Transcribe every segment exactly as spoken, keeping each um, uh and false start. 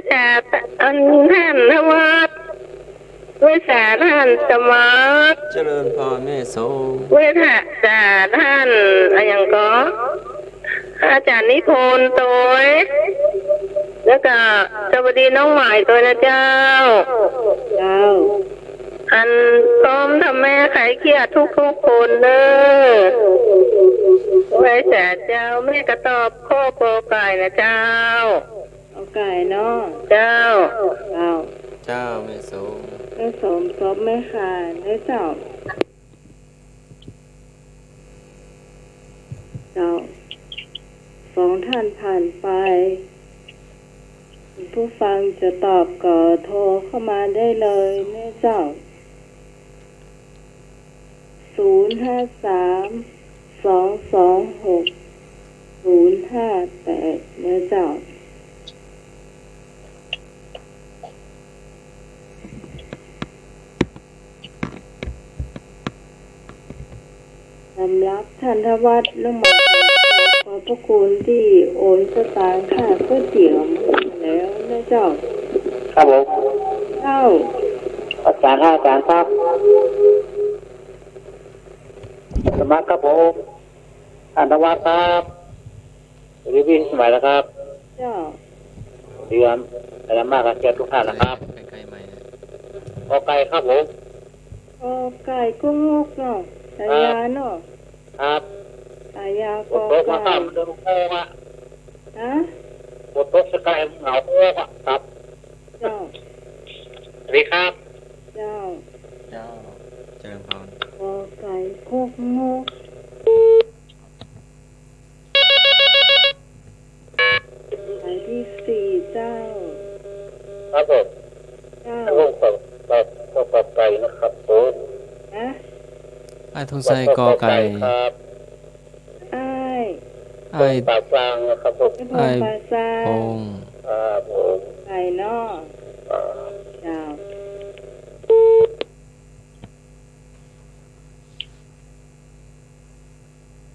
สา อัน ท่านนวัด ไหว้สาท่านสมัคร เจริญพรแม่โสม ไหว้สาท่านอะหยังก็ อาจ๋ารย์นิพนธ์ตวย แล้วก็สวัสดีน้องใหม่ตวยนะเจ้า เจ้า อันพร้อมทำแม่ไขเขี้ยทุกๆ คนเน้อ ไหว้สาเจ้า แม่ก็ตอบข้อกอไก่นะเจ้า กอไก่เนาะ เจ้า เจ้า เจ้าแม่โสม แม่โสมตอบแม่ขานนะเจ้า เจ้า สองท่านผ่านไป ผู้ฟังจะตอบก็โทรเข้ามาได้เลยนะเจ้า ศูนย์ห้าสาม สองสองหก ศูนย์ห้าแปด นะเจ้า สำหรับท่านทวัฒน์ น้องหม่ ขอบพระคุณตี้โอนสตางค์ค่าก๋วยเตี๋ยวมาแล้วนะเจ้า ครับผม เจ้า อาจ๋ารย์ครับ อาจ๋ารย์ครับ สมัครครับผม ท่านทวัฒน์ครับ สวัสดีปีใหม่นะครับ เจ้า เดือนอะไรมากครับ เชียร์ทุกท่านนะครับ ใกล้ๆ ใหม่นะ กอไก่ครับผม กอไก่ กอ งก เนาะ ฉายาเนาะ ครับ ฉายากอไก่ ฝนตกมาครับ มันเดินโค้งอะ ฮะ ฝนตกสกายเหงาโค้งอะครับ เจ้า สวัสดีครับ เจ้า เจ้า เจริญพร กอไก่ กอ งก สายที่สี่เจ้า ครับผม เจ้า ผมขอ ขอ ขอ ขอไก่นะครับผม ฮะ อ้ายทองชัย กอไก่ ครับ อ้าย อ้าย ป่าซางนะครับผม อ้ายพงษ์ ป่าซาง อ้ายพงษ์ ครับผม ไก่เนาะ อ่า เจ้า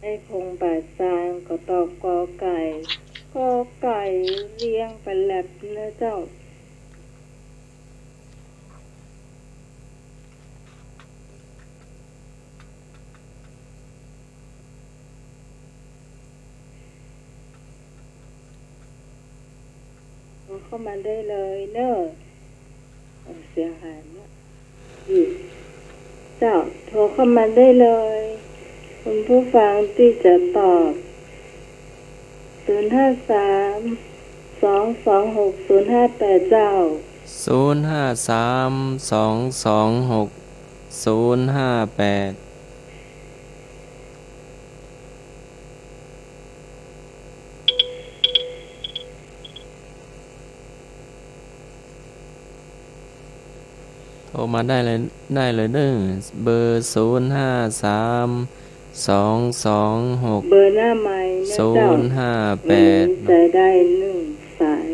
ไอ้พงษ์ป่าซางก็ตอบกอไก่ กอไก่เรียงไปแล็บนะเจ้า โทรเข้ามาได้เลยเนอะ เสียงหายหมด อืม เจ้า โทรเข้ามาได้เลย คุณผู้ฟังตี้จะตอบ ศูนย์ห้าสาม สองสองหก ศูนย์ห้าแปด เจ้า ศูนย์ห้าสาม สองสองหก ศูนย์ห้าแปด โทรมาได้เลย ได้เลยเด้อ เบอร์ ศูนย์ห้าสาม สองสองหก เบอร์หน้าไมค์นะเจ้า ศูนย์ห้าแปด มีสายได้หนึ่งสาย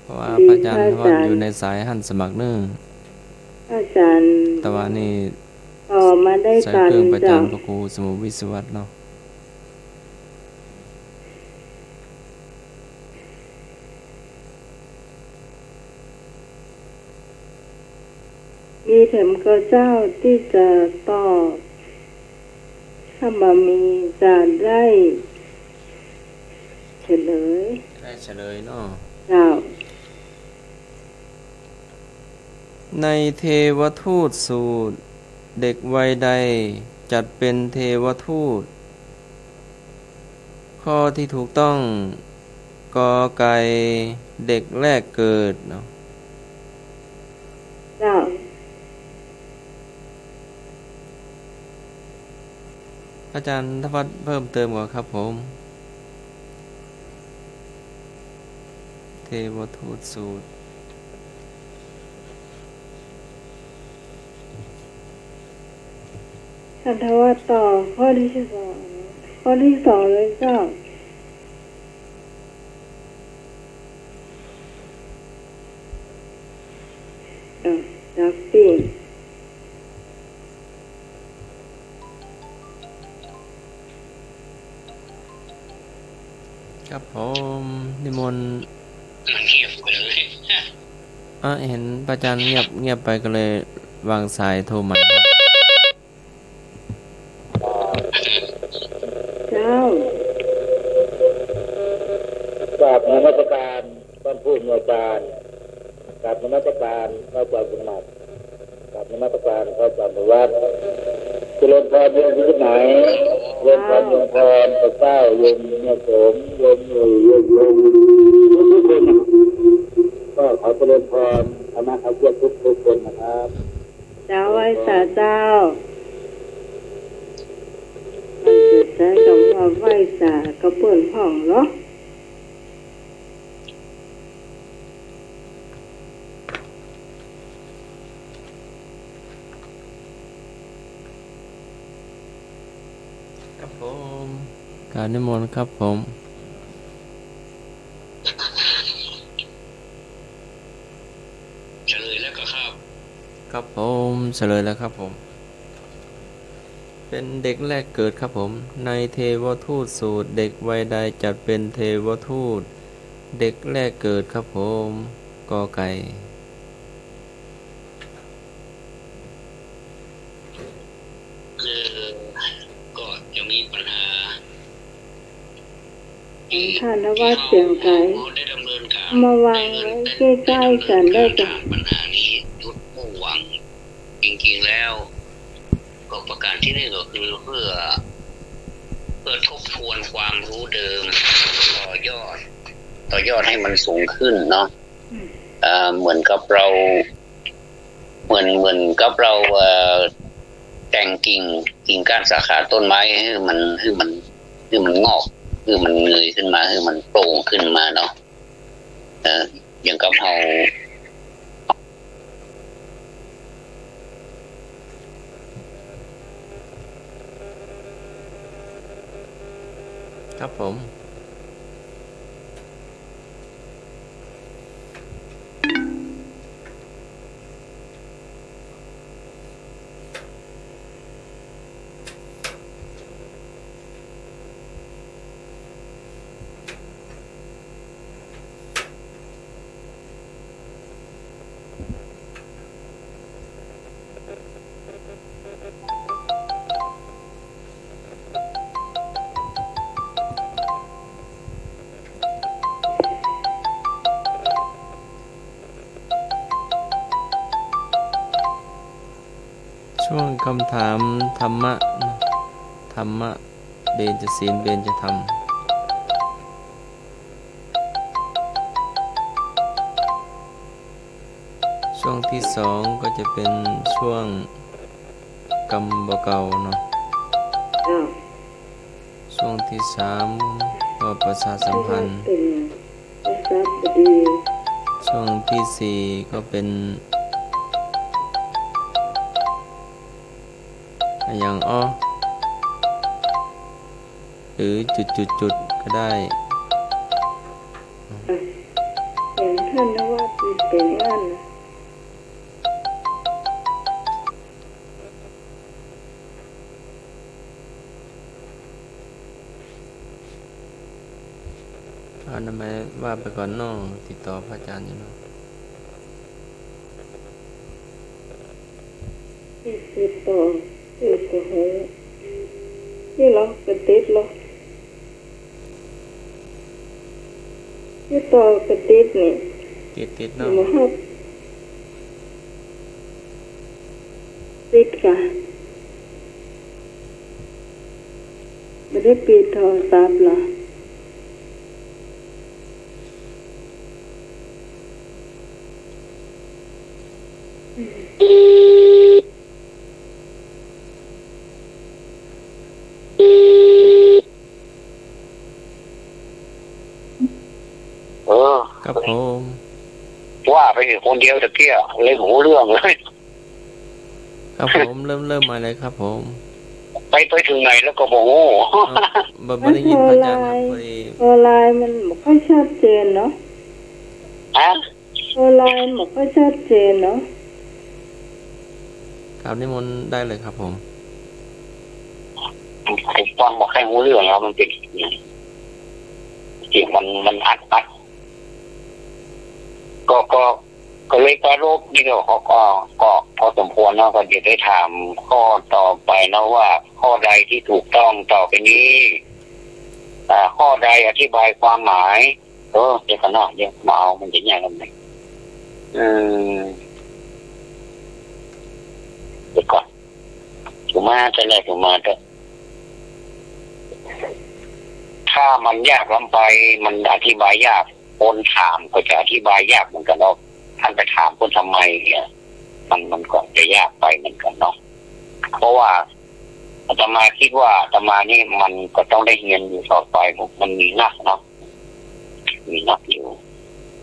เพราะว่าพระอาจ๋ารย์ พระอาจ๋ารย์ ทวัฒน์อยู่ในสายหันสมัครเน้อ อาจ๋ารย์ แต่ว่านี่ ต่อมาได้ สายเครื่องประจ๋ำ เจ้า พระครูสมุทรวิศวัฒน์เนาะ มีแถมก็เจ้าตี้จะตอบ ถ้าบ่มีจะได้เฉลย ได้เฉลยเนาะ เจ้า ในเทวทูตสูตร เด็กวัยใดจัดเป็นเทวทูต ข้อที่ถูกต้อง กอไก่ เด็กแรกเกิดเนาะ เจ้า อาจ๋ารย์ทวัฒน์เพิ่มเติมก่อนครับผม เทวทูตสูตร ท่านทวัฒน์ต่อข้อที่สอง ข้อที่สองเลยเจ้า อ่ะ จับปี ครับผม นิมนต์ มัน มันเงียบไปเลย อ่ะ เห็นพระอาจารย์เงียบ เงียบไปก็เลยวางสายโทรใหม่ครับ เจ้า กราบนมัสการท่านผู้อำนวยการ กราบนมัสการพระอาจารย์สมัคร กราบนมัสการพระอาจารย์วัฒน์ เจริญพรโยมพิสมัย เจริญพรโยมพร พระเจ้า โยมแม่โสม โยมหนุ่ย โยม โยม ทุกๆคนนะ ก็ขอเจริญพรธรรมะอาเซียนทุกๆคนนะครับ เจ้า ไหว้สาเจ้า มันจะใจ๊กำว่าไหว้สากับเปิ้นพ่องเนาะ ครับผม กราบนิมนต์ครับผม เฉลยแล้วก็ครับ ครับผม เฉลยแล้วครับผม เป็นเด็กแรกเกิดครับผม ในเทวทูตสูตร เด็กวัยใดจัดเป็นเทวทูต เด็กแรกเกิดครับผม กอไก่ คือก็จะมีปัญหา ท่านนวัดเสียงไกล ที่เขาได้ดำเนินการ มาวางไว้ใกล้ๆกันได้จ้ะ ในเรื่องการดำเนินการผ่านปัญหานี้ จุดมุ่งหวังจริงๆแล้ว ก็ประการที่หนึ่งก็คือเพื่อ เพื่อทบทวนความรู้เดิม ต่อยอด ต่อยอดให้มันสูงขึ้นเนาะ อืม เอ่อ เหมือนกับเรา เหมือน เหมือนกับเรา เอ่อ แต่งกิ่ง กิ่งก้านสาขาต้นไม้หื้อมัน หื้อมัน หื้อมันงอก หื้อมันเงยขึ้นมา หื้อมันโปร่งขึ้นมาเนาะ เออ อย่างกับเรา ครับผม ช่วงคำถามธรรมะนะ ธรรมะ เบญจศีล เบญจธรรม ช่วงที่สองก็จะเป็นช่วงกำบ่าเก่าเนาะ จ้ะ ช่วงที่สามก็ประชาสัมพันธ์ เป็นประชาบดี ช่วงที่สี่ก็เป็น อะหยังอ้อ หรือจุดจุดจุดก็ได้ อย่างท่านนวัดเป็นอัน อาตมาว่าไปก่อนเนาะ ติดต่อพระอาจารย์อยู่เนาะ ติดต่อ ติดต่อ นี่เหรอ เป็นติดเหรอ ติดต่อ เป็นติดนี่ ติดติดเนาะ บ่ฮับ ติดก่ะ บ่ได้ปิดโทรศัพท์เหรอ เออ ครับผม ว่าไปคนเดียวตะเกียะ เลยบ่ฮู้เรื่องเลย ครับผม เริ่ม เริ่มใหม่เลยครับผม ไป ไปเถิงไหนแล้วก็บ่ฮู้ อ้าว บ่ บ่ได้ยินพระอาจารย์ครับ พอดี โทรไลน์มันบ่ค่อยชัดเจนเนาะ ฮะ โทรไลน์บ่ค่อยชัดเจนเนาะ ครับ นิมนต์ได้เลยครับผม ผมฟังบ่ค่อยฮู้เรื่องแล้ว มันเป็นเสียงมัน มันอัดอัด ก็ ก็ ก็เลยปรารภนี่ก็ ก็ ก็ ก็พอสมควรเนาะ ก็จะได้ถามข้อต่อไปเนาะว่า ข้อใดที่ถูกต้องต่อไปนี้ อ่า ข้อใดอธิบายความหมาย เออ เดี๋ยวก่อนเนาะ เดี๋ยวมาเอา มันจะยากตรงไหน อืม เดี๋ยวก่อน ถูกมาจะแรก ถูกมาจะ ถ้ามันยากล้ำไป มันอธิบายยาก คนถามก็จะอธิบายยากเหมือนกันเนาะ ท่านไปถามเพิ่นทำไมเนี่ย มัน มันก็จะยากไปเหมือนกันเนาะ เพราะว่าอาตมาคิดว่าอาตมานี่มันก็ต้องได้เฮียนอยู่ต่อไป มันมีนักเนาะ มีนักอยู่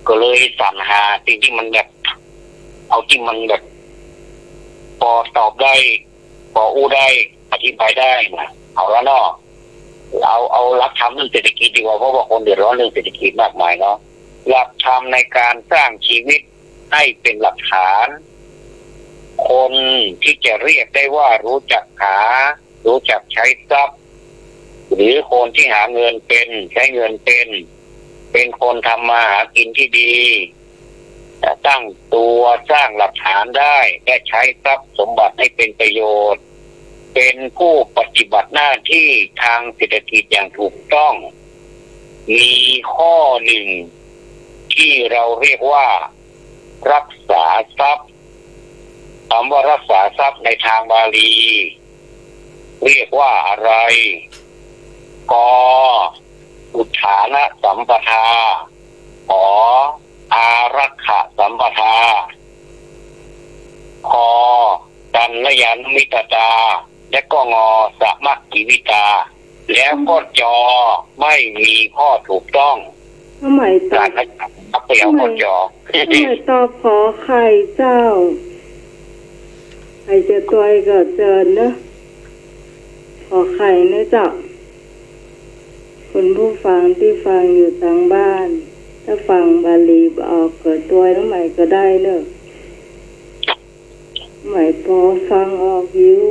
ก็เลยสรรหาสิ่งที่มันแบบ เอาที่มันแบบ ปอตอบได้ ปออู้ได้ อธิบายได้นะ เอาละเนาะ เอา เอาหลักธรรมเรื่องเศรษฐกิจดีกว่า เพราะว่าคนเดือดร้อนเรื่องเศรษฐกิจมากมายเนาะ หลักธรรมในการสร้างชีวิตให้เป็นหลักฐาน คนที่จะเรียกได้ว่ารู้จักหา รู้จักใช้ทรัพย์ หรือคนที่หาเงินเป็น ใช้เงินเป็น เป็นคนทำมาหากินที่ดี ตั้งตัวสร้างหลักฐานได้ และใช้ทรัพย์สมบัติให้เป็นประโยชน์ เป็นผู้ปฏิบัติหน้าที่ทางเศรษฐกิจอย่างถูกต้อง มีข้อหนึ่งที่เราเรียกว่ารักษาทรัพย์ คำว่ารักษาทรัพย์ในทางบาลี เรียกว่าอะไร ก อุทธานสัมปทา ข อารักขสัมปทา ค กัลยาณมิตตา และก็ ง สมัคคีวิตา แล้วก็ จ ไม่มีข้อถูกต้อง ก็หมายตอบ การรักษาทรัพย์ไปเอาข้อ จ ก็หมายตอบขอไข่เจ้า ใผจะตวยก็เจิญเนอะ ขอไข่นะเจ้า คุณผู้ฟังตี้ฟังอยู่ตางบ้าน ถ้าฟังบาลีบ่ออกก็ตวยตรงไหนก็ได้เนอะ ไหมปอฟังออกอยู่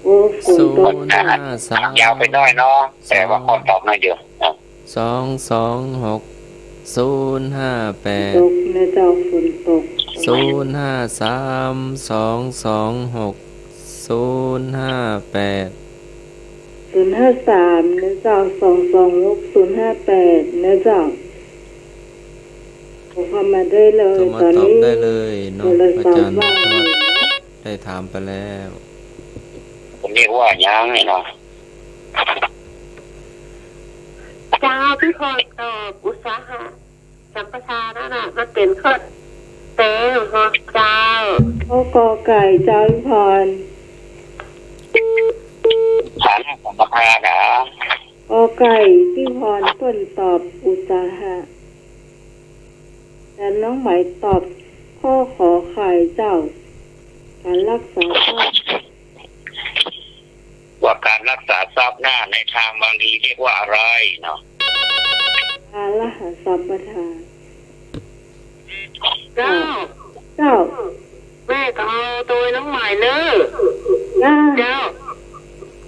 โอ้ ฝนตก ศูนย์ห้าสาม ยาวไปหน้อยเนาะ แต่ว่าข้อตอบน้อยเดียว สองสองหก ศูนย์ห้าแปด ตกนะเจ้า ฝนตก ศูนย์ห้าสาม สองสองหก ศูนย์ห้าแปด ศูนย์ห้าสาม นะเจ้า สองสองหก ศูนย์ห้าแปด นะเจ้า โทรเข้ามาได้เลย โทรมาตอบได้เลยเนาะ ตอนนี้โทรศัพท์ว่างอยู่ อาจารย์ได้ถามไปแล้ว ผมเรียกว่ายังไงเนาะ เจ้า พี่พรตอบอุตสาหะสัมปทานนั่นน่ะ มันเป๋นข้อแปลของเจ้า ข้อกอไก่เจ้าพี่พร ฐานสัมปทานเหรอ กอไก่พี่พรเปิ้นตอบอุตสาหะ แต่น้องไหมตอบข้อขอไข่เจ้า การรักษาทรัพย์ ว่าการรักษาทรัพย์หน้าในทางบาลีเรียกว่าอะไรเนาะ อารักขสัมปทา เจ้า เจ้า แม่ก็เอาตวยน้องไหมเนอะ เจ้า เจ้า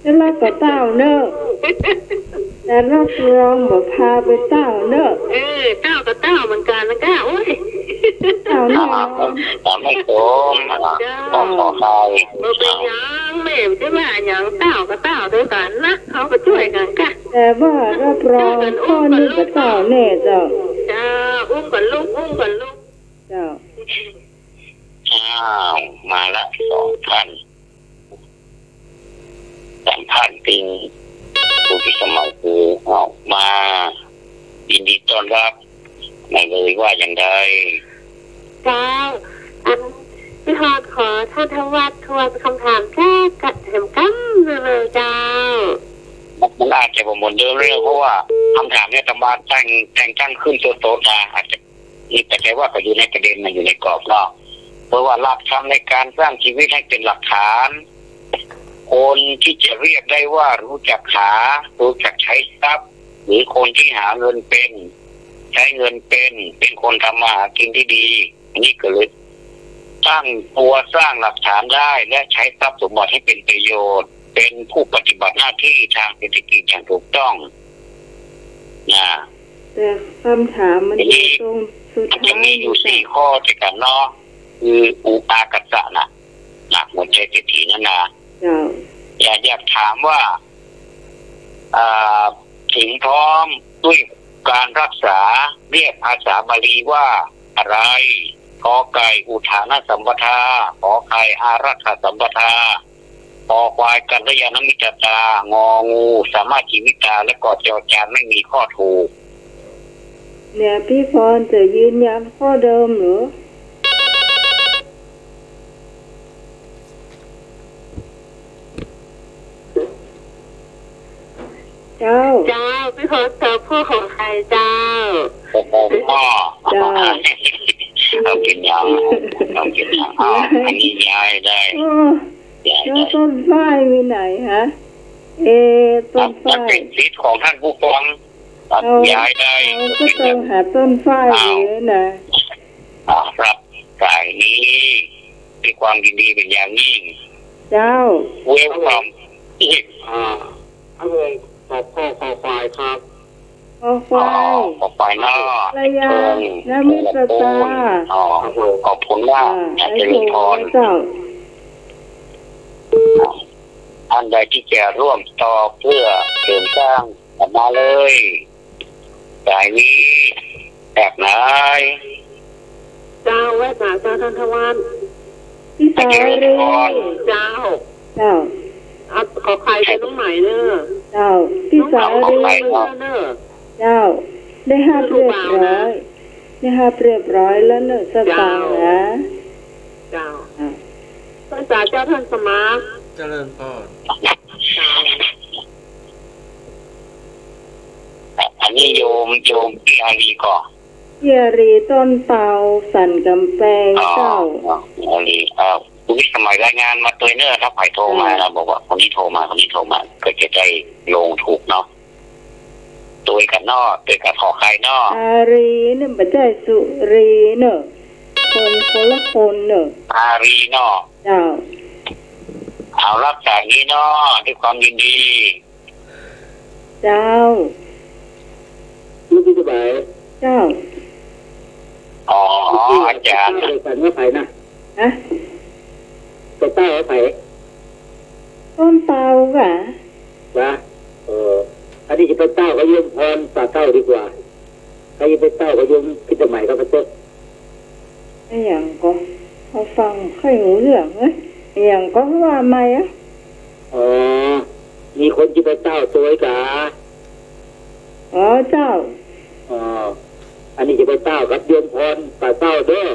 จะรักกับเต้าเนอะ แต่รับรองบ่พาไปเต้าเนอะ เออ เต้ากับเต้าเหมือนกันนะเจ้า โอ้ย เต้าแน่นอน ตอบไม่ตรง เจ้า ตอบต่อไป บ่เป๋นหยัง แม่จะว่าหยัง เต้ากับเต้าด้วยกันนะ เขาก็จ้วยกันกะ แต่ว่ารับรองข้อนี้กับเต้าแน่เจ้า เจ้า อุ้มกันลุก อุ้มกันลุก เจ้า อ้าว มาละ สองท่าน สามท่าน เป๋นผู้พิสมัยคือ อ้าว มา ยินดีต้อนรับ ไหมเอ่ย ว่าอย่างใด เจ้า อัน พี่พรขอท่านทวัตทวนคำถามแจ๊กกะแถมกำหนึ่งเลยเจ้า มันอาจจะบ่เหมือนเดิมเลย เพราะว่าคำถามเนี่ยอาตมาแต่ง แต่งตั้งขึ้นสดๆ นะ อาจจะ นี่แต่ว่าก็อยู่ในประเด็น มันอยู่ในกรอบเนาะ เพราะว่าหลักธรรมในการสร้างชีวิตให้เป็นหลักฐาน คนที่จะเรียกได้ว่ารู้จักหา รู้จักใช้ทรัพย์ หรือคนที่หาเงินเป็น ใช้เงินเป็น เป็นคนทำมาหากินที่ดี อันนี้ก็เลยตั้งตัวสร้างหลักฐานได้ และใช้ทรัพย์สมบัติให้เป็นประโยชน์ เป๋นผู้ปฏิบัติหน้าตี้ตางเศรษฐกิจอย่างถูกต้อง นะ แต่กำถามมัน ทีนี้ อยู่ตรงสุดท้าย มันจะมีอยู่สี่ข้อด้วยกั๋นเนาะ คืออุอากัสสะน่ะ นะ หัวใจ๋เศรษฐีนั่นนะ เจ้า อยาก อยากถามว่า อ่า เถิงพร้อมด้วยก๋านฮักษา เรียกภาษาบาลีว่าอะไร ก.ไก่ อุทธานสัมปทา ข.ไข่ อารักขสัมปทา คอควาย กัลยาณมิตรตา งองู สัมมาชีวิตา และก็ จ.จาน ไม่มีข้อถูก เนี่ย พี่พรจะยืนยันข้อเดิมเหรอ เจ้า เจ้า พี่พรตอบข้อ ข.ไข่ เจ้า โอ้โห พ่อ เจ้า เอาเป๋นหยัง เอาเป๋นหยัง อ้าว อันนี้ย้ายได้ โอ้ ย้ายได้ แล้วต้นฝ้ายมีไหนฮะ เอ ต้นฝ้าย มันเป๋นสิทธิ์ของต้านผู้ฟัง เอา ย้ายได้ เอา ก็ต้องหาต้นฝ้าย อ้าว อยู่นะ อ่า รับสายนี้ด้วยความยินดีเป๋นอย่างยิ่ง เจ้า Welcome อ่า ครับผม ตอบข้อ คอควายครับ คอควาย อ๋อ คอควายเนาะ กัลยาณมิตรตา อ๋อ ขอบคุณมาก อ่า อยากจะเรียนพร เจ้า ท่านใดที่จะร่วมตอบเพื่อเสริมสร้าง ออกมาเลย สายนี้ แตกไหน เจ้า ไหว้สาเจ้าท่านทวัฒน์ พี่สาลี เจ้า เจ้า อ่ะ ขอไข่เป็นน้องใหม่เนอะ เจ้า พี่สาลี น้องใหม่เนอะ เจ้า ได้ฮับเรียบร้อย ได้ฮับเรียบร้อยแล้วเนอะ สตางค์นะ เจ้า อ่ะ ไหว้สาเจ้าท่านสมัคร เจริญพร เจ้า อันนี้โยม โยมพี่อารีก่อ พี่อารีต้นเตาสันก๋ำแปง อ๋อ เจ้า อ๋อ อารี เอ่อ คุณวิสมัยรายงานมาตวยเน่อ ถ้าใผโทรมา เจ้า นะ บอกว่าคนนี้โทรมา คนนี้โทรมา ก็จะได้ลงถูกเนาะ ตวยกั๋นเนาะ ตวยกั๋นขอไข่เนาะ อารีเนี่ย บ่ใจ้สุรีเนาะ คน คนละคนเนาะ อารีเนาะ เจ้า เอารับสายนี้เนาะ ด้วยความยินดี เจ้า ลูกพี่สบาย เจ้า อ๋อ อาจารย์ ไปเต้ากับใผนะ ฮะ ไปเต้ากับใผ ต้นเตาก่ะ วะ เออ อันนี้จะไปเต้ากับโยมพรป่าเต้าดีกว่า ใผจะไปเต้ากับโยมพิสมัยกับพระเจ้า อะหยังก่อ เอาฟังใค่หูเรื่องเอ้ย อะหยังก่อ ว่าใหม่อะ อ๋อ มีคนจะไปเต้าตวยก๋า อ๋อ เจ้า อ๋อ อันนี้จะไปเต้ากับโยมพรป่าเต้าเด้อ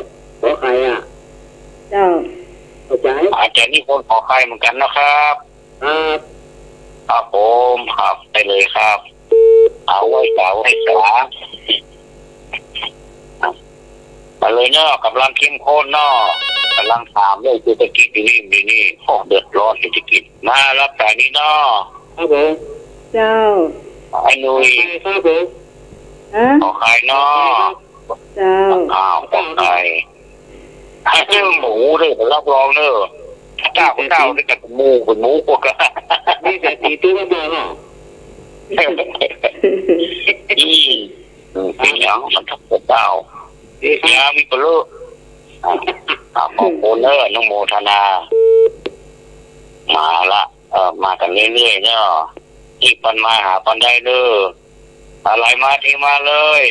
ขอไข่อะ เจ้า เข้าใจ๋ อาจารย์นี่คนขอไข่เหมือนกั๋นนะครับ ครับ ครับผม ครับ ได้เลยครับ เอาไหว้สา ไหว้สา มาเลยเนาะ ก๋ำลังเข้มข้นเนาะ ก๋ำลังถามเรื่องเศรษฐกิจอยู่นี่ อยู่นี่ โอ้ เดือดร้อนเศรษฐกิจ มารับสายนี้เนาะ ครับผม เจ้า ไอ้หนุ่ย ครับผม ฮะ ขอไข่เนาะ เจ้า อ้าว ขอไข่ ถ้าเจ้าหมูเนี่ย ผมรับรองเนอะ ถ้าเจ้าก็เจ้านี่กับหมู เป็นหมูพวกกัน มีเศรษฐีตัวมาบอกเนาะ อืม อืม เป็นหยังมันต้องเป็นเจ้า ดีครับ ยามีปะลุ อ่ะ อ่ะ ขอบคุณเนอะ อนุโมทนา มาละ เออ มากั๋นเรื่อยๆ เนาะ รีบปันมาหาปันได้เด้อ อะไรมาเทมาเลย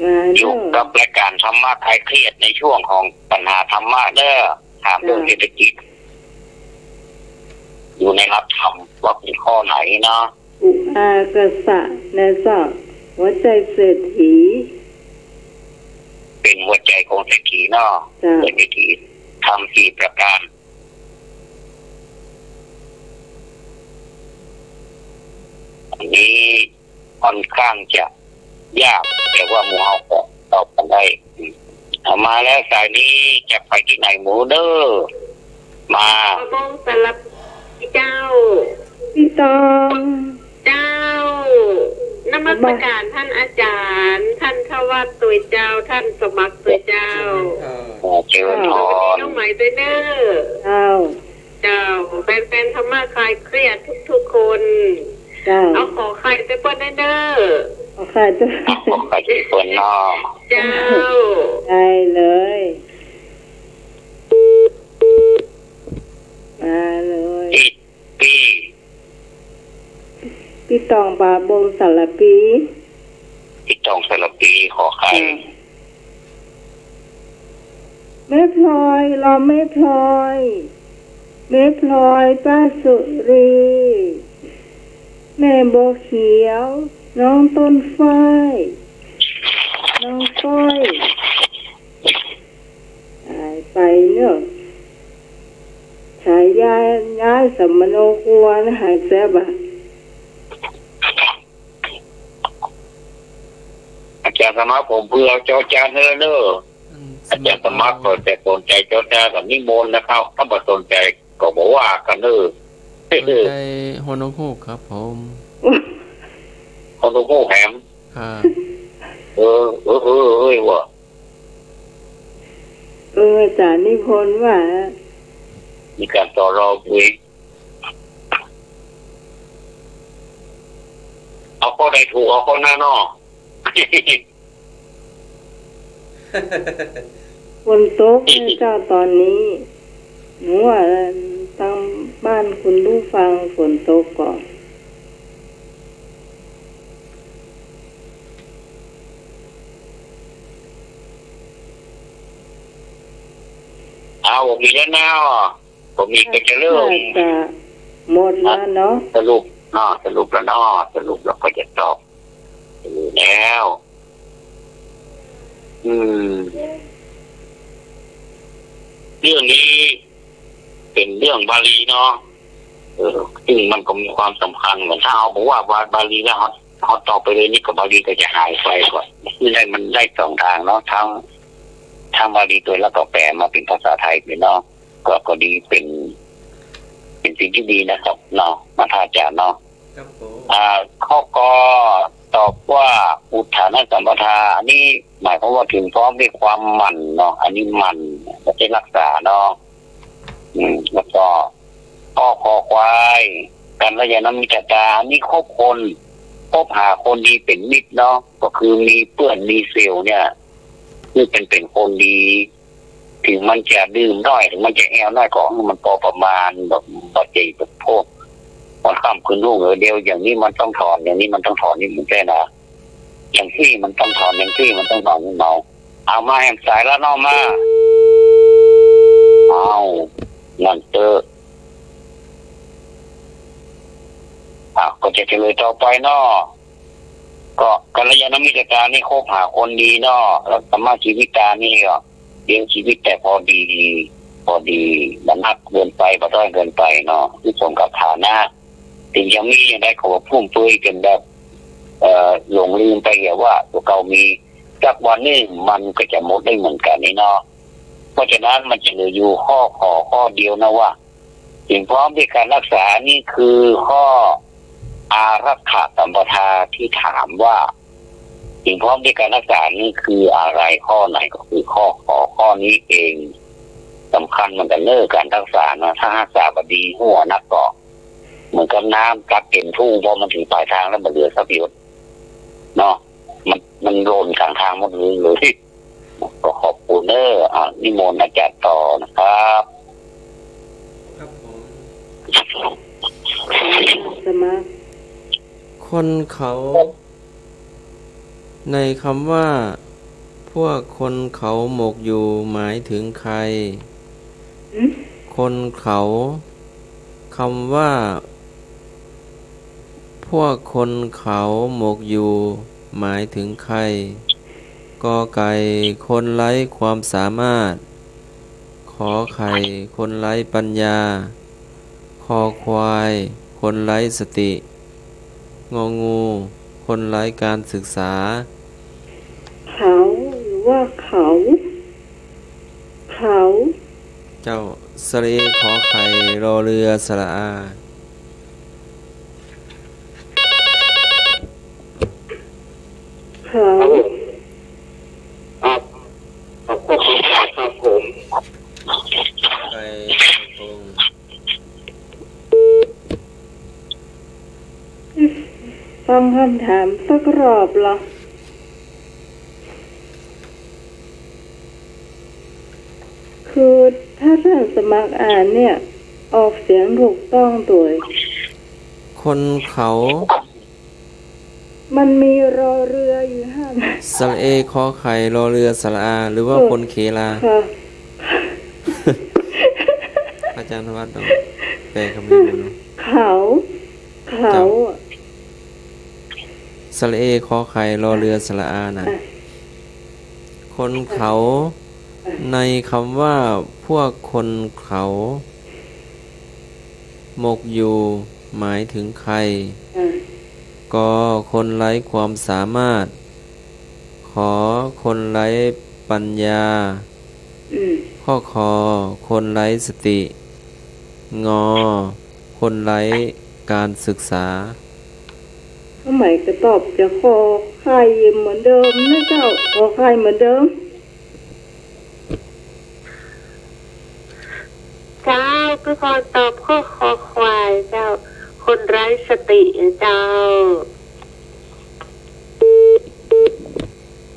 มาเด้อ อยู่กับรายก๋านธรรมะคลายเครียดในช่วงของปัญหาธรรมะเด้อ ถามเรื่อง เจ้า เศรษฐกิจ อยู่ในหลักธรรมว่าเป็นข้อไหนเนาะ อุอากัสสะนะเจ้า หัวใจ๋เศรษฐี เป็นหัวใจ๋ของเศรษฐีเนาะ เจ้า เป็นเศรษฐี ธรรมสี่ประการ อันนี้ค่อนข้างจะยาก แต่ว่าหมู่เฮาก็ตอบกั๋นได้ เอามาแล้วสายนี้ จะไปตี้ไหนหมู่เด้อ มา ขอมงสำหรับเจ้า พี่ตอง เจ้า นมัสการต้านอาจ๋ารย์ ต้านธวัฒน์ตวยเจ้า ต้านสมัครตวยเจ้า เจริญพร เจ้า สวัสดีน้องไหมตวยเน่อ เจ้า เจ้า แฟนๆ ธรรมะคลายเครียดทุกๆ คน เจ้า เอาขอไข่ตวยเปิ้นเน่อ ขอไข่ตวย เอาขอไข่ตวยเปิ้นเนาะ เจ้า ได้เลย มาเลย ปี้ ปี้ ปี้ตองปาบงสารปี ปี้ตองสารปี ขอไข่ อ่า แม่พลอย รอแม่พลอย แม่พลอย ป้าสุรี แม่บัวเขียว น้องต้นฝ้าย น้องก้อย หายไปเนาะ ฉายาย้ายสัมมโนครัวนะ หายแซบอะ อาจ๋ารย์สมัคร ผมเปือจอจานเน่อเน่อ อืม อาจ๋ารย์สมัคร สมัคร ก็จะสนใจ๋จอจานกับนิมนต์นะครับ ถ้าบ่สนใจ๋ก็บ่ว่ากั๋นเน่อ สนใจ๋ฮอนกฮูกครับผม ฮอนกฮูกแหม ครับ เออ เออ เออ เออ ว่ะ เออ อาจ๋ารย์นิพนธ์ว่า มีก๋านต่อรองอุ๊ย เอาข้อใดถูก เอาข้อนั้นเนาะ ฝนตกเนี่ยเจ้า ต๋อนนี้ หนูว่าตางบ้านคุณผู้ฟังฝนตกก่อ เอา บ่มีแล้วเนาะ บ่มีก็จะเริ่ม น่าจะหมดแล้วเนาะ สรุปเนาะ สรุปแล้วเนาะ สรุปแล้วก็จะตอบ แล้ว อืม เรื่องนี้เป๋นเรื่องบาลีเนาะ เออ ซึ่งมันก็มีความสำคัญเหมือน ถ้าเฮาบอกว่าบา บาลีแล้วเฮา เฮาตอบไปเลยนี่ก็บาลีก็จะหายไปก่อน นี่ได้ มันได้สองตางเนาะ ทั้ง ทั้งบาลีตวยแล้วก็แปลมาเป๋นภาษาไทยเลยเนาะ ก็ ก็ดี เป๋น เป๋นสิ่งตี้ดีนะครับเนาะ มาท่าอาจ๋ารย์เนาะ ครับผม อ่า ข้อ ก ตอบว่า อุทธานสัมปทา อันนี้หมายความว่าถึงพร้อมด้วยความหมั่นเนาะ อันนี้หมั่น บ่ใจ้รักษาเนาะ อืม แล้วก็ ข้อ คอควาย กัลยาณมิตรตา อันนี้คบคน คบหาคนดีเป๋นมิตรเนาะ ก็คือมีเปื้อนมีเสี่ยวเนี่ย คือเป๋น เป๋นคนดี ถึงมันจะดื่มน้อย ถึงมันจะแอวน้อย ก็หื้อมันพอประมาณ แบบ บ่ใจ้แบบพวก วันค่ำคืนรุ่ง เออ เดี๋ยวอย่างนี้มันต้องถอน อย่างนี้มันต้องถอน นี่มันแจ้นะ อย่างนี้มันต้องถอน อย่างนี้มันต้องถอน นี่เมา เอามาแหมสายละเนาะ มา เอา นั่นเต๊อะ อ่ะ ก็จะเฉลยต่อไปเนาะ ก็กัลยาณมิตรตานี่คบหาคนดีเนาะ แล้วสัมมาชีวิตานี่ก็เลี้ยงชีวิตแต่พอดี พอดี บ่นักเกินไป บ่ด้อยเกินไปเนาะ คือสมกับฐานะ ถึงจะมีอย่างใดก็บ่ฟุ่มเฟือยจนแบบ เอ่อ หลงลืมไปเหียว่าตั๋วเก่ามี สักวันนึ่งมันก็จะหมดได้เหมือนกั๋นนี่เนาะ เพราะฉะนั้นมันจะเหลืออยู่ข้อ ขอ ข้อเดียวนะว่า สิ่งพร้อมด้วยการรักษา นี่คือข้ออารักขาสัมปทาที่ถามว่า สิ่งพร้อมด้วยการรักษานี่คืออะไร ข้อไหน ก็คือข้อ ขอ ข้อนี้เอง สำคัญเหมือนกั๋นเน่อ การรักษานะ ถ้ารักษาบ่ดี หัวนักก็ เหมือนกับน้ำกักเต็มทุ่ง พอมันถึงปลายทางแล้วบ่เหลือสักหยดเนาะ มัน มันหล่นก๋างทางหมดเลย ก็ขอบคุณเน่อ อ่ะ นิมนต์อาจ๋ารย์ต่อนะครับ ครับผม สมัคร คนเขา ในคำว่า พวกคนเขาหมกอยู่หมายถึงใคร หืม คนเขา คำว่า พวกคนเขาหมกอยู่หมายถึงใคร กอไก่ คนไร้ความสามารถ ขอไข่ คนไร้ปัญญา คอควาย คนไร้สติ งองู คนไร้การศึกษา เขา หรือว่าเขา เขา เจ้า สระเอ ขอไข่ รอเรือ สระอา เ ครับผม ครับ ขอบคุณครับผม ไปตรง ฟังคำถามสักรอบละ คือถ้าท่านสมัครอ่านเนี่ย ออกเสียงถูกต้องโดย คนเขา มันมีรอเรืออยู่ห้าม สระเอ ขอไข่ รอเรือ สระอา หรือว่า เออ คนเขลา ค่ะ อาจารย์ธวัฒน์ลองแปลคำนี้ดูเนาะ เขา เขา เจ้า อะ สระเอ ขอไข่ รอเรือ สระอา นะ อ่ะ คนเขา อ่ะ ในคำว่าพวกคนเขา หมกอยู่ หมายถึงใคร อ่ะ ก คนไร้ความสามารถ ข คนไร้ปัญญา อืม ข้อ คอ คนไร้สติ งอ คนไร้การศึกษา น้องไหมก็ตอบจะขอไข่เหมือนเดิมนะเจ้า ขอไข่เหมือนเดิม เจ้า พี่พรตอบข้อ คอควาย เจ้า คนไร้สติ เจ้า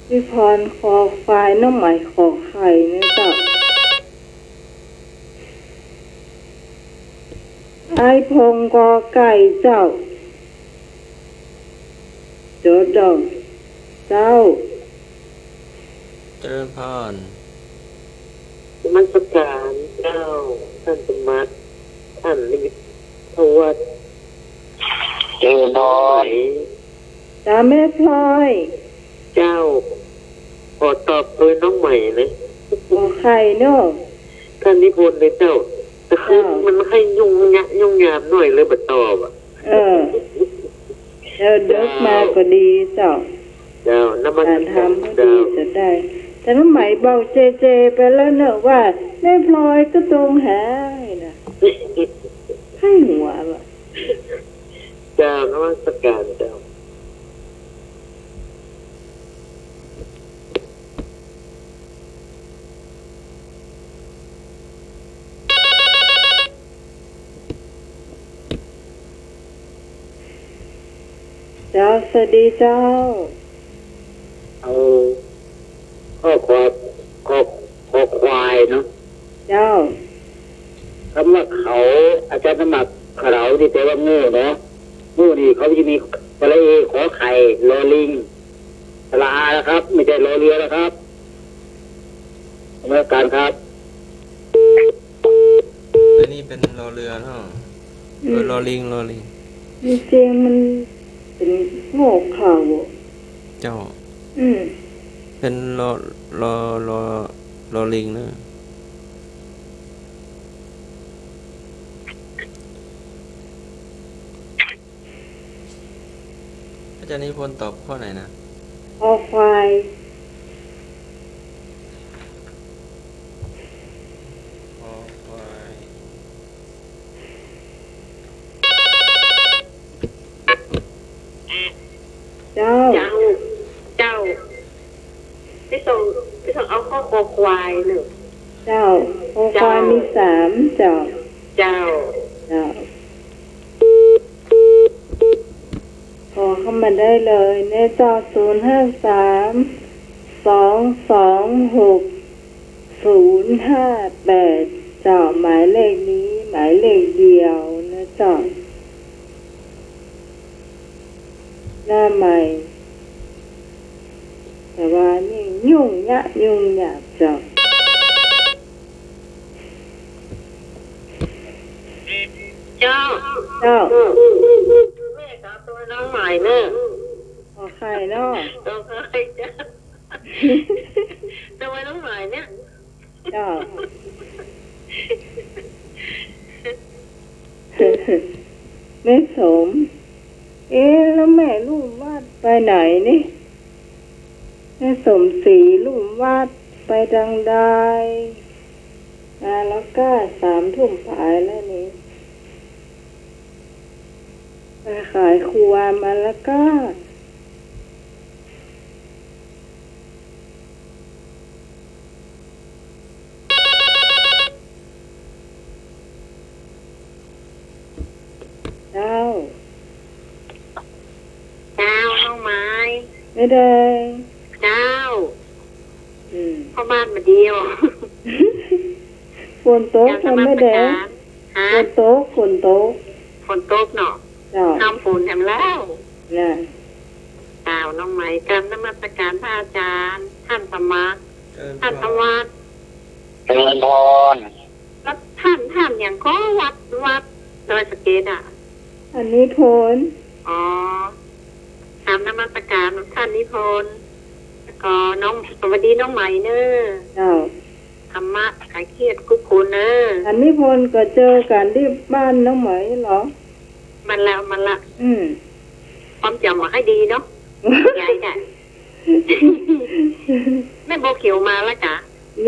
พี่พรคอควาย น้องไหมขอไข่นะเจ้า ไอ้พงษ์กอไก่เจ้า โจทย์ดอก เจ้า เจริญพร นมัสการเจ้า ท่านสมัคร ท่านนิมิตวัฒน์ เจริญพร เจ้าแม่พลอย เจ้า ขอตอบโดยน้องไหมนะ ขอไข่เนาะ ท่านนิพนธ์เลยเจ้า แต่คือ เจ้า มันให้ยุ่งยะ ยุ่งยามหน่อยเลยบ่ตอบอะ เออ เดี๋ยวเดิกมาก็ดีเจ้า เจ้า นมัสการ อ่านธรรมก็ดี เจ้า จะได้ แต่น้องไหมบอกเจเจไปแล้วเนอะว่าแม่พลอยก็ตรงหายนะ ให้หัวว่ะ เจ้า นมัสการเจ้า เจ้า สวัสดีเจ้า เอาข้อความ ข้อ ข้อควายเนาะ เจ้า คำว่าเขา อาจารย์สมัคร เขา นี่แปลว่าโง่เนาะ โง่นี่เขาจะมีสระเอ ขอไข่ รอลิง สระอานะครับ ไม่ใช่รอเรือนะครับ นมัสการครับ อันนี้เป็นรอเรือเนาะ อืม เออ รอลิง รอลิง จริงๆมันเป็นโง่เขลาอะ เจ้า อืม เป็นรอ รอ รอ รอลิงเนาะ อาจารย์นิพนธ์ตอบข้อไหนนะ คอควาย คอควาย เจ้า เจ้า เจ้า พี่ส่ง พี่ส่งเอาข้อคอควายหนึ่ง เจ้า คอควาย เจ้า มีสาม เจ้า เจ้า เจ้า โทรเข้ามาได้เลย เนอะเจ้า ศูนย์ห้าสาม สองสองหก ศูนย์ห้าแปด เจ้า หมายเลขนี้ หมายเลขเดียวนะเจ้า หน้าใหม่ แต่ว่านี่ยุ่งยะ ยุ่งยากเจ้า เจ้า เจ้า แม่ครับ ตัวน้องใหม่เนอะ ขอไข่เนาะ ขอไข่เจ้า ตัวน้องใหม่เนี่ย เจ้า แม่สม เอ๊ะ แล้วแม่ลุ่มวัดไปไหนนี่ แม่สมศรีลุ่มวัดไปทางใด มาแล้วก้า สามทุ่มปลายแล้วนี่ ไปขายครัวมาแล้วก้า แม่แดง เจ้า อืม เข้าบ้านมาเดียว ฝนตก เจ้า ค่ะ นมัสการ แม่แดง ฮะ ฝนตก ฝนตก ฝนตกเนาะ เจ้า ห้ามฝนแถมแล้ว น่ะ เจ้า น้องไหม กราบนมัสการพระอาจารย์ ท่านธรรมะ เจริญพร ท่านธวัฒน์ เจริญพร แล้วท่าน ท่านหยังก็วัด วัดดอยสะเก็ดอะ ท่านนิพนธ์ อ๋อ กราบนมัสการท่านนิพนธ์ แล้วก็น้อง สวัสดีน้องไหมเนอะ เจ้า ธรรมะคลายเครียดกู้คนเนอะ ท่านนิพนธ์ก็เจอกั๋นตี้บ้านน้องไหมเหรอ มันละ มันละ อืม ความจ๋ำบ่ค่อยดีเนาะ ยายน่ะ แม่บัวเขียวมาแล้วกะ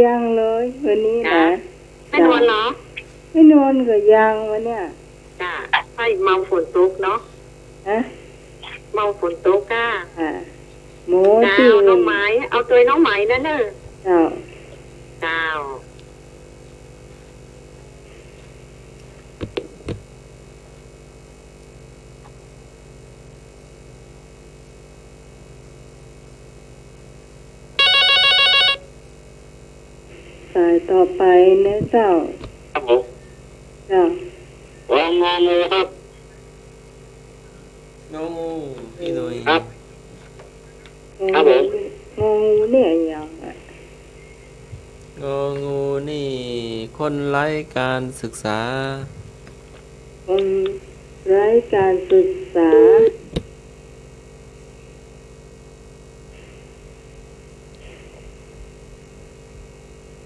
ยังเลย วันนี้นะ กะ แม่นวลเหรอ แม่นวลก็ยังวันเนี้ย จ้ะ ใช่ เมาฝนตกเนาะ ฮะ เมาฝนตกอะ อ่ะ โม เจ้า ตี้ น้องไหม เอาตวยน้องไหมนั่นเนอะ เจ้า เจ้า สายต่อไปนะเจ้า ครับผม เจ้า วางงานเลยครับ งองู พี่หนุ่ย ครับ ครับผม งองูเนี่ยอะหยังอะ งองูนี่ คนไร้การศึกษา คนไร้การศึกษา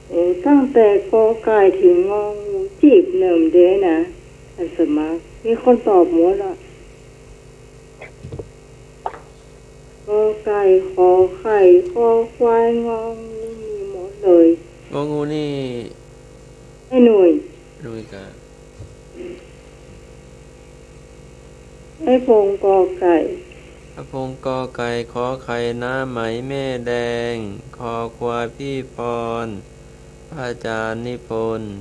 โอ้ ตั้งแต่กอไก่เถิงงองู จีบเนิ่มเด้นะ อาสาสมัคร มีคนตอบหมดละ กอไก่ ขอไข่ คอควาย งองู มีหมดเลย งองูนี่ ไอ้หนุ่ย หนุ่ยกะ ไอ้พงกอไก่ ไอ้พงกอไก่ ขอไข่น้าไหมแม่แดง คอควายพี่ปอน พระอาจารย์นิพนธ์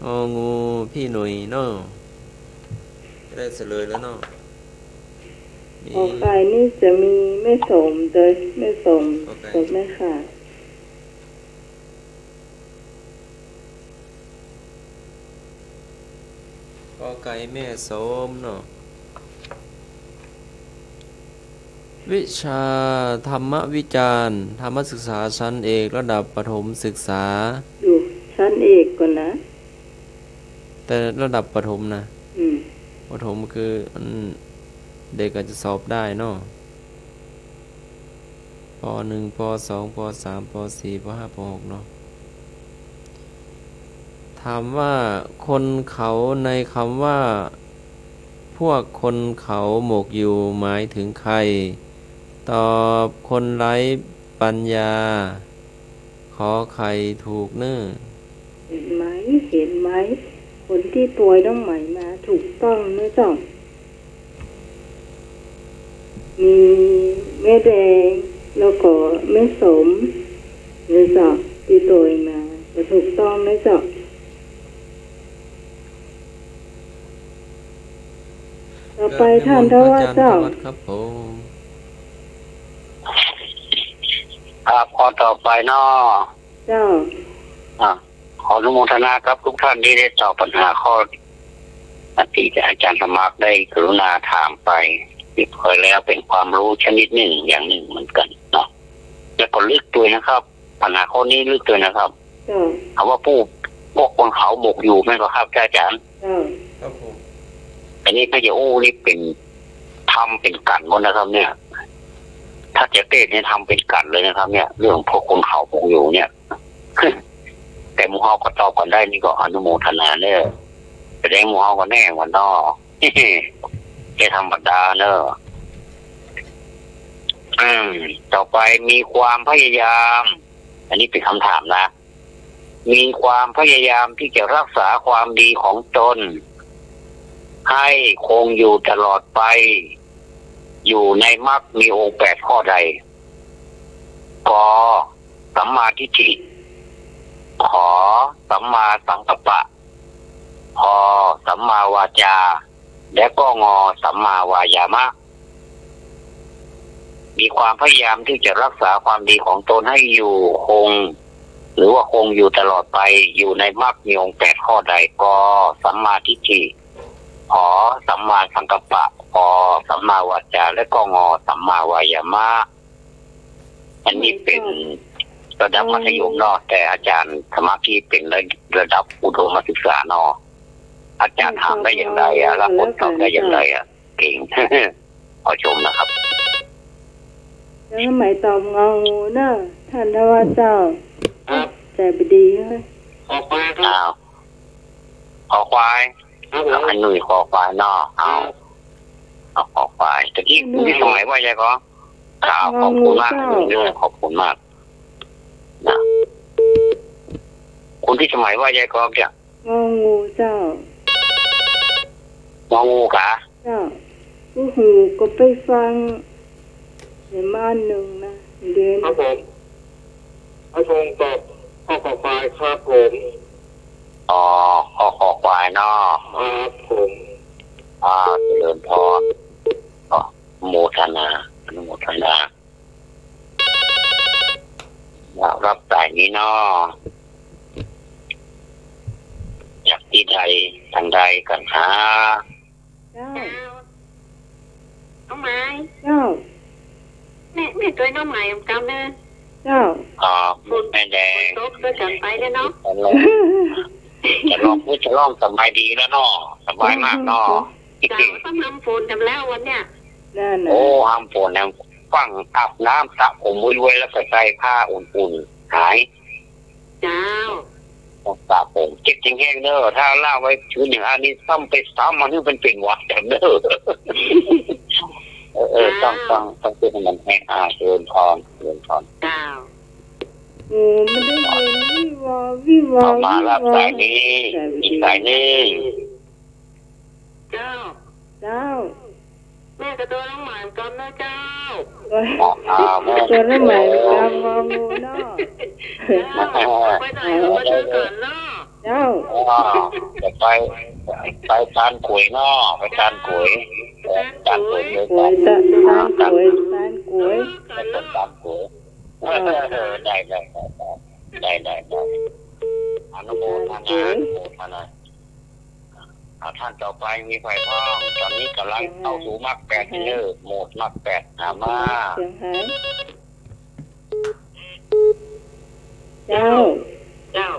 งองูพี่หนุ่ยเนาะ จะได้เฉลยแล้วเนาะ นี่ ขอไข่นี่จะมีแม่สมเด้อ แม่สม ขอไข่ กับแม่ข่า กอไก่แม่สมเนาะ วิชาธรรมวิจารณ์ ธรรมศึกษาชั้นเอกระดับประถมศึกษา อยู่ชั้นเอกก่อนนะ แต่ระดับประถมนะ อืม ประถมคือ อืม เด็กอาจจะสอบได้เนาะ ป.หนึ่ง ป.สอง ป.สาม ป.สี่ ป.ห้า ป.หก เนาะ ถามว่าคนเขาในคำว่า พวกคนเขาหมกอยู่หมายถึงใคร ตอบ คนไร้ปัญญา ขอไข่ถูกเน้อ เห็นไหม เห็นไหม คนตี้ตวยน้องไหมมาถูกต้องเน้อเจ้า มีแม่แดง แล้วก็แม่สมเน้อเจ้า ตี้ตวยมา ก็ถูกต้องเน้อเจ้า ต่อไป ครับ ท่านธวัฒน์เจ้า นิมนต์พระอาจารย์ธวัฒน์ครับผม ครับ ข้อต่อไปเนาะ เจ้า อ่ะ ขออนุโมทนาครับทุกท่านที่ได้ตอบปัญหาข้อที่อาจารย์สมัครได้กรุณาถามไปเรียบร้อยแล้ว เป็นความรู้ชนิดหนึ่งอย่างหนึ่งเหมือนกันเนาะ แล้วก็ลึกด้วยนะครับ ปัญหาข้อนี้ลึกด้วยนะครับ เจ้า คำว่าผู้ พวกคนเขาหมกอยู่แม่นก็ครับอาจารย์ เจ้า ครับผม อันนี้ถ้าจะอู้นี่เป็น ทำเป็นกั๋นหมดนะครับเนี่ย ถ้าจะเทศน์เนี่ยทำเป็นกั๋นเลยนะครับเนี่ย เรื่องพวกคนเขาหมกอยู่เนี่ย แต่หมู่เฮาก็ตอบกั๋นได้นี่ก็อนุโมทนาเน้อ แสดงหมู่เฮาก็แน่หว่าเนาะ แค่ธรรมดาเน้อ อืม ต่อไปมีความพยายาม อันนี้เป็นคำถามนะ มีความพยายามที่จะรักษาความดีของตน ให้คงอยู่ตลอดไป อยู่ในมรรคมีองค์แปดข้อใด ก สัมมาทิฏฐิ ข สัมมาสังกัปปะ พ สัมมาวาจา และก็ ง สัมมาวายามะ มีความพยายามที่จะรักษาความดีของตนให้อยู่คง หรือว่าคงอยู่ตลอดไป อยู่ในมรรคมีองค์แปดข้อใด ก สัมมาทิฏฐิ ข สัมมาสังกัปปะ ก สัมมาวาจา และก็ ง สัมมาวายามะ อันนี้เป๋นระดับมัธยมเนาะ แต่อาจ๋ารย์สมาธิเป๋นระ ระดับอุดมศึกษาเนาะ อาจ๋ารย์ถามได้อย่างไรอะ แล้วผมตอบได้อย่างไรอะ เก่ง ขอชมนะครับ แล้วหมายตอบงองูเนอะ ท่านทวัชเจ้า ครับ ใจบ่ดีเฮ้ย ขอควายครับ อ้าว ขอควาย ครับผม เอาให้หนุ่ยขอควายเนาะ เอา ครับ เอาขอควาย ตะกี้ หนุ่ย คุณพิสมัยว่าไงก็ ครับ งองู ขอบคุณมาก เจ้า หนุ่ยเนอะ ขอบคุณมาก นะ คุณพิสมัยว่าไงก็เนี่ย งองูเจ้า งองูกา เจ้า อู้หูก็ไปฟังในม่านนึ่งนะ เดี๋ยว ครับผม ครับผม ตอบข้อขอควายครับผม อ๋อ ข้อขอควายเนาะ ครับผม อ่า เจริญพร ก็อนุโมทนา อนุโมทนา อยากฮับสายนี้เนาะ จากตี้ใด ตางใดกั๋นฮะ เจ้า เจ้า น้องไหม เจ้า แม่ แม่ตวยน้องไหมกำเนอะ เจ้า อ๋อ แม่แดง ฝนตกตวยกั๋นไปเนี่ยเนาะ จะลอง จะลองพูด จะลองสบายดีแล้วเนาะ สบายมากเนาะ เจ้า จริงๆ ต้องห้ามฝนกั๋นแล้ววันเนี้ย นั่นน่ะ โอ้ ห้ามฝนนะ ฟั่งอาบน้ำสระผมไวๆ แล้วก็ใส่ผ้าอุ่นๆ หาย เจ้า ต้องสระผม เจ็บจริงแฮงเนอะ ถ้าละไว้คืนนึ่งอันนี้ซ้ำไปซ้ำมานี่มันเป๋นหวัดกั๋นเนอะ เออ เออ เจ้า ต้อง ต้อง ต้องเช็ดให้มันแห้ง อ่า เจริญพร เจริญพร เจ้า โอ้ มันได้ยิน วี้วอ วี้วอ เข้ามา วี้วอ รับสายนี้ สายนี้ อีกสายนึ่ง เจ้า เจ้า แม่ก็ตวยน้องไหมกำเนอะเจ้า โอ๊ย อ่า แม่ ตวยน้องไหมกำ งองูเนาะ เจ้า ไปไหนก็ไปด้วยกั๋นเนาะ เจ้า อ่า จะไป ไปตานก๋วยเนาะ ไปตานก๋วย ตานก๋วย ก๋วย ตานก๋วย ตานก๋วย ไปตานก๋วย เออ ได้ ได้ ได้ อนุโมทนา อนุโมทนา อ่า ท่านต่อไปมีใผพ่อง ต๋อนนี้ก่ำลังเข้าสู่มรรคแปด เสียงหาย เนอะ โหมดมรรคแปด ถามมา เสียงหาย เจ้า เจ้า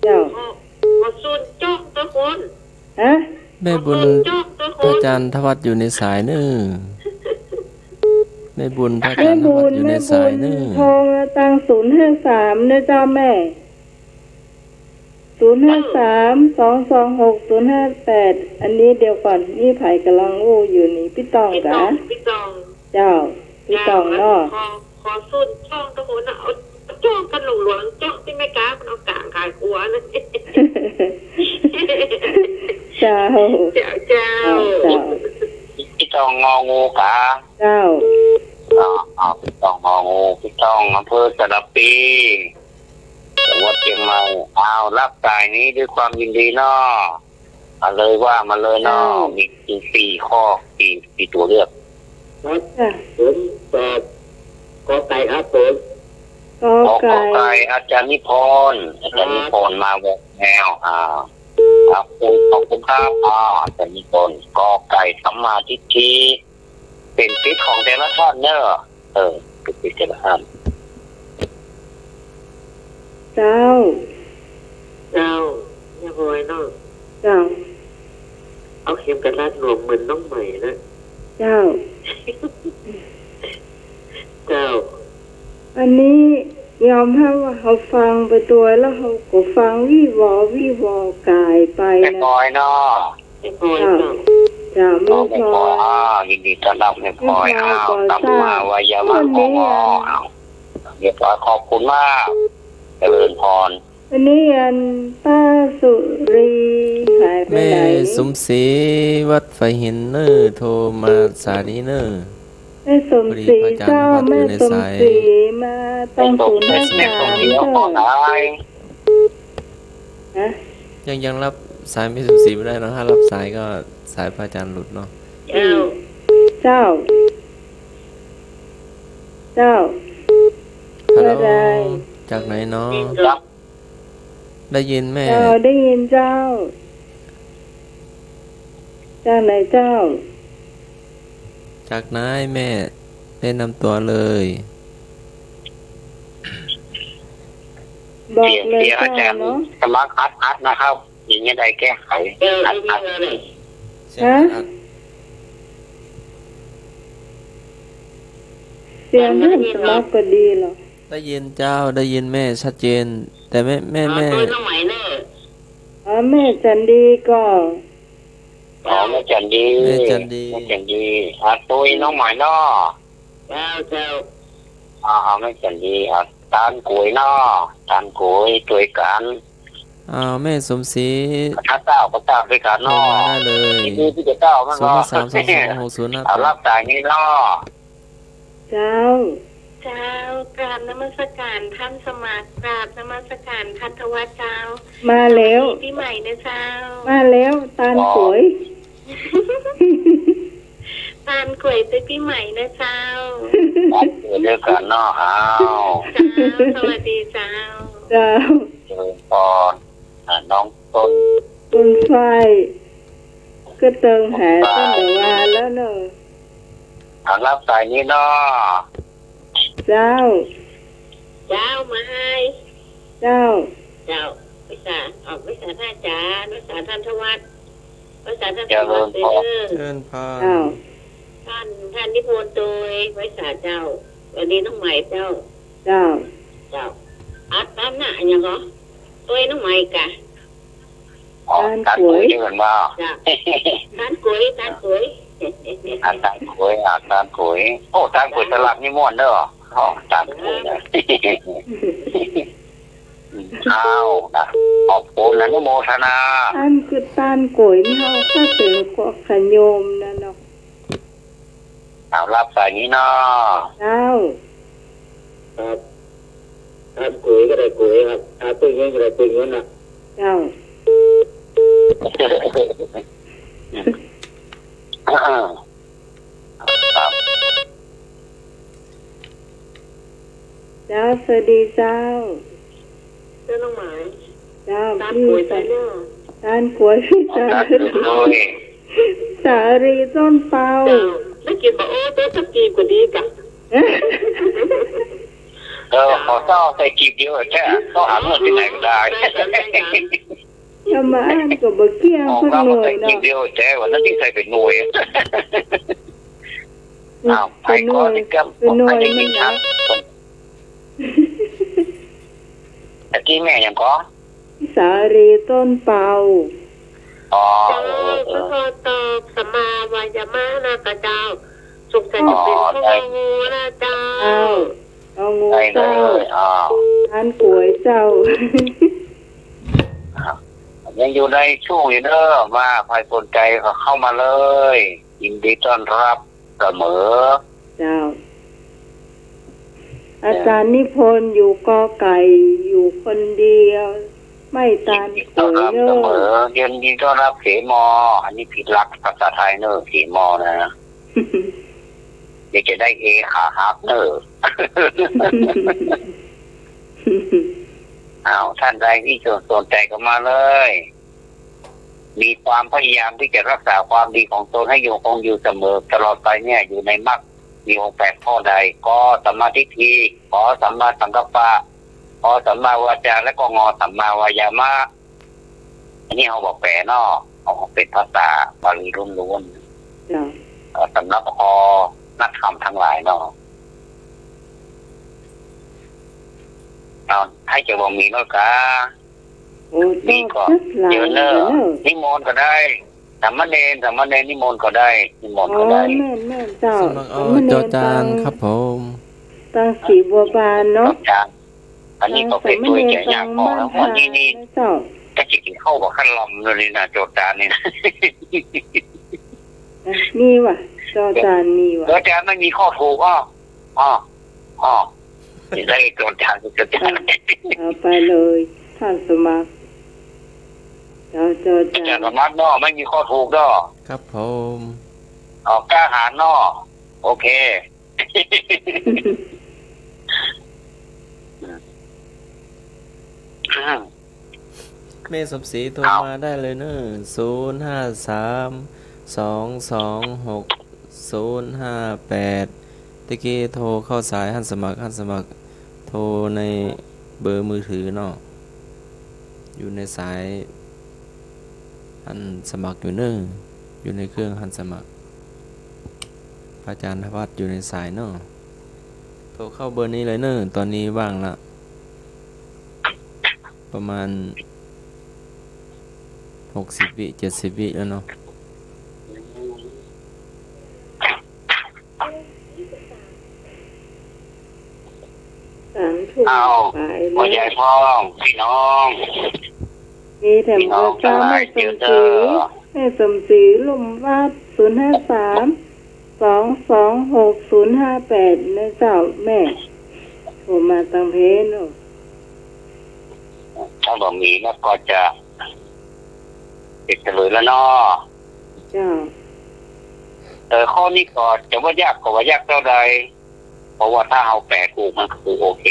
เจ้า ขอ ขอศูนย์จ้องตวยคน ฮะ แม่บุญ ขอศูนย์จ้องตวยคน พระอาจ๋ารย์ทวัชอยู่ในสายเนอะ แม่บุญ พระอาจ๋ารย์ทวัชอยู่ในสายเนอะ แม่บุญ แม่บุญ โทรมาตางศูนย์ห้าสามเนอะเจ้าแม่ ศูนย์ห้าสาม สองสองหก ศูนย์ห้าแปด อันนี้เดี๋ยวก่อน มีใผก่ำลังอู้อยู่นี่ ปี้ต้องกา ปี้ต้อง ปี้ต้อง เจ้า ปี้ต้องเนาะ ขอ ขอศูนย์จ้องตวยคนนะ เอาจ้องกั๋นหลวงๆ จ้องตี้แม่ก๊ามันเอาก๋างขายครัวนะ เจ้า เจ้า เจ้า เจ้า เจ้า ปี้ต้องงองูกา เจ้า อ่า อ่า ปี้ต้องงองู ปี้ต้อง อำเภอสารภี จังหวัดเจียงใหม่ อ้าว ฮับสายนี้ด้วยความยินดีเนาะ มาเลย ว่ามาเลยเนาะ เจ้า มีสี่ข้อ สี่ สี่ตั๋วเลือก ครับ ค่ะ ผมตอบ ก.ไก่ ครับผม ก.ไก่ ก.ไก่ อาจ๋ารย์นิพนธ์ อาจ๋ารย์นิพนธ์ มาแหวกแนว อ่า ขอบคุณ ขอบคุณครับ อ่า อาจ๋ารย์นิพนธ์ ก.ไก่ สัมมาทิฏฐิ เป๋นสิทธิ์ของแต่ละท่านเนอะ เออ เป๋นสิทธิ์แต่ละท่าน เจ้า เจ้า เรียบร้อยเนาะ เจ้า เอาเข็มกัดรัดหลวมเหมือนน้องใหม่นะ เจ้า เจ้า อันนี้ยอมฮับว่าเฮาฟังไปตวย แล้วเฮาก็ฟังวี้วอวี้วอกายไปนะ แม่ปอยเนาะ แม่ปอยเนาะ เจ้า แม่ปอย อ้าว ยินดีต้อนรับแม่ปอย แม่ปอย อ้าว ก่อสร้าง สัมมาวายามะ วันนี้ ของหมอ อ้าว เรียบร้อย ขอบคุณมาก เจริญพร วันนี้อันป้าสุรีหายไปไหน แม่สมศรีวัดฝายหินเน่อ โทรมาสายนี้เน่อ แม่สมศรี พอดีพระอาจ๋ารย์ เจ้า นวัดอยู่ในสาย แม่สมศรีมาตางศูนย์ห้าสามเจ้า ฮะ ยัง ยังฮับสายแม่สมศรีบ่ได้เนาะ ถ้าฮับสายก็สายพระอาจ๋ารย์หลุดเนาะ เจ้า เจ้า เจ้า ฮัลโหล ว่าไง จากไหนเนาะ ได้ยินแม่ เจ้า ได้ยินเจ้า จากไหนเจ้า จากไหนแม่ แนะนำตั๋วเลย บอกเลย เสียง เสียงอาจารย์ เจ้าเนาะ สมัครอัดอัดนะครับ อย่างนี้ได้แก้ไข เออ อัดอัด เออ เสียงอัดอัด ฮะ เสียงท่านสมัครก็ดีเหรอ ได้ยินเจ้า ได้ยินแม่ชัดเจน แต่แม่ แม่ อ๋อ แม่ ตัวน้องใหม่เนอะ อ๋อ แม่จันดีก็ อ๋อ แม่จันดี แม่จันดี แม่จันดี อ่ะ ตัวน้องใหม่เนาะ เจ้า เจ้า อ่า แม่จันดี อ่ะ ตานก๋วยเนาะ ตานก๋วย ตวยกั๋น อ่า แม่สมศรี ถ้าเจ้าก็เจ้าตวยกั๋นเนาะ โทรมาได้เลย ยินดีตี้จะเจ้า ศูนย์ห้าสาม สองสองหกศูนย์ห้าแปด เอารับสายนี้เนาะ เจ้า เจ้า กราบนมัสการท่านสมัคร กราบนมัสการท่านทวัชเจ้า มาแล้ว สวัสดีปี๋ใหม่นะเจ้า มาแล้ว ตานก๋วย ตานก๋วยตวยปี๋ใหม่นะเจ้า ตานก๋วยตวยกั๋นเนาะ อ้าว เจ้า สวัสดีเจ้า เจ้า เจริญพร อ่า น้องต้น ต้นฝ้าย ก็เติงหาต้นเดียวว่าแล้วเนาะ เอารับสายนี้เนาะ เจ้า เจ้า มาให้ เจ้า เจ้า ไหว้สา ออกไหว้สาท่านอาจารย์ ไหว้สาท่านทวัช ไหว้สาท่าน เจริญพร เจ้า เจริญพร เจ้า ท่าน ท่านนิพนธ์ตวย ไหว้สาเจ้า สวัสดีน้องใหม่เจ้า เจ้า เจ้า อัดตามหน้าอย่างเหรอ ตวยน้องใหม่กะ อ๋อ ตานก๋วย ตานก๋วยนี่มันว่า จ้ะ ตานก๋วย ตานก๋วย อ่ะ ตานก๋วย อ่ะ ตานก๋วย โอ้ ตานก๋วยสลักนี่ม่วนเด้อ อ๋อ ตานก๋วยนะ อ้าว นะ ขอบคุณ อนุโมทนา อันคือตานก๋วยนี่เฮาก็เป๋นขะโยมนะเนาะ เอารับสายนี้เนาะ เจ้า ครับ ตานก๋วยก็ได้ก๋วยครับ ตานก๋วยเงินก็ได้ก๋วยเงินนะ เจ้า ครับ เจ้า สวัสดีเจ้า เจ้าน้องหมาย เจ้า ตานก๋วย พี่สา ไปเนี่ย ตานก๋วย พี่สาลี สาลีต้นเปา เจ้า ได้กิ๋นบ่โอ้ โต๊ะสักกีบก็ดีกะ เออ ขอเจ้าใส่กีบเดียวแท้ ต้องหาเงินตี้ไหนก็ได้ ได้กัน ได้กัน ถ้ามาอั้นก็บ่เกี้ยงสักหน่วยเนาะ ใส่กีบเดียวแท้ วันนั้นตี้ใส่เป๋นหน่วย อ้าว ไปก่อน เป๋นหน่วย เป๋นหน่วย ตะกี้แม่หยังก่อ สาลีต้นเปา อ๋อ เจ้า เออ เออ พระโพธิ์ตอบสัมมาวายามะนะกะเจ้า สงสัยจะเป๋น อ๋อ พระ ได้ งองูนะเจ้า เจ้า งองู ได้เลย เจ้า อ้าว ตานก๋วยเจ้า ยังอยู่ในช่วงอยู่เด้อ ว่าใผสนใจ๋ก็เข้ามาเลย ยินดีต้อนรับเสมอ เจ้า อาจ๋ารย์นิพนธ์อยู่กอไก่ อยู่คนเดียว ไม่ตานก๋วยเนอะ ยินดีต้อนรับเสมอ เสมอ อันนี้ผิดหลักภาษาไทยเนอะ เสมอนะ เดี๋ยวจะได้เอขาหักเนอะ อ้าว ท่านใดตี้สนใจ๋ก็มาเลย มีความพยายามตี้จะรักษาความดีของตนให้อยู่คงอยู่เสมอตลอดไปเนี่ย อยู่ในมรรคมีองค์แปดข้อใด กอสัมมาทิฏฐิ ขอสัมมาสังกัปปะ ขอสัมมาวาจา และก็งอสัมมาวายามะ อันนี้เฮาบ่แป๋เนาะ เอาเป๋นภาษาบาลีล้วนๆ เจ้า เอ่อ สำหรับคอนักธรรมทั้งหลายเนาะ เอา ใผจะบ่มีแล้วกา โอ้ มีก็ ต้องสักหลาย เดี๋ยวเนอะ เดี๋ยวเนอะ นิมนต์ก็ได้ สามเณร สามเณรนิมนต์ก็ได้ นิมนต์ก็ได้ อ๋อ แม่นๆ เจ้า สมัคร อ๋อ สามเณร จอจาน ตาง ครับผม ตางสีบัวบานเนาะ จอจาน อันนี้ก็เป๋นตวยจะยากพอแล้ว ตางสามเณร ตางบ้าน วันนี้นี่ เจ้า จะกิ๋นข้าวบ่คันลำเลยนี่นะ จอจานนี่นะ มีว่ะ จอจานมีว่ะ จอจานไม่มีข้อถูกอ้อ อ้อ อ้อ จะได้จอจาน จอจาน เอาไปเลย ท่านสมัคร เจ้า จอจาน อาจ๋ารย์สมัครเนาะ ไม่มีข้อถูกเนาะ ครับผม ออกกล้าหาญเนาะ โอเค แม่สมศรีโทรมาได้เลยเนอะ ศูนย์ห้าสาม สองสองหก ศูนย์ห้าแปด ตะกี้โทรเข้าสายหั้นสมัคร หั้นสมัคร โทรในเบอร์มือถือเนาะ อยู่ในสายหั้นสมัครอยู่เนอะ อยู่ในเครื่องหั้นสมัคร พระอาจารย์ธวัชอยู่ในสายเนาะ โทรเข้าเบอร์นี้เลยเนอะ ตอนนี้ว่างละ ประมาณ หกสิบ วิ เจ็ดสิบ วิแล้วเนาะ สามทุ่ม อ้าว ปายแล้ว พ่อใหญ่พ้อง พี่น้อง มีแต่ พี่น้อง เบอร์เก้า ทั้งหลาย แม่สมศรี เจอเด้อ แม่สมศรี ลุ่มวัด ศูนย์ห้าสาม สองสองหก ศูนย์ห้าแปด นะเจ้าแม่ โทรมาตางเพจเนาะ ถ้าบ่มีแล้วก็จะปิดเฉลยแล้วเนาะ เจ้า เออ ข้อนี้ก็จะว่ายากก็ว่ายากเต้าใด เพราะว่าถ้าเฮาแปลถูกมันก็คือโอเค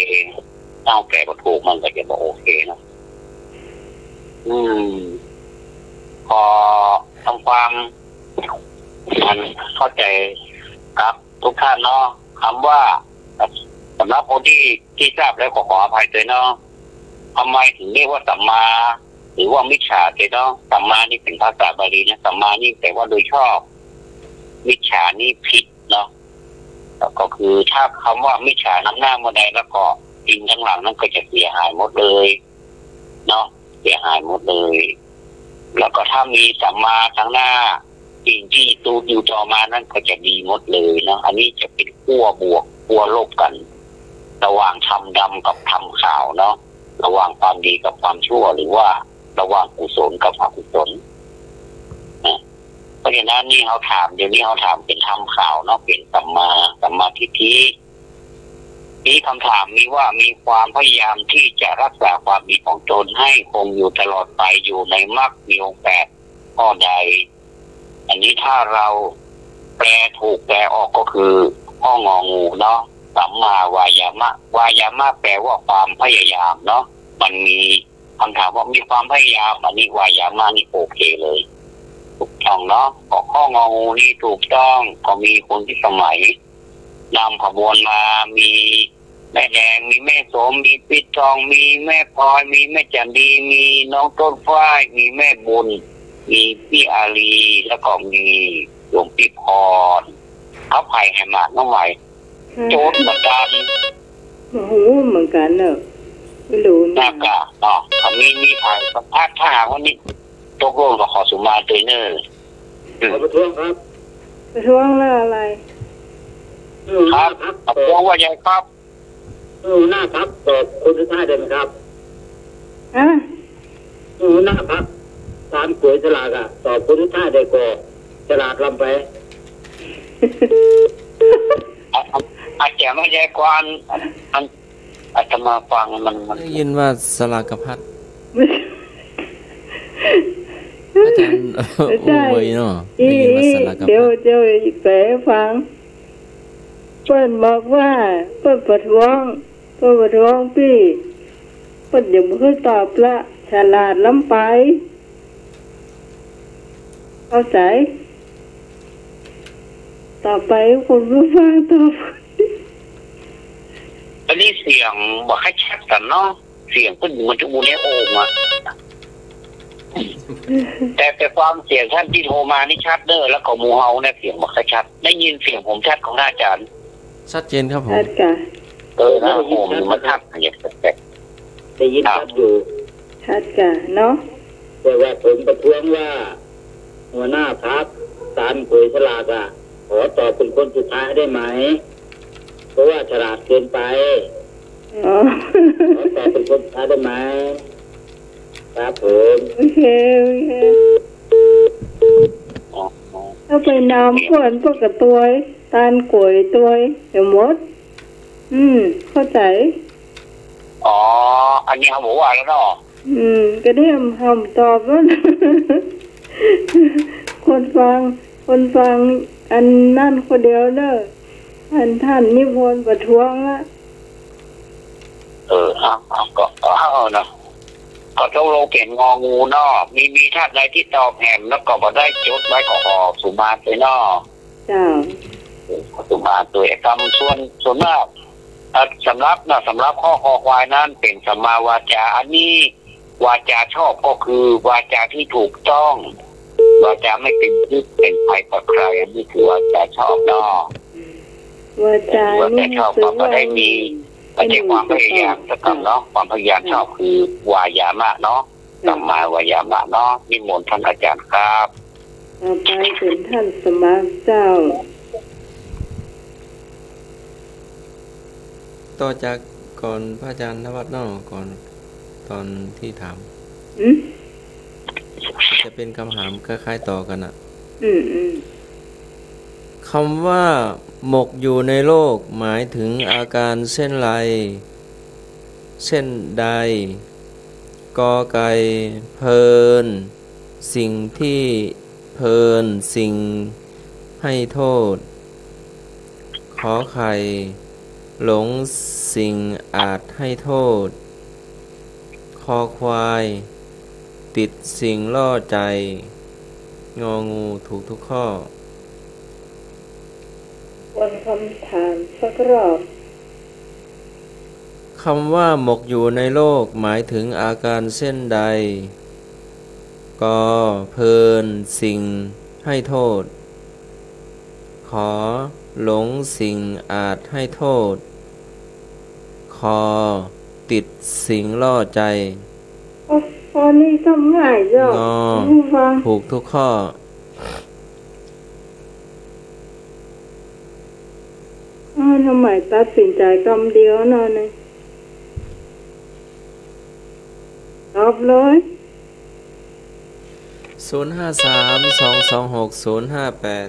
ถ้าเฮาแปลบ่ถูกมันก็จะบ่โอเคเนาะ อืม ขอทำความ มันเข้าใจครับทุกท่านเนาะ คำว่า สำหรับคนที่ ที่ทราบแล้วก็ขออภัยด้วยเนาะ ทำไมถึงเรียกว่าสัมมา หรือว่ามิจฉาเจ้าเนาะ สัมมานี่เป็นภาษาบาลีนะ สัมมานี่แปลว่าโดยชอบ มิจฉานี่ผิดเนาะ แล้วก็คือถ้าคำว่ามิจฉานำหน้าเมื่อใดแล้วก็สิ่งทั้งหลังนั้นก็จะเสียหายหมดเลยเนาะ เสียหายหมดเลย แล้วก็ถ้ามีสัมมาทางหน้า สิ่งที่ตูดอยู่ต่อมานั้นก็จะดีหมดเลยเนาะ อันนี้จะเป็นขั้วบวก ขั้วลบกัน ระหว่างธรรมดำกับธรรมขาวเนาะ ระหว่างความดีกับความชั่ว หรือว่าระหว่างกุศลกับอกุศลนะ เพราะฉะนั้นนี่เฮาถาม เดี๋ยวนี้เฮาถามเป็นธรรมขาวเนาะ เป็นสัมมา สัมมาทิฏฐิ มีคำถามมีว่า มีความพยายามที่จะรักษาความดีของตนให้คงอยู่ตลอดไปอยู่ในมรรคมีองค์แปดข้อใด อันนี้ถ้าเราแปลถูกแปลออกก็คือข้ององูเนาะ สัมมาวายามะ วายามะแปลว่าความพยายามเนาะ มันมีคำถามว่ามีความพยายาม อันนี้วายามะนี่โอเคเลย ถูกต้องเนาะ ก็ข้ององูนี่ถูกต้อง ก็มีคุณพิสมัยนำขบวนมา มี แม่แดง มีแม่สม มีปิดทอง มีแม่พลอย มีแม่จันดี มีน้องต้นฝ้าย มีแม่บุญ มีพี่อาลี แล้วก็มีหลวงพี่พร เขาไผ่แห่หมากน้องใหม่ อืม โจทย์เหมือนกัน บ่ฮู้เหมือนกันเนอะ ไม่รู้นะ น่ากะเนาะ เขามี มีไผ่สัมภาษณ์ ถ้าหากว่านี่ตกลงก็ขอสุมาเตยเนอร์ อืม ขอประท้วงครับ ประท้วงเรื่องอะไร ครับ ประท้วงว่าไงครับ หัวหน้าพรรคตอบคนสุดท้ายได้ไหมครับ ฮะ หัวหน้าพรรค ตานก๋วยสลากอะ ตอบคนสุดท้ายได้ก่อ ฉลาดล้ำไป อา อา อาจารย์วิทยากร อัน อัน อาตมาฟังมัน มัน ได้ยินว่าสลากพัด อาจารย์ ไม่ใช่ โอ้ยเนาะ อี ได้ยินว่าสลากพัด เดี๋ยว เดี๋ยวแปลให้ฟัง เปิ้นบอกว่า เปิ้นประท้วง เปิ้นประท้วงปี้ เปิ้นยังบ่เคยตอบละ ฉลาดล้ำไป เข้าใจ๋ ต่อไปคุณผู้ฟังตอบ อันนี้เสียงบ่ค่อยชัดกั๋นเนาะ เสียงเปิ้นมันจะอู้ในโอ่งอะ แต่ แต่ฟังเสียงท่านตี้โทรมานี่ชัดเด้อ แล้วก็หมู่เฮาเนี่ยเสียงบ่ค่อยชัด ได้ยินเสียงผมชัดของท่านอาจารย์ ชัดเจนครับผม ชัดค่ะ เออ นะ โอ้โห มันชัดอย่างแปลกๆ ได้ยินชัดอยู่ ชัดค่ะเนาะ แต่ว่าผมประท้วงว่า หัวหน้าพรรค ตานก๋วยสลากอะ ขอตอบเป็นคนสุดท้ายได้ไหม เพราะว่าฉลาดเกินไป อ๋อ ขอตอบเป็นคนสุดท้ายได้ไหม ครับผม โอเค โอเค อ๋อ ถ้าไปนำเปิ้น เปิ้นก็ตวย ตานก๋วยตวย เดี๋ยวหมด อืม เข้าใจ๋ อ๋อ อันนี้เฮาบ่ว่าแล้วเนาะ อืม ก็ได้เฮาตอบแล้ว คนฟัง คนฟัง อันนั้นคนเดียวเนอะ อันท่านนิพนธ์ประท้วงละ เออ เอา เอา ก็ เอา เอาเนาะ ก็ตกลงเป๋นงองูเนาะ มี มีท่านใดตี้ตอบแหมแล้วก็บ่ได้จดไว้ก็ขอสุมาตวยเนาะ เจ้า สุมาตวย กำส่วน ส่วนมาก เอ่อ สำหรับเนาะ สำหรับข้อคอควายนั้นเป๋นสัมมาวาจา อันนี้วาจาชอบก็คือวาจาตี้ถูกต้อง วาจาไม่เป็นพิษเป็นภัยต่อใคร อันนี้คือวาจาชอบเนาะ วาจานี่ วาจาชอบก็ได้มี ไม่ใช่ความพยายามสักกำเนาะ ความพยายามชอบคือวายามะเนาะ สัมมาวายามะเนาะ นิมนต์ท่านอาจารย์ครับ ต่อไปเป๋นท่านสมัครเจ้า ต่อจากก่อนพระอาจารย์นวัตเนาะ ก่อนตอนตี้ถาม อืม จะเป๋นกำถามคล้ายๆ ต่อกั๋นน่ะ อืม อืม กำว่าหมกอยู่ในโลกหมายถึงอาการเช่นไร เช่นใด กอไก่ เพลิน สิ่งตี้เพลิน สิ่งให้โทษ ขอไข่ หลงสิ่งอาจให้โทษ คอควาย ติดสิ่งล่อใจ งองู ถูกทุกข้อ ทวนกำถามสักรอบ กำว่าหมกอยู่ในโลกหมายถึงอาการเช่นใด กอ เพลินสิ่งให้โทษ ขอ หลงสิ่งอาจให้โทษ คอ ติดสิ่งล่อใจ โอ้ ข้อนี้ก็ง่ายเจ้า งอ ผู้ฟัง ถูกทุกข้อ อ้าว ทำไมตัดสินใจ๋กำเดียวเนาะเนี่ย ตอบเลย ศูนย์ห้าสาม สองสองหก ศูนย์ห้าแปด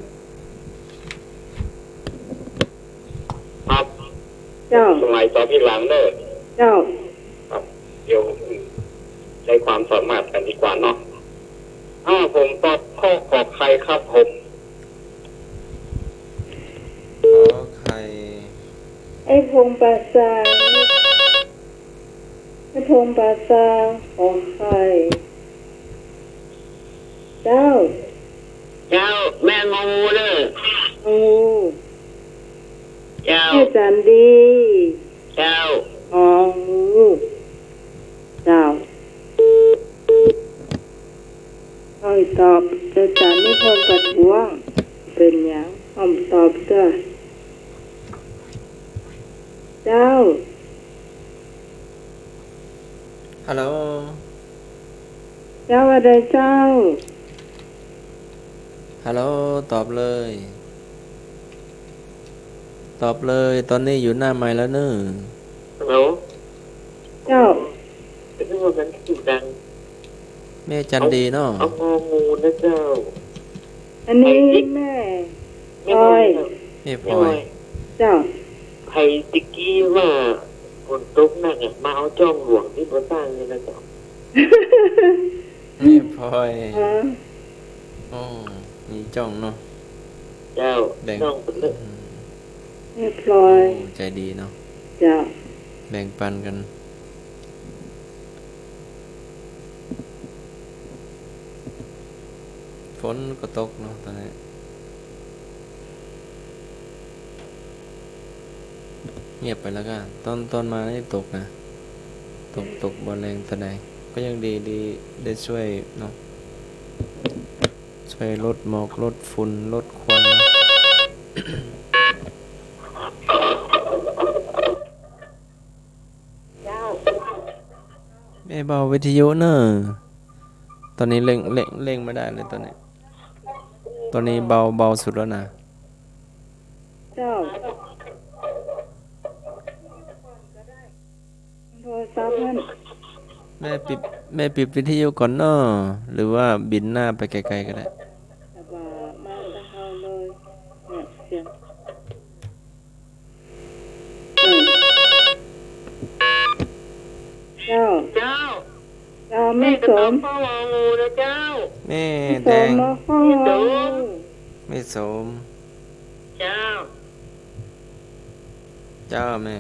ครับ เจ้า สมัยตอบทีหลังเน่อ เจ้า ครับ เดี๋ยวใช้ความสามารถกั๋นดีกว่าเนาะ อ่า ผมตอบข้อขอไข่ครับผม ขอไข่ ไอ้พงษ์ป่าซาง ไอ้พงษ์ป่าซาง ขอไข่ เจ้า เจ้า แม่งองูเน่อ งองู เจ้า แม่จันดี เจ้า งองู เจ้า อ้อยตอบ อาจ๋ารย์นิพนธ์ประท้วง เป๋นหยัง อ้อมตอบเตื้อ เจ้า ฮัลโหล เจ้าว่าใดเจ้า ฮัลโหล ตอบเลย ตอบเลย ตอนนี้อยู่หน้าไมค์แล้วเน่อ ฮัลโหล เจ้า เป็นเรื่องกันที่อยู่ดัง แม่จันดีเนาะ เอา เอางองูนะเจ้า อันนี้แม่ แม่พลอย แม่พลอย เจ้า ไผตะกี้ว่าฝนตกหนักอะ มาเอาจ้องหลวงตี้บ่สร้างนี่นะเจ้า แม่พลอย อ๋อ อ๋อ มีจ้องเนาะ เจ้า แบ่ง จ้องเปิ้นเน่อ อืม แม่พลอย โอ้ ใจ๋ดีเนาะ เจ้า แบ่งปันกั๋น ฝนก็ตกเนาะ ตอนนี้ เงียบไปแล้วก็ ตอน ตอนมานี่ตกนะ ตก ตกบ่แรงเต้าใด ก็ยังดี ดี ได้จ้วยเนาะ จ้วยลดหมอก ลดฝุ่น ลดควันเนาะ แม่เบาวิทยุเน่อ ตอนนี้เร่ง เร่ง เร่งไม่ได้เลยตอนนี้ ตอนนี้เบา เบาสุดแล้วนะ เจ้า โทรศัพท์นั่น แม่ปิด แม่ปิดวิทยุก่อนเนาะ หรือว่าบินหน้าไปไกลๆ ก็ได้ แต่ว่ามาแต่เฮาเลย เนี่ย เสียง อืม เจ้า เจ้า เจ้า แม่สม แม่ตะกำเฝ้าเอางูนะเจ้า แม่แดง แม่สมมาเฝ้าเอางู แม่สม เจ้า เจ้าแม่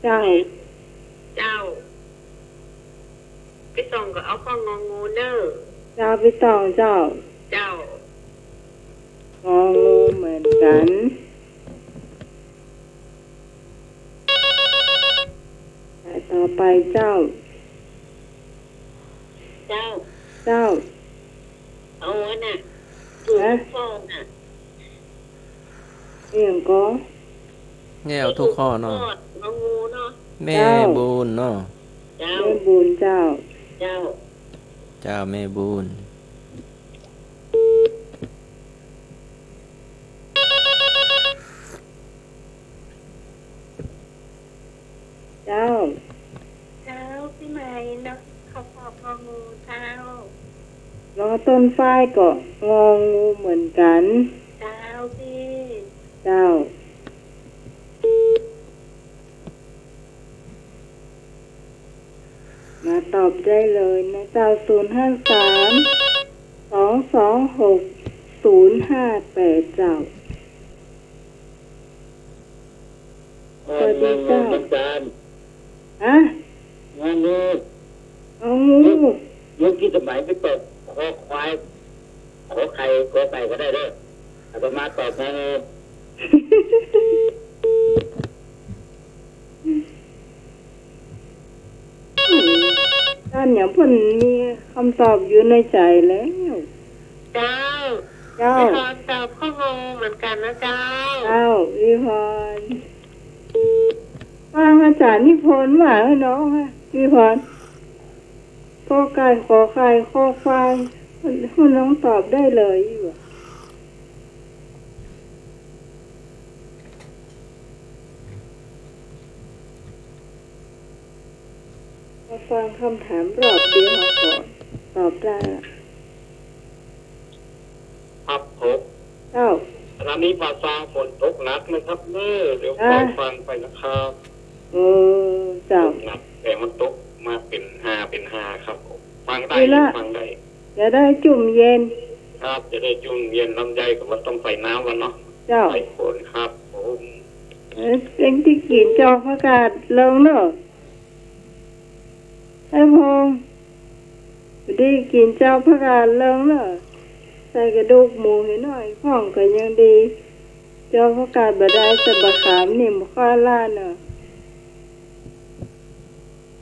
เจ้า เจ้า ปี้ต่องก็เอาข้ององูเน่อ เจ้า ปี้ต่องเจ้า เจ้า งองูเหมือนกั๋น สายต่อไปเจ้า เจ้า เจ้า เอาอันน่ะ ฮะ ถูกข้อน่ะ อะหยังก่อ แง่วถูกข้อเนาะ ถูกข้อ งองูเนาะ แม่ เจ้า บุญเนาะ เจ้า แม่บุญเจ้า เจ้า เจ้า แม่บุญ เจ้า เจ้า ปี้ใหม่เนาะ เขาตอบงองูเจ้า ลอต้นฝ้ายก็งองูเหมือนกั๋น เจ้าปี้ เจ้า มาตอบได้เลยนะเจ้า ศูนย์ห้าสาม สองสองหก ศูนย์ห้าแปด เจ้า สวัสดีเจ้า งองูเหมือนกั๋น ฮะ งองู งองู เมื่อกี้สมัยไปตอบคอควาย ขอไข่ กอไก่ก็ได้เด้อ อาตมาตอบงองู ต้านหยัง เปิ้นมีกำตอบอยู่ในใจ๋แล้ว เจ้า เจ้า พี่พรตอบข้ององูเหมือนกั๋นนะเจ้า เจ้า พี่พร ฟังอาจ๋ารย์นิพนธ์ว่าเนาะ พี่พร กอไก่ ขอไข่ คอควาย มัน มันต้องตอบได้เลยอยู่อะ มาฟังกำถามรอบเดียวก่อน ตอบได้ละ ครับผม เจ้า อันนี้มาฟังฝนตกหนักนะครับเน้อ เดี๋ยว อ่า คอยฟังไปนะครับ เออ เจ้า ตกหนัก แต่มันตกมาเป๋นห้า เป๋นห้าครับผม ฟังได้ ดีละ ฟังได้ จะได้จุ่มเย็น ครับ จะได้จุ่มเย็น ลำไยก็บ่ต้องใส่น้ำมันเนาะ เจ้า ใส่ฝนครับผม เออ เอ็งตี้กิ๋นจอผักกาดเลิงเนาะ ไอ้พงษ์ ตี้กิ๋นจอผักกาดเลิงเนาะ ใส่กระดูกหมูหื้อหน่อยพ่องก็ยังดี จอผักกาดบ่ได้ แต่บ่าขามนี่บ่ค่อยล้าเนาะ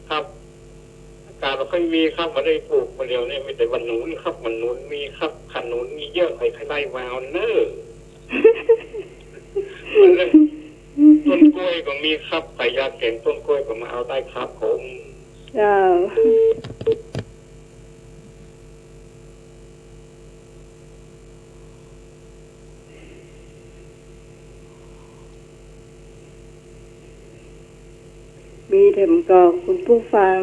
ครับ ผักกาดบ่ค่อยมีครับ บ่ได้ปลูก บ่าเดี่ยวนี้มีแต่บ่าหนุนครับ บ่าหนุนมีครับ ขนุนมีเยอะ ใผใค่ได้มาเอาเน้อ ต้นกล้วยก็มีครับ ใผอยากแก๋งต้นกล้วยก็มาเอาได้ครับผม เจ้า มีแถมก่อคุณผู้ฟัง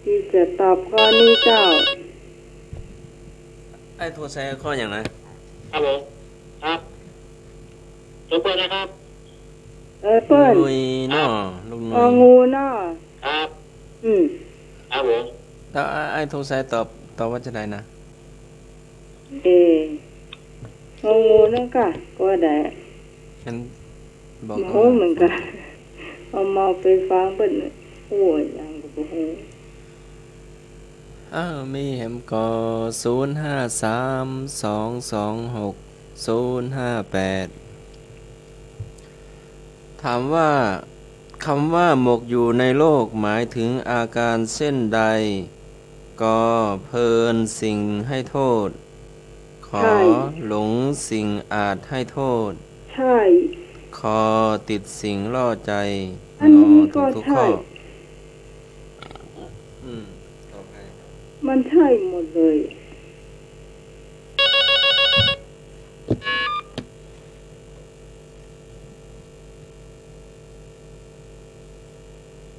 ตี้จะตอบข้อนี้เจ้า ไอ้โทรใส่ข้อหยังนะ ครับผม ครับ ตัวเปิ้นนะครับ เออ เปิ้น ลุยเนาะ ครับ ลุงลุย งองูเนาะ ครับ อืม ครับผม แล้วไอ้ ไอ้โทรใส่ตอบ ตอบว่าจะไดนะ เออ งองูนั่นก่ะ ก็ได้ อัน บอก บ่ฮู้เหมือนกั๋น เอามาไปฟังเปิ้น โอ้ย หยังก็บ่ฮู้ อ้าว มีแหมก่อ ศูนย์ห้าสาม สองสองหก ศูนย์ห้าแปด ถามว่า คำว่าหมกอยู่ในโลกหมายถึงอาการเช่นใด ก เพลินสิ่งให้โทษ ข ใช่ หลงสิ่งอาจให้โทษ ใช่ ค ติดสิ่งล่อใจ อันนี้ ง ก็ ถูกทุกข้อ ใช่ อืม ต่อไป มันใช่หมดเลย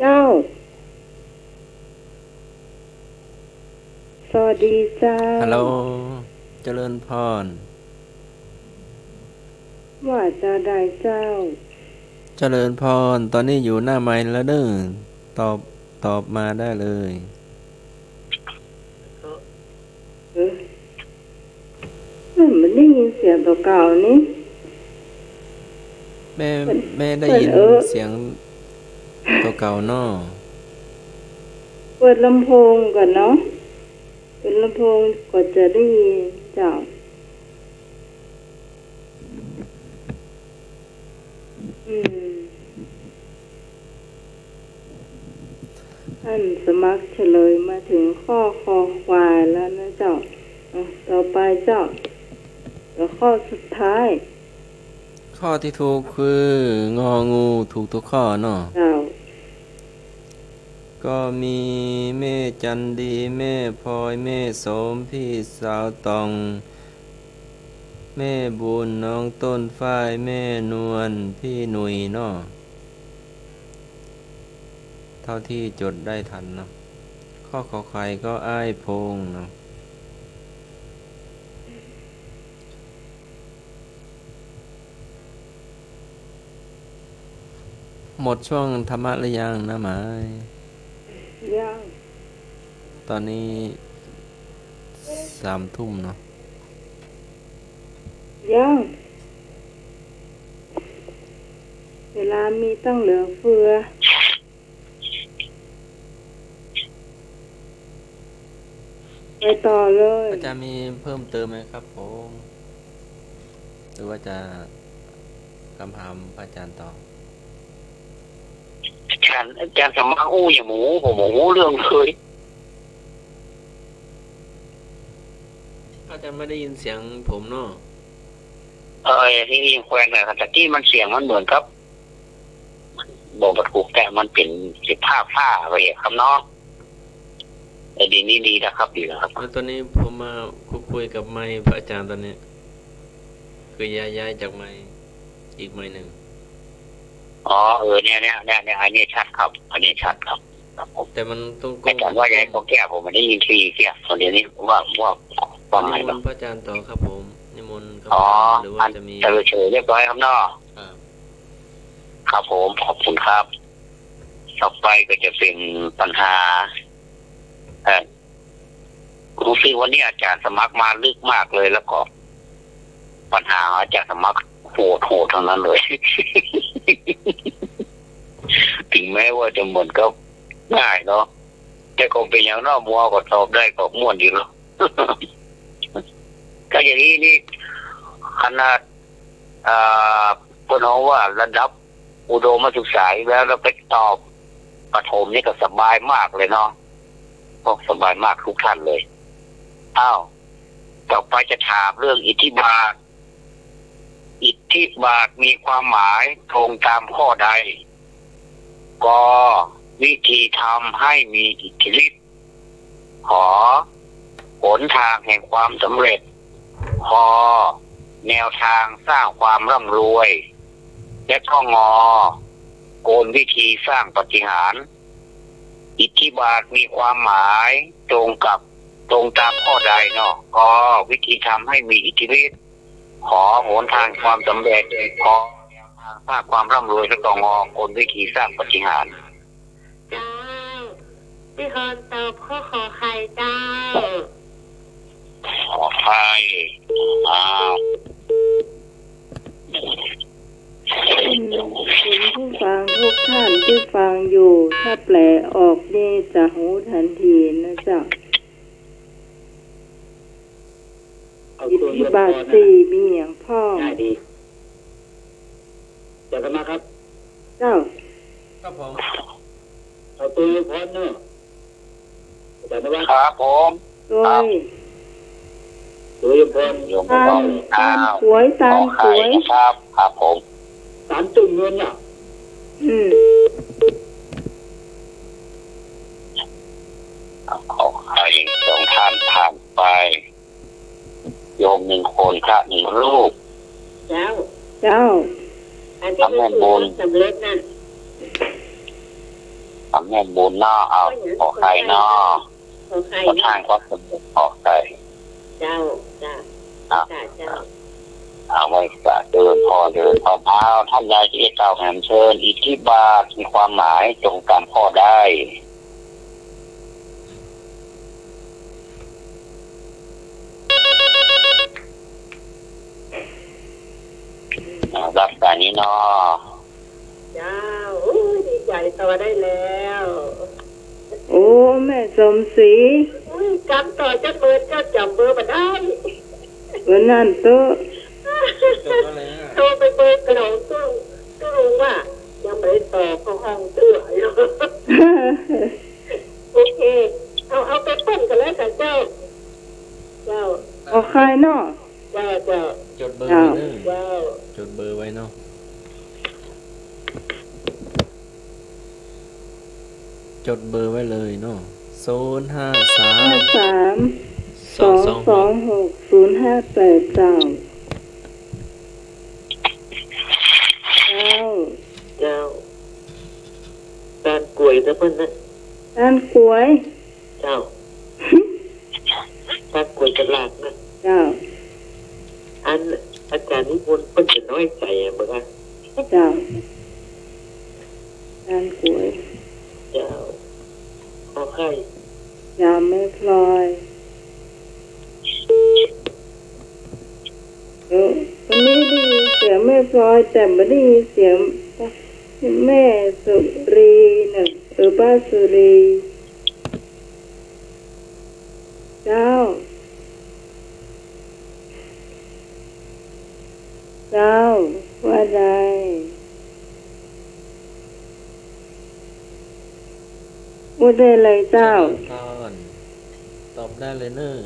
เจ้า สวัสดีเจ้า ฮัลโหล เจริญพร ว่าจะไดเจ้า เจริญพร ต๋อนนี้อยู่หน้าไมค์แล้วเน้อ ตอบ ตอบมาได้เลย เออ มันได้ยินเสียงตั๋วเก่านี่ แม่ แม่ได้ยิน เออ เสียง ตั๋วเก่าเนาะ เปิดลำโพงก่อนเนาะ เปิดลำโพงก็จะได้ยินเจ้า อืม ท่านสมัครเฉลยมาถึงข้อคอควายแล้วนะเจ้า อ่ะ ต่อไปเจ้า แล้วข้อสุดท้าย ข้อตี้ถูกคือ งองู ถูกทุกข้อเนาะ เจ้า ก็มีแม่จันดี แม่พลอย แม่โสม พี่สาวต๋อง แม่บุญ น้องต้นฝ้าย แม่นวล พี่หนุ่ยเนาะ เท่าที่จดได้ทันเนาะ ข้อขอไข่ก็อ้ายพงษ์เนาะ หมดช่วงธรรมะหรือยังน้าหมาย ยัง ต๋อนนี้สามทุ่มเนาะ ยัง เวลามีตั้งเหลือเฟือ ไปต่อเลย อาจารย์มีเพิ่มเติมไหมครับผม หรือว่าจะกำถามพระอาจารย์ต่อ อาจารย์ อาจารย์สมัครอู้อย่างหมู ผมบ่ฮู้เรื่องเลย อาจารย์ไม่ได้ยินเสียงผมเนาะ เออ ที่นี่แควนนะครับ แต่กี้มันเสียงมันเหมือนกับ บอกบ่ถูก แต่มันเป๋นสิบห้าฟ้าไปครับเนาะ แต่ดีนี้ดีแล้วครับ ดีแล้วครับ แล้วต๋อนนี้ผมมาคุยกับไมค์พระอาจารย์ต๋อนนี้ คือย้าย ย้ายจากไมค์อีกไมค์นึ่ง อ๋อ เออ เนี่ย เนี่ย เนี่ย เนี่ย อันนี้ชัดครับ อันนี้ชัดครับ ครับผม แต่มันต้อง อาจารย์ว่าย้ายก็แก้ ผมไม่ได้ยินทีเสียง ต๋อนนี้ว่า ว่า ว่าไง นิมนต์พระอาจารย์ต่อครับผม นิมนต์ครับ อ๋อ หรือว่าจะมี อันเฉลยเรียบร้อยครับเนาะ ครับ ครับผม ขอบคุณครับ ต่อไปก็จะเป๋นปัญหา เอ่อ รู้สึกวันนี้อาจารย์สมัครมาลึกมากเลย แล้วก็ปัญหาอาจารย์สมัครโหดๆ ทั้งนั้นเลย ถึงแม้ว่าจะเหมือนกับง่ายเนาะ แต่ก็เป๋นอย่างน้อ มัวก็ตอบได้ก็ม่วนดีเนาะ ถ้าอย่างนี้นี่ ขนาด อ่า เปิ้นฮ้องว่าระดับอุดมศึกษาแล้ว แล้วไปตอบประถมนี่ก็สบายมากเลยเนาะ ก็สบายมากทุกท่านเลย อ้าว ต่อไปจะถามเรื่องอิทธิบาท อิทธิบาทมีความหมายตรงตามข้อใด ก วิธีทำให้มีอิทธิฤทธิ์ ข หนทางแห่งความสำเร็จ ค แนวทางสร้างความร่ำรวย และก็ ง กลวิธีสร้างปาฏิหาริย์ อิทธิบาทมีความหมายตรงกับ ตรงตามข้อใดเนาะ ก วิธีทำให้มีอิทธิฤทธิ์ ข หนทางความสำเร็จ ค แนวทางสร้างความร่ำรวย และก็ ง กลวิธีสร้างปาฏิหาริย์ เจ้า ตี้ควรตอบข้อขอไข่เจ้า ขอไข่ อ้าว คุณผู้ฟังทุกท่านตี้ฟังอยู่ ถ้าแปลออกนี่จะฮู้ทันทีนะเจ้า เอาตัว อิทธิบาทสี่มีหยังพ่อง ง่ายดี เจ้าสมาครับ เจ้า ครับผม เอาตัวอวยพรเนาะ อาจารย์นวัต ครับผม โดย ครับ ตัวอวยพร โยม ตาน อ้าว ตานสวย ตานสวย ขอไข่นะครับ ครับผม ตานตุ่มเงินน่ะ อืม ขอไข่สองท่านผ่านไป โยมหนึ่งคน พระหนึ่งรูป เจ้า เจ้า อันนี้ สำเร็จบุญ สำเร็จนะ สำเร็จบุญเนาะ เอา ขอไข่เนาะ ขอไข่ ขอทานความสำเร็จ ขอไข่ เจ้า เจ้า อ่ะ เจ้า เจ้า เอาไว้สาธุ เจริญพร เจริญพร เอา ท่านใดที่จะกล่าวแหมเชิญ อิทธิบาทมีความหมายตรงตามข้อใด อ่า รับสายนี้เนาะ เจ้า โอ้ย ดี ใหญ่ต่อได้แล้ว โอ้ แม่สมศรี อุ้ย จ๋ำต่อจักเบอร์ เจ้าจ๋ำเบอร์บ่ได้ เบอร์นั่นโต๊ะ โทรไปเบอร์เก่า ตู้ ตู้ลุงว่า ยังบ่ได้ต่อเข้าห้องเตื้อ โอเค เอา เอาไปเปิ้นก่อนแล้วกันเจ้า เจ้า ออกใครเนาะ เจ้า เจ้า จ๋ดเบอร์ไว้เน่อ เจ้า จ๋ดเบอร์ไว้เนาะ จ๋ดเบอร์ไว้เลยเนาะ ศูนย์ห้าสาม ห้าสาม สองสองหก ศูนย์ห้าแปด เจ้า เจ้า เจ้า ตานก๋วยนะเปิ้นนะ ตานก๋วย เจ้า ตานก๋วยตลาดนะ เจ้า อันอาจ๋ารย์นิพนธ์เปิ้นจะน้อยใจ๋อะเบิ่งอะ เจ้า ตานก๋วย เจ้า ขอไข่ เจ้า แม่พลอย เออ วันนี้ได้ยินเสียงแม่พลอย แต่บ่ได้ยินเสียงแม่สุรีน่ะ เออ ป้าสุรี เจ้า เจ้า ว่าได ว่าไดเลยเจ้า เจริญพร ตอบได้เลยเน่อ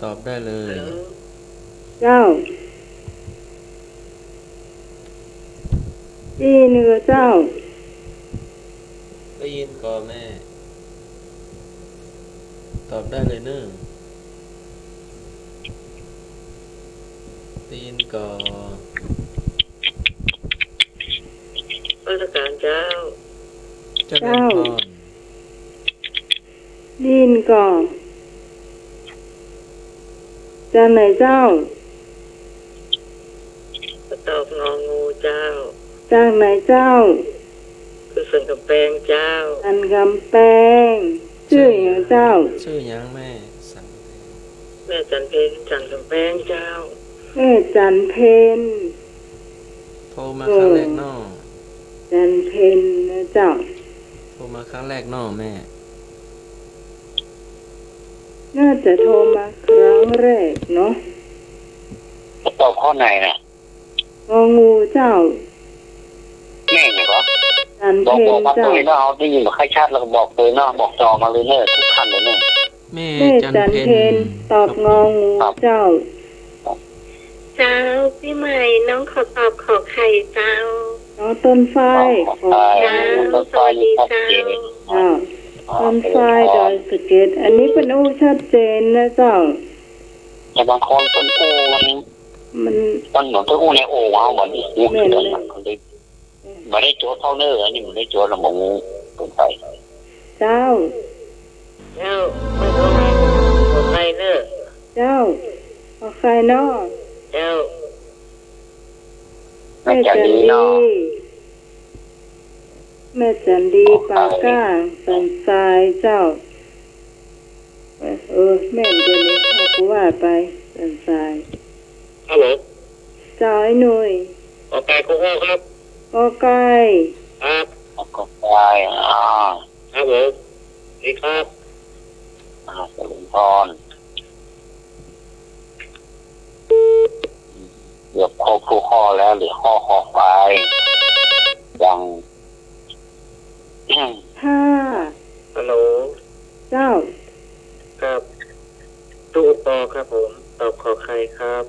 ตอบได้เลย ฮัลโหล เจ้า ได้ยินก่อเจ้า ได้ยินก่อแม่ ตอบได้เลยเน่อ ได้ยินก่อ นมัสก๋ารเจ้า เจริญพร เจ้า ได้ยินก่อ จากไหนเจ้า ตอบงองูเจ้า จากไหนเจ้า คือสันกำแปงเจ้า สันกำแปง จื้อหยังเจ้า จื้อหยังแม่ สันกำแปง แม่จันเพ็ญ สันกำแปงเจ้า แม่จันเพ็ญ โทรมาครั้งแรกเนาะ จันเพ็ญนะเจ้า โทรมาครั้งแรกเนาะแม่ น่าจะโทรมาครั้งแรกเนาะ ตอบข้อไหนน่ะ งองูเจ้า แม่นหยังก่อ จันเพ็ญเจ้า บอก บอกมาเตยเนาะ เอาได้ยินบ่ค่อยชัดแล้วก็บอกเตยเนาะ บอกต่อมาเลยเน่อ ทุกท่านเลยเน่อ แม่ แม่จันเพ็ญ จันเพ็ญ ตอบงองู ครับ เจ้า เจ้า ปี๋ใหม่ น้องขอตอบขอไข่เจ้า น้องต้นฝ้าย ขอไข่ เจ้า น้องต้นฝ้าย สวัสดีเจ้า นี่ชัดเจน เจ้า ต้นฝ้าย ดอยสะเก็ด อันนี้เปิ้นอู้ชัดเจนนะเจ้า แต่บางคนเปิ้นอู้มัน มัน มันเหมือนเปิ้นอู้ในโอ่งเอา เหมือนอู้ แม่นเลย มันเลย บ่ได้โจทย์เข้าเน่อ อันนี้บ่ได้โจทย์ แล้วบ่ฮู้สงสัย เจ้า เจ้า ขอไข่เน่อ เจ้า ขอไข่เนาะ เจ้า แม่จันดีเนาะ แม่จันดี ปากก้า สันทรายเจ้า เออ แม่นตั๊วนี้ เฮาก็ว่าไป สันทราย ฮัลโหล เจ้า ไอ้หนุ่ย กอไก่ กอไก่ ครับ กอไก่ อ่า ครับผม สวัสดีครับ อ่า เจริญพร เกือบครบทุกข้อแล้ว เหลือข้อ คอควาย ยัง ห้า ฮัลโหล เจ้า ครับ ตู้ ปอ ครับผม ตอบขอไข่ครับ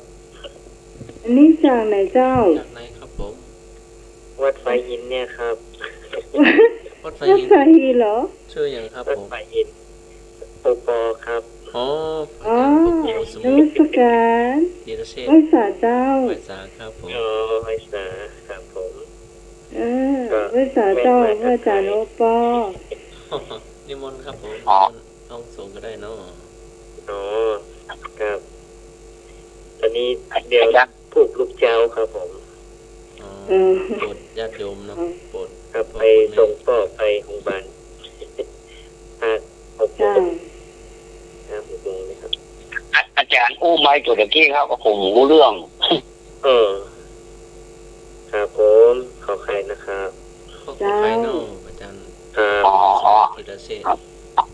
อันนี้จากไหนเจ้า จากไหนครับผม วัดฝายหินเนี่ยครับ วัดฝายหิน วัดฝายหินเหรอ จื้อหยังครับผม วัดฝายหิน โอปอครับ อ๋อ อ๋อ อาจ๋ารย์ โอปอ สมุทร นมัสก๋าร ธีรเชษฐ์ ไหว้สาเจ้า ไหว้สาครับผม อ๋อ ไหว้สาครับผม เออ ก็ ไหว้สาเจ้า แม่นไหว้ ไหว้อาจ๋ารย์ ครับ โอปอ นิมนต์ครับผม อ๋อ นิมนต์ห้องส่งก็ได้เนาะ อ๋อ ครับ ต๋อนนี้เดี๋ยว อาจ๋ารย์ ผูกลูกเจ๊าครับผม อ๋อ เออ โปรดญาติโยมเนาะ เออ โปรด ครับ พ่อ ไป คุณแม่ ส่งป้อไปโฮงบาล ห้า หกโมง เจ้า ห้า หกโมงนะครับ อา อาจ๋ารย์อู้ไมค์ตั๋วตะกี้ครับ ผมบ่ฮู้เรื่อง เออ ครับผม ขอไข่นะครับ ขอ เจ้า ขอใครเนาะ อาจารย์ เออ อ๋อ สมุธีรเชษฐ์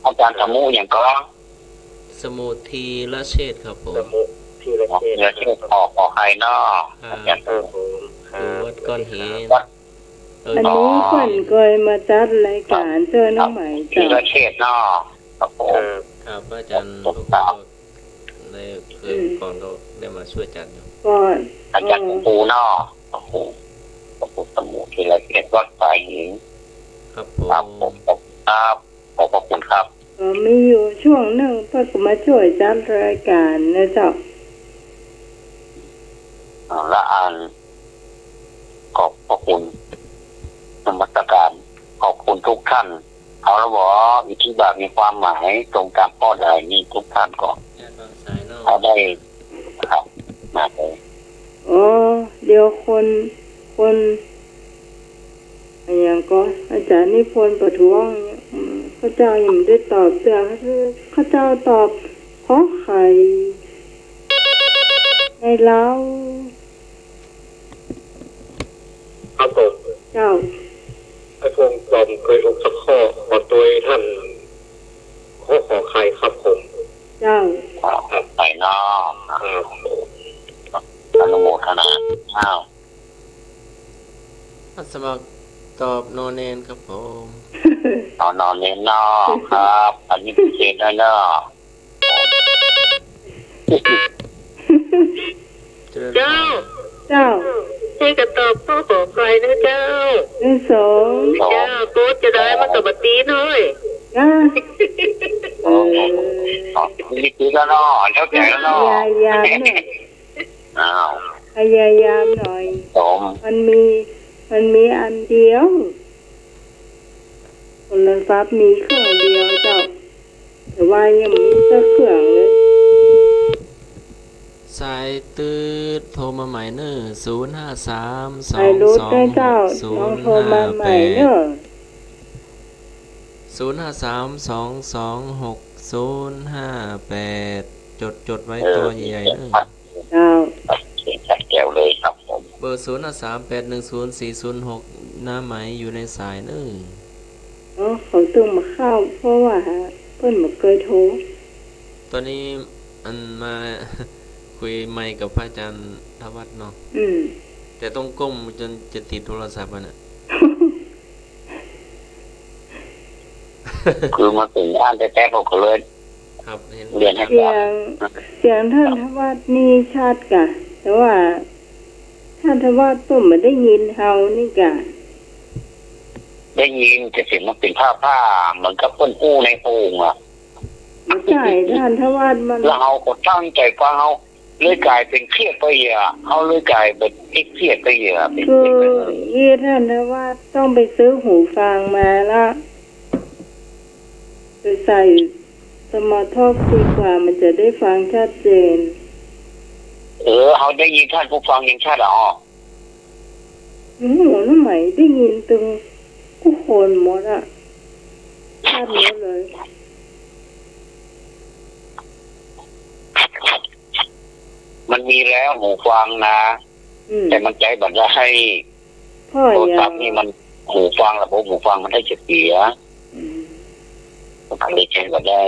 อาจารย์สมุหยังก็ สมุธีรเชษฐ์ครับผม สมุธีรเชษฐ์ ธีรเชษฐ์ ขอ ขอใครเนาะ ครับ อาจารย์ ครับผม ครับ อยู่วัดก้อนหิน วัด เออ อันนี้ อ๋อ ขวัญเกยมาจัดรายการ ครับ เจ้าน้องไหม ธีรเชษฐ์เนาะ ครับผม ครับ ครับ อาจารย์ ครับ พวกเราก็ได้ เออ อืม ก่อนก็ได้มาช่วยจัดอยู่ ก่อน อาจารย์ อ๋อ ครูเนาะ ครู ครูสมุธีรเชษฐ์ วัดสายหิน ครับผม ครับผม ครับ ขอบพระคุณครับ ก็มีอยู่ช่วงหนึ่งเปิ้นก็มาช่วยจัดรายการนะเจ้า อ่า และอัน ขอบพระคุณ นมัสการ ขอบคุณทุกท่าน เอาละบ่ อิทธิบาทมีความหมาย ตรงตามข้อใดนี่ทุกท่านก็ ได้ฟังสายเนาะ เอาได้ ครับ มาเลย อ๋อ เดี๋ยวคน คน อะหยังก็ อาจารย์นิพนธ์ประท้วง อืม ข้าเจ้ายังบ่ได้ตอบเตื้อ ข้าเจ้าตอบขอไข่ ในลาว ครับผม เจ้า ไอ้พงษ์จอมเคยถูกสักข้อ ขอตวยท่าน ขอ ขอไข่ครับผม เจ้า ขอไข่เนาะ ครับ อนุโมทนา อ้าว อาสมัครตอบนอเณรครับผม เอานอเณรเนาะ ครับ อันนี้พิเศษหน่อยเนาะ เจ้า เจ้า เจ้า เจ้าก็ตอบข้อขอไข่นะเจ้า ได้สอง เจ้า โป๊ดจะได้มันก็บ่ตีน้อย นะ เออ อ๋อ มีตีแล้วเนาะ แล้วแต่แล้วเนาะ พยายามหน่อย อ้าว พยายามหน่อย สอง มันมี มันมีอันเดียว โทรศัพท์มีเครื่องเดียวเจ้า แต่ว่ายังบ่มีสักเครื่องเลย สายตื๊ดโทรมาใหม่เน่อ ศูนย์ห้าสาม สองสองหก ศูนย์ห้าแปด สายหลุดได้เจ้า ลองโทรมาใหม่เน่อ ศูนย์ห้าสาม สองสองหก ศูนย์ห้าแปด จด จดไว้ เออ ตั๋วใหญ่ๆเน่อ เจ้า เสียงชัดแจ๋วเลยครับผม เบอร์ ศูนย์ห้าสาม แปดหนึ่งศูนย์ สี่ศูนย์หก น้าไหมอยู่ในสายเน่อ อ๋อ เขาตึงบ่เข้า เพราะว่าเปิ้นบ่เกยโทร ตอนนี้อันมาคุยไมค์กับพระอาจารย์ธวัฒน์เนาะ อืม แต่ต้องก้มจนจะติดโทรศัพท์อะน่ะ คือมาเถิงบ้านแต๊ๆ ผมก็เลย ครับ เห็น เรียนให้ เสียง เสียงท่านธวัฒน์นี่ชัดก่ะ แต่ว่าท่านธวัฒน์ก็บ่ได้ยินเฮานี่ก่ะ ได้ยิน แต่เสียงมันเป๋นผ้าๆ เหมือนกับเปิ้นอู้ในโอ่งอะ บ่ใจ้ ท่านธวัฒน์มัน แล้วเฮาก็ตั้งใจ๋ฟัง เฮาเลยก๋ายเป๋นเครียดไปเหีย เฮาเลยก๋ายแบบเครียดไปเหีย เป๋น คือ เครียดไปเลย อี้ท่านธวัฒน์ต้องไปซื้อหูฟังมาละ ไปใส่สมาร์ททอล์กดีกว่า มันจะได้ฟังชัดเจน เออ เฮาได้ยินท่านผู้ฟังยังชัดอะ โอ้โห น้าไหมได้ยินตึงกู้คนหมดอะ ชัดหมดเลย มันมีแล้วหูฟังนะ อืม แต่มันใจ๊บ่ได้ โทรศัพท์นี่มัน หูฟัง ระบบหูฟังมันได้จะเสีย อืม ก็เลยใจ๊บ่ได้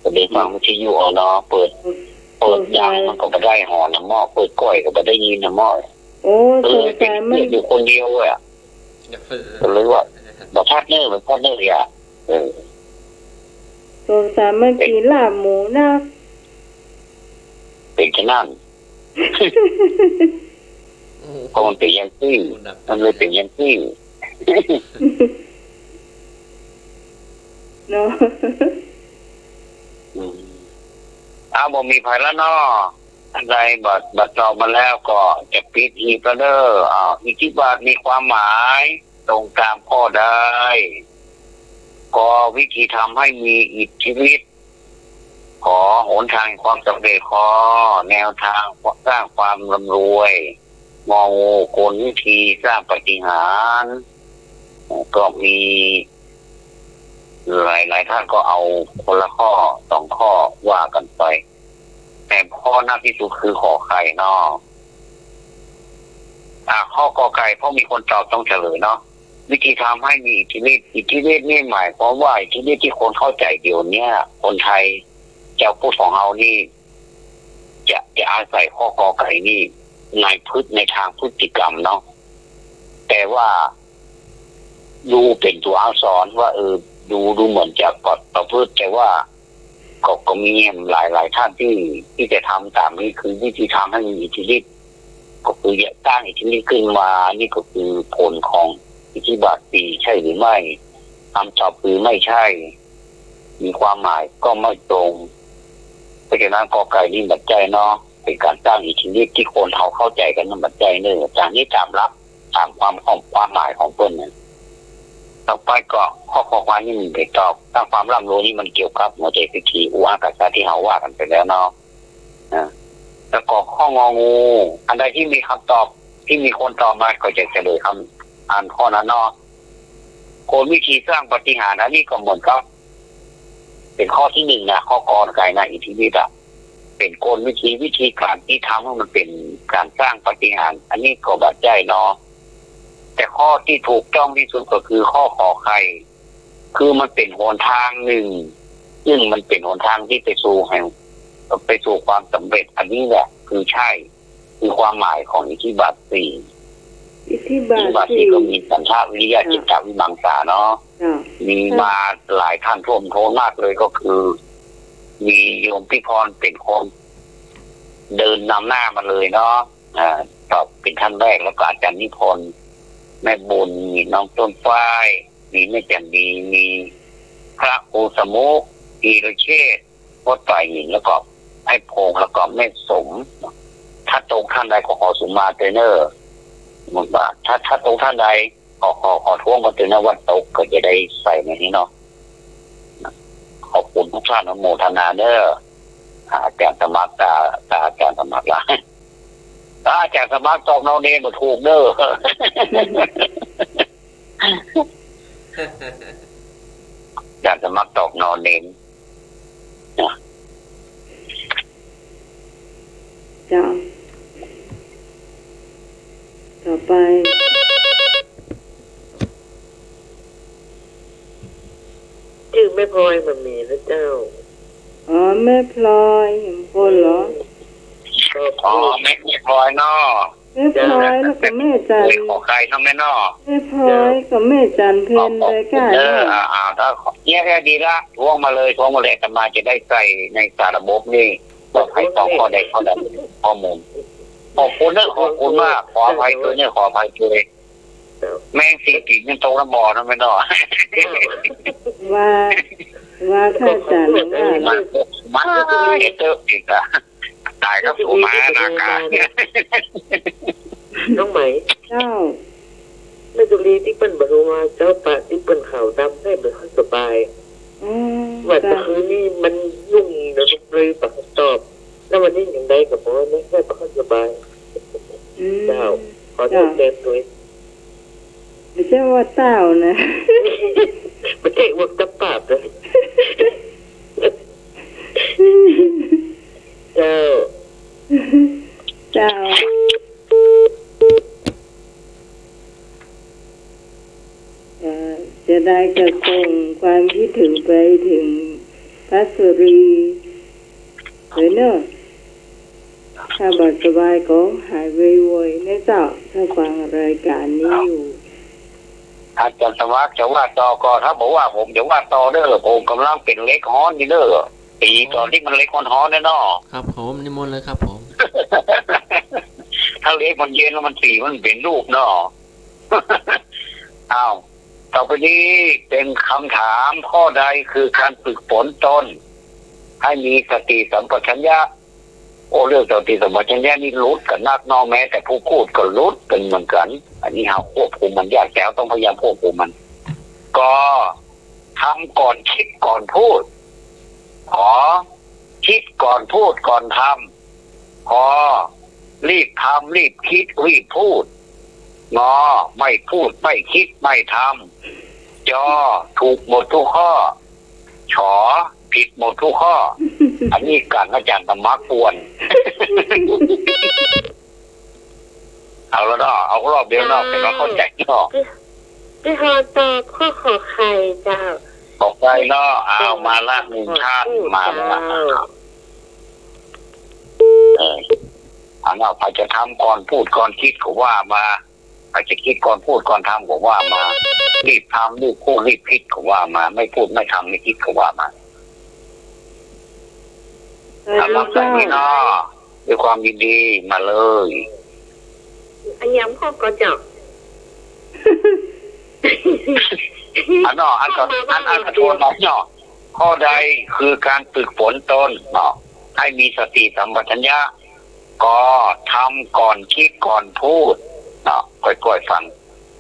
ก็เลยฟังวิทยุเอาเนาะ เปิด เปิดดังมันก็บ่ได้หอนะเมาะ เปิดก้อยก็บ่ได้ยินนะเมาะ โอ้ เออ สงสัยมัน เป๋นเครียดอยู่คนเดียวอะ ก็เลยว่า บ่ชัดเน่อ บ่ชัดเน่ออะ เออ สงสัยมันกิ๋นลาบหมูนัก เป๋นแค่นั้น โอ้โห ก็มันเป๋นอย่างซี้ มันเลยเป๋นอย่างซี้ เนาะ อืม อ้าว บ่มีใผละเนาะ อันใดบ่ บ่ตอบมาแล้วก็จะปิดหีบละเน่อ อ้าว อิทธิบาทมีความหมาย ตรงตามข้อใด ขอวิธีทำให้มีอิทธิฤทธิ์ ขอหนทางแห่งความสำเร็จ ขอแนวทางสร้างความร่ำรวย งองูกลวิธีสร้างปาฏิหาริย์ ก็มีหลายๆ ท่านก็เอาคนละข้อสองข้อว่ากันไป แต่ข้อนักที่สุดคือขอไข่เนาะ อ่ะ ข้อกอไก่ เพราะมีคนตอบต้องเฉลยเนาะ วิธีทำให้มีอิทธิฤทธิ์ อิทธิฤทธิ์นี่หมายความว่าอิทธิฤทธิ์ตี้คนเข้าใจ๋เดี๋ยวเนี้ย คนไทย จาวพุทธของเฮานี่ จะ จะอาศัยข้อกอไก่นี่ ในพฤติ ในตางพฤติกรรมเนาะ แต่ว่า ดูเป๋นตั๋วอักษรว่า เออ ดู ดูเหมือนจะประพฤติ แต่ว่า ก็ ก็มีหลายๆ ต้านตี้ ตี้จะทำต๋ามนี้ คือวิธีทำให้มีอิทธิฤทธิ์ ก็คือจะสร้างอิทธิฤทธิ์ขึ้นมา นี่ก็คือผลของอิทธิบาทสี่ ใช่หรือไม่ คำตอบคือไม่ใช่ มีความหมายก็ไม่ตรง เพราะฉะนั้นกอไก่นี่บ่ใจ้เนาะ เป๋นก๋านสร้างอิทธิฤทธิ์ตี้คนเฮาเข้าใจ๋กั๋นบ่ใจ้เน่อ ต๋ามนี้ต๋ามหลัก ต๋ามความ ความหมายของเปิ้นนะ ต่อไปก็ข้อ ข้อความนี่มันเป๋นตอบ สร้างความร่ำรวยนี่มันเกี่ยวกับหัวใจ๋เศรษฐี อุอากาสะตี้เฮาว่ากั๋นไปแล้วเนาะ นะ แล้วก็ข้ององู อันใดตี้มีคำตอบ ตี้มีคนตอบมาก็จะเฉลยคำ อ่านข้อนั้นเนาะ กลวิธีสร้างปาฏิหาริย์ อันนี้ก็เหมือนกับ เป๋นข้อตี้หนึ่งนะ ข้อกอไก่นะ อิทธิฤทธิ์อะ เป๋นกลวิธี วิธีก๋านตี้ทำให้มันเป๋นก๋านสร้างปาฏิหาริย์ อันนี้ก็บ่ใจ้เนาะ แต่ข้อตี้ถูกต้องตี้สุดก็คือข้อขอไข่ คือมันเป๋นหนตางนึ่ง ซึ่งมันเป๋นหนตางตี้ไปสู่แห่ง ไปสู่ความสำเร็จ อันนี้แหละคือใช่ คือความหมายของอิทธิบาทสี่ อิทธิบาทสี่ อิทธิบาทสี่ก็มีฉันทะ วิริยะ อ่า จิตตะ วิมังสาเนาะ อ่า มีมาหลายต้านท่วมท้นมากเลย ก็คือ มีโยมพี่พรเป๋นคนเดินนำหน้ามาเลยเนาะ อ่า ตอบเป๋นต้านแรก แล้วก็อาจารย์นิพนธ์ แม่บุญ มีน้องต้นฝ้าย มีแม่จันดี มีพระครูสมุ ธีรเชษฐ วัดป่าหิน แล้วก็ไอ้พงษ์ แล้วก็แม่สม ถ้าตรงต้านใดก็ขอสุมาเตอเน่อ มันว่าถ้า ถ้าตรงต้านใด ขอ ขอ ขอท้วงกั๋นเตอเน่อ ว่าตกก็จะได้ใส่ในนี้เนาะ ขอบคุณทุกท่าน อนุโมทนาเน่อ อาจารย์สมัคร ตา ตาอาจารย์สมัครละ ถ้าอาจารย์สมัครตอบ no name บ่ถูกเน่อ อาจารย์สมัครตอบ no name เจ้า ต่อไป จื้อแม่พลอยบ่มีนะเจ้า อ๋อ แม่พลอย เห็นคนเหรอ ครับ อ๋อ แม่ แม่พลอยเนาะ แม่พลอยแล้วก็แม่จัน โอ้ย ขอใครเนาะแม่เนาะ แม่พลอยกับแม่จันเพ็ญ ขอบคุณ เลยค่ะ เออ อ่า อ่า ถ้า เนี่ย เนี่ยดีละ ท้วงมาเลย ท้วงมาเลย อาตมาจะได้ใส่ในสารระบบนี่ ว่าใครตอบข้อใดข้อใด ข้อมูล ขอบคุณเนอะ ขอบคุณมาก ขออภัยด้วยเนี่ย ขออภัยด้วย แม่งสี่ปีนี่ตกน้ำบ่อนะแม่เนาะ ว่า ว่าข้าจันว่า มา มาเยอะอีกอะ ต๋ายกับผมมาหน้ากา น้องไหม เจ้า แม่สุรีตี้เปิ้นบ่โทรมาเจ้า ปะตี้เปิ้นขาวดำได้บ่ค่อยสบาย อืม ว่า เจ้า เมื่อคืนนี้มันยุ่งเดี๋ยวเลยปะตอบ แล้ววันนี้ยังได้กับผมว่าไม่ค่อยสบาย อืม เจ้า ขอโทษ เจ้า แทนด้วย บ่ใจ้ว่าเต้านะ บ่ใจ้ว่าตะปาบนะ เจ้า เจ้า เอ่อ จะได้กระส่งความคิดถึงไปถึงป้าสุรี เออเนอะ ถ้าบ่สบายก็หายไวๆ นะเจ้า ถ้าฟังรายการนี้อยู่ อาจารย์สมัครจะว่าต่อก็ ถ้าบ่ว่าผมจะว่าต่อเด้อ ผมก่ำลังเป๋นเหล็กฮ้อนอยู่เด้อ ตีต๋อนตี้มันเหล็กฮ้อนๆ เนี่ยเนาะ ครับผม นิมนต์เลยครับผม ถ้าเหล็กมันเย็นแล้วมันสีมันเป๋นรูปเนาะ อ้าว ต่อไปนี้เป๋นกำถาม ข้อใดคือก๋านฝึกฝนตน หื้อมีสติสัมปชัญญะ โอ้ เรื่องสติสัมปชัญญะนี่หลุดกั๋นนักเนาะ แม้แต่ผู้พูดก็หลุดกั๋นเหมือนกั๋น อันนี้เฮาควบคุมมันยาก แต่เฮาต้องพยายามควบคุมมัน ก ทำก่อนคิดก่อนพูด ข คิดก่อนพูดก่อนทำ ข รีบทำรีบคิดรีบพูด ง ไม่พูดไม่คิดไม่ทำ จ ถูกหมดทุกข้อ ฉ ผิดหมดทุกข้อ อันนี้กั๋นอาจารย์สมัครควร เอาละเนาะ เอารอบเดียวเนาะ แต่ว่าเข้าใจ๋เนาะ ตี้ขอตอบข้อขอไข่เจ้า ขอไข่เนาะ อ้าว มาละหนึ่งท่าน มาละ เจ้า เออ เอาเนาะ ใผจะทำก่อนพูดก่อนกึ๊ดก็ว่ามา ใผจะกึ๊ดก่อนพูดก่อนทำก็ว่ามา รีบทำรีบพูดรีบกึ๊ดก็ว่ามา ไม่พูดไม่ทำไม่กึ๊ดก็ว่ามา เออ เอารับสายนี้เนาะ ด้วยความยินดี มาเลย อะหยังพ่อก็เจ้า อันเนาะ อันก็ อัน อันก็ทวนมาเนาะ ข้อใดคือการฝึกฝนตนเนาะ ให้มีสติสัมปชัญญะ ก ทำก่อนกึ๊ดก่อนพูดเนาะ ค่อยๆ ฟัง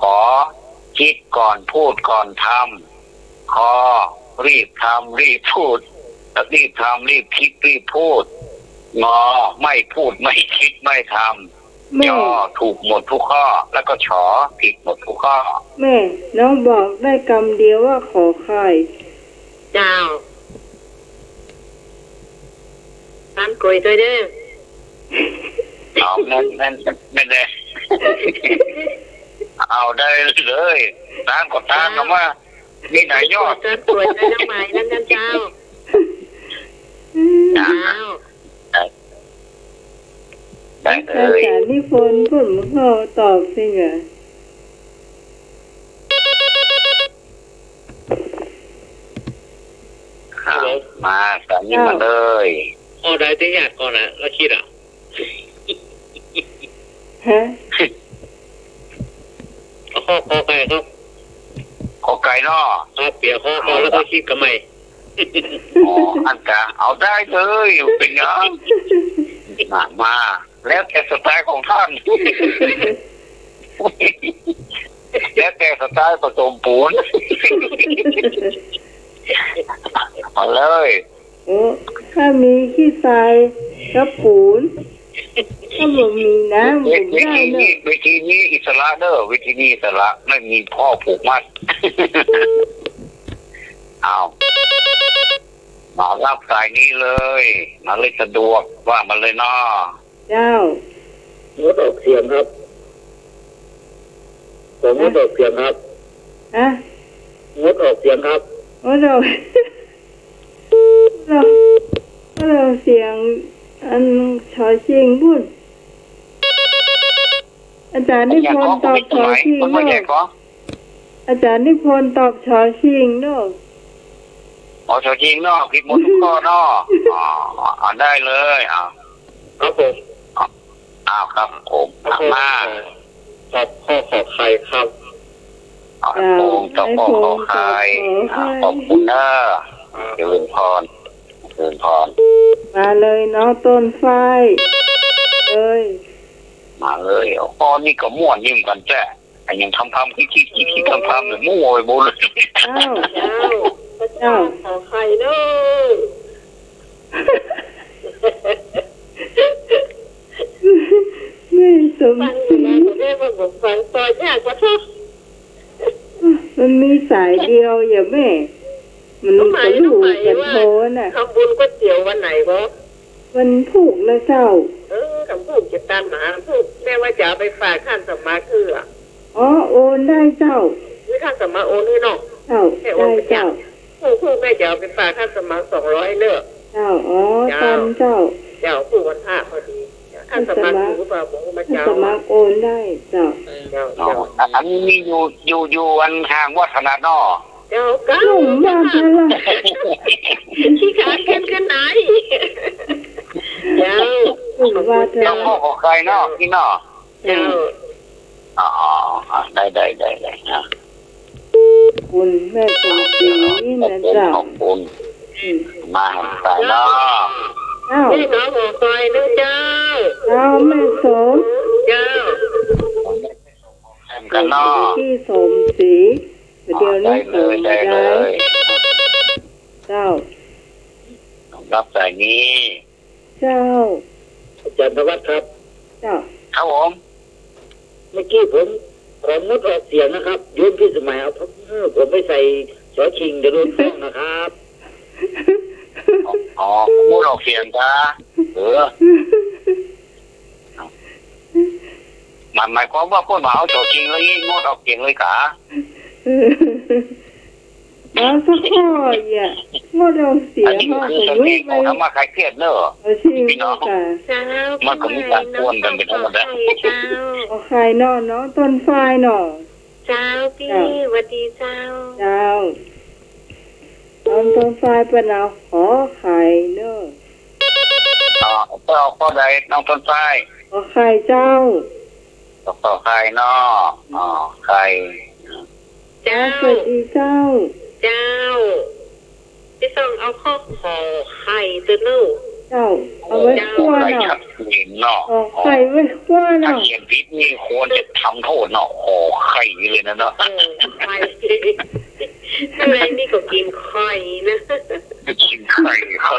ขอ กึ๊ดก่อนพูดก่อนทำ ขอ รีบทำรีบพูด รีบทำรีบกึ๊ดรีบพูด งอ ไม่พูดไม่กึ๊ดไม่ทำ แม่ ยอ ถูกหมดทุกข้อ แล้วก็ ฉอ ผิดหมดทุกข้อ แม่ น้องบอกได้กำเดียวว่าขอไข่ เจ้า ตามกวยด้วยเด้อ เอา แม่น แม่น แม่นเด้อ เอาได้เลย ตามก็ตาม เจ้า คำว่า มีหลายยอด ตามกวยด้วยน้องไหมนั่นนะเจ้า เจ้า ได้เลย อาจารย์นิพนธ์พูดมันก็ตอบสิเหรอ ครับ มา สายนี้มาเลย ข้อใดตี้ยากก่อนนะ แล้วกึ๊ดอะ ฮะ เอาข้อ ขอไข่ครับ ขอไข่เนาะ ครับ เปลี่ยนข้อก่อนแล้วก็กึ๊ดกันใหม่ อ๋อ อันกะ เอาได้เลย เป็นหยัง มา มา แล้วแต่สไตล์ของท่าน แล้วแต่สไตล์ผสมปูน มาเลย โอ้ ถ้ามีขี้ทรายกับปูน ถ้าบ่มีน้ำ เว ก็ได้เนาะ เวทีนี้ เวทีนี้อิสระเด้อ เวทีนี้อิสระ ไม่มีข้อผูกมัด เอา มารับสายนี้เลย มาเลย สะดวก ว่ามาเลยเนาะ เจ้า งดออกเสียงครับ ผมงดออกเสียงครับ ฮะ งดออกเสียงครับ งดออก งดออก งดออกเสียง อัน ฉอชิงปุ้น อาจารย์นิพนธ์ตอบฉอชิงเนาะ อาจารย์นิพนธ์ตอบฉอชิงเนาะ อ๋อ ฉอชิงเนาะ ผิดหมดทุกข้อเนาะ อ๋อ อ่านได้เลย อ่า ครับผม อ้าว ครับผม ครับผม มา ตอบข้อขอไข่ครับ อ่า ครับผม ตอบข้อขอไข่ ไอ้พงศ์ตอบขอไข่ อ่า ขอบคุณเนอะ เจริญพร เจริญพร มาเลยเนาะ ต้นฝ้าย เอ้ย มาเลย ข้อนี้ก็ม่วนยิ่งกันแจ้ อันยังทำๆ คิดๆ คิดๆ ทำๆ เนี่ย มั่วไปหมดเลย อ้าว เจ้า พระเจ้า เจ้า ขอไข่เนอะ แม่สมศรี ฟังอยู่นะ แม่ว่าผมฟังต่อยากกว่าท่าน มันมีสายเดียวอย่าแม่ มัน น้องไหม ก็ลูก น้องไหม กัน ว่า โทนน่ะ ทำบุญก๋วยเตี๋ยววันไหนวะ วันพูกนะเจ้า เออ ทำบุญจะตามหาพูก แม่ว่าจะเอาไปฝากท่านสมมาคืออะ อ๋อ โอนได้เจ้า นี่ท่านสมมาโอนให้เนาะ เจ้า แม่โอนไป ได้เจ้า จ้ะ พูก พูก แม่จะเอาไปฝากท่านสมมาสองร้อยเนอะ เจ้า อ๋อ เจ้า ตามเจ้า เจ้า พูกวันพระพอดี ท่านสมมา ท่านสมมา ถือหรือเปล่า ผมมา ท่าน เจ้า สมมาโอนได้เจ้า เจ้า อ๋อ เจ้า อันนี้มีอยู่ อยู่ อยู่อันทางวัฒนาเนาะ เจ้า เก้า หนุ่มวัฒนา ขี้ขลาดขึ้น ขึ้นไหน เจ้า หนุ่มวัฒนา เจ้า ข้อขอไข่เนาะ พี่เนาะ เจ้า อ๋อ อ๋อ อ๋อ ได้ ได้ ได้ ได้นะ คุณแม่สมศรีนะเจ้า ขอบคุณ อืม มาหันไปเนาะ เจ้า นี่ขอขอไข่นะเจ้า เจ้า แม่สม เจ้า กันเนาะ พี่สมศรี เดี๋ยวนี้ ได้เลย ได้เลย เจ้า รับสายนี้ เจ้า อาจารย์ธวัชครับ เจ้า ครับผม เมื่อกี้ผมของงดออกเสียงนะครับ โยมพี่สมัยเอา เออ ผมไปใส่ ฉอชิง เดี๋ยวโดนฟ้องนะครับ อ๋อ งดออกเสียงกา เออ หมาย หมายความว่าเปิ้นว่าเอาฉอชิงแล้วนี่งดออกเสียงเลยกา มาสักข้ออย่า งดออกเสียง อันนี้ก็คือสำเนียงของธรรมะคลายเครียดเนอะ เอาสิ พี่น้อง ค่ะ เจ้า มันก็มีการกวนกันเป็นธรรมดา ขอไข่เจ้า ขอไข่เนาะ น้องต้นฝ้ายเนาะ เจ้า พี่ เจ้า หวัดดีเจ้า เจ้า น้องต้นฝ้ายเปิ้นเอาขอไข่เนาะ อ๋อ เปิ้นเอาข้อใดน้องต้นฝ้าย ขอไข่เจ้า ขอไข่เนาะ อ๋อ ไข่ เจ้า สวัสดีเจ้า เจ้า พี่ต้องเอาข้อขอไข่เจ้าลูก เจ้า เอาไว้คั่วเนาะ ไข่ชัดเจนเนาะ ขอไข่ไว้คั่วเนาะ ถ้าเขียนผิดนี่ควรจะทำโทษเนาะ ขอไข่เลยนะเนาะ เออ ไข่ อะไรนี่ก็กินไข่นะ กินไข่ ไข่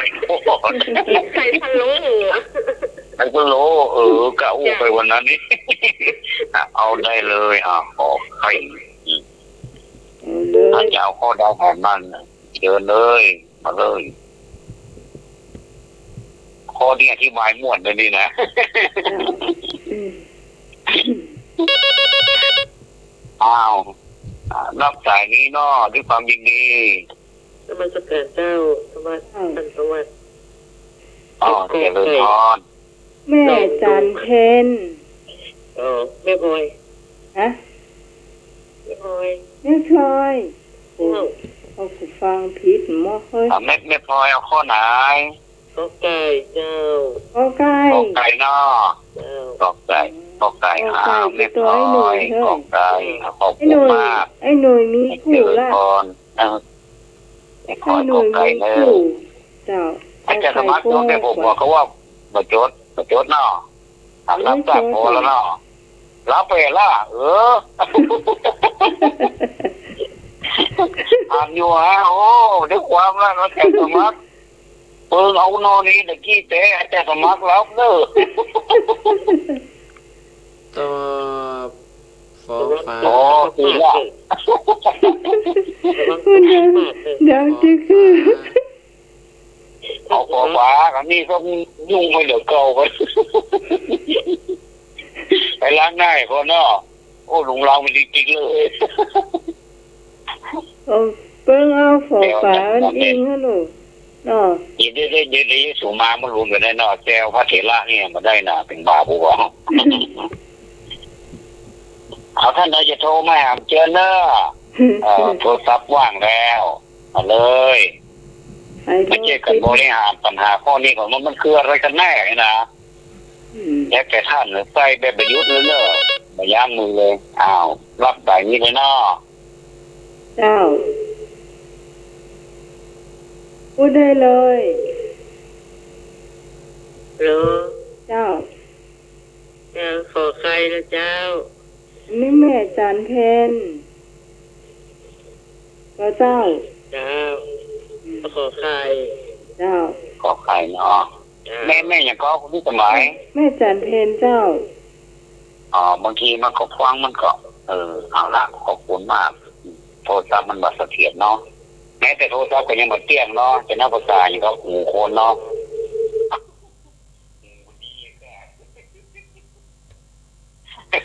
กินไข่พะโล้ ไข่พะโล้ เออ กะอู้ไปวันนั้นนี่ อ่ะ เอาได้เลย อ่ะ ขอไข่ อืม เอาเลย ถ้าจะเอาข้อใดของมัน เชิญเลย มาเลย ข้อนี้อธิบายม่วนเลยนี่นะ อืม อ้าว อ่า รับสายนี้เนาะ ด้วยความยินดี นมัสการเจ้า สวัสดี อ้าว ท่านสวัสดี อ๋อ เจริญพร แม่จันเพ็ญ อ๋อ แม่พลอย ฮะ แม่พลอย แม่พลอย โอ้ อ้าว เอาหูฟังผิดหมดเฮ้ย อ่ะ แม่ แม่พลอยเอาข้อไหน กอไก่เจ้า กอไก่ กอไก่เนาะ เจ้า กอไก่ กอไก่ กอไก่ อ้าว แม่พลอย ตัวไอ้หนุ่ยเฮ้ย กอไก่ อ่ะ ขอบคุณมาก ไอ้หนุ่ย ไอ้หนุ่ยมีคู่ละ เจริญพร เออ ไอ้หนุ่ยมีคู่ เจ้า อาจารย์สมัครจดเนี่ย ผมบอกเขาว่า บ่จด บ่จดเนาะ อ่ะ รับทราบพอแล้วเนาะ รับไปละ เออ อ่านอยู่ฮะ โอ้ ด้วยความว่าอาจารย์สมัคร เปิ้งเอานอนี้ตะกี้แต่อาจารย์สมัครรับเด้อ ตอบ ฟอฟ้า อ๋อ คือละ มันดัง ดังจึ๊กคือ เอาฟอฟ้า อันนี้ก็ยุ่งไปเหลือเก่ากัน ไปล้างหน้าให้ก่อนเนาะ โอ้ ลุงลาวมันจริงๆเลย เอาเปิ้งเอาฟอฟ้ามันอิงฮะลูก เนาะ เดี๋ยว เดี๋ยว เดี๋ยว เดี๋ยวสูมามันรวมกันได้เนาะ แจวพระเถระเนี่ยมาได้นะ เป็นบาปบ่วะ เอาท่านใดจะโทรมาหาเจิญเนอะ เอ่อ โทรศัพท์ว่างแล้ว มาเลย มาเจอกันบริหารปัญหาข้อนี้ก่อนว่ามันคืออะไรกันแน่นี่นะ อืม แล้วแต่ท่านใส่แบบประยุทธ์เลยเนอะ บ่ย้ำมือเลย อ้าว รับสายนี้เลยเนาะ เจ้า พูดได้เลย ฮัลโหล เจ้า เจ้า ขอไข่นะเจ้า อันนี้แม่จันเพ็ญ ก็เจ้า เจ้า อืม ขอไข่ เจ้า ขอไข่เนาะ เจ้า แม่ แม่หยังก็ คุณพิสมัย แม่จันเพ็ญเจ้า อ๋อ บางทีมันก็ฟังมันก็ เออ เอาละ ขอบคุณมาก โทรศัพท์มันบ่เสถียรเนาะ แม้แต่โทรศัพท์ก็ยังบ่เตี้ยงเนาะ จะนับภาษาหยังก็หูคนเนาะ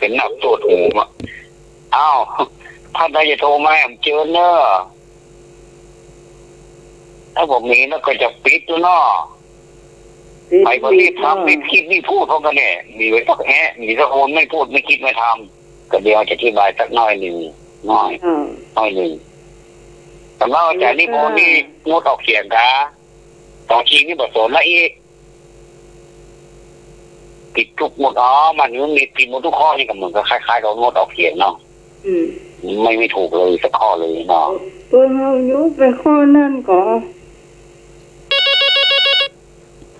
เป็นนักตรวจหูอ่ะ อ้าว ท่านใดจะโทรมาแอมเจิญเนอะ ถ้าบ่มีแล้วก็จะปิดอยู่เนาะ ปิด ไปบ่รีบทำ ปิด ปิดคลิป นี่พูดพร้อมกันเนี่ย มีไว้สักแอะ มีสักคนไม่พูด ไม่คิด ไม่ทำ ก็เดี๋ยวจะอธิบายสักหน้อยหนึ่ง หน้อย อ่า หน้อยหนึ่ง สำหรับอาจารย์นิพนธ์นี่ งดออกเสียงกา สองทีนี่บ่สนละอีก ผิดทุกหมด อ๋อ มัน มันมีผิดหมดทุกข้อนี่ก็เหมือนกับคล้ายๆกับงดออกเสียงเนาะ อืม ไม่ ไม่ถูกเลยสักข้อเลยเนาะ เปิ้นเอายุบไปข้อนั่นก่อ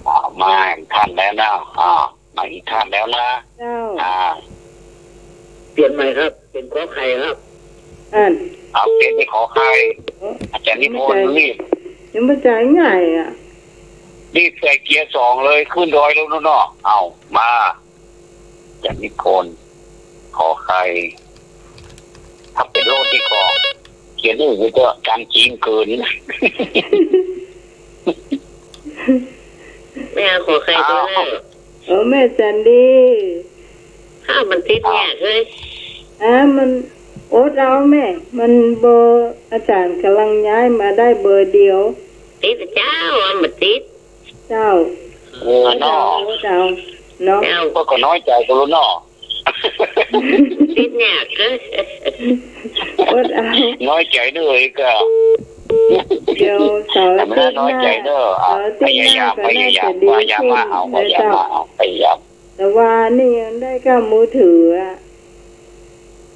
อ่า มาอีกท่านแล้วนะ อ่า มาอีกท่านแล้วนะ เจ้า อ่า เปลี่ยนใหม่ครับ เป็นขอไข่ครับ อัน เอาเปลี่ยนเป็นขอไข่ เออ อาจารย์นิพนธ์ ยังบ่จ่าย รีบ ยังบ่จ่ายง่ายอ่ะ รีบใส่เกียร์สองเลย ขึ้นดอยแล้วเนาะ เอา มา อาจารย์นิพนธ์ ขอไข่ ถ้าเป็นโลกที่ขอ เขียนอื่นก็จะจำจีนเกิน แม่เอาขอไข่ตัวแรก อ้าว เออ แม่จันดี อ้าว มันติดเนี่ย เฮ้ย อ่า มัน อดเอาแม่ มันเบอร์อาจ๋ารย์ก่ำลังย้ายมาได้เบอร์เดียว ติดเจ้า มันบ่ติด เจ้า เออเนาะ อดเอา อดเอาเนาะ เจ้า ก็ ก็น้อยใจ๋กูแล้วเนาะ ติดยาก อดเอา น้อยใจ๋เน่อ เอกอะ เดี๋ยวเสาร์อาทิตย์หน้า แต่ไม่น่าน้อยใจ๋เน่อ อ่ะ เสาร์อาทิตย์หน้า พยายาม ก็น่าจะดีขึ้น พยายาม พยายามมาเอา นะ พยายาม เจ้า มาเอา พยายาม แต่ว่านี่ยังได้กับมือถืออะ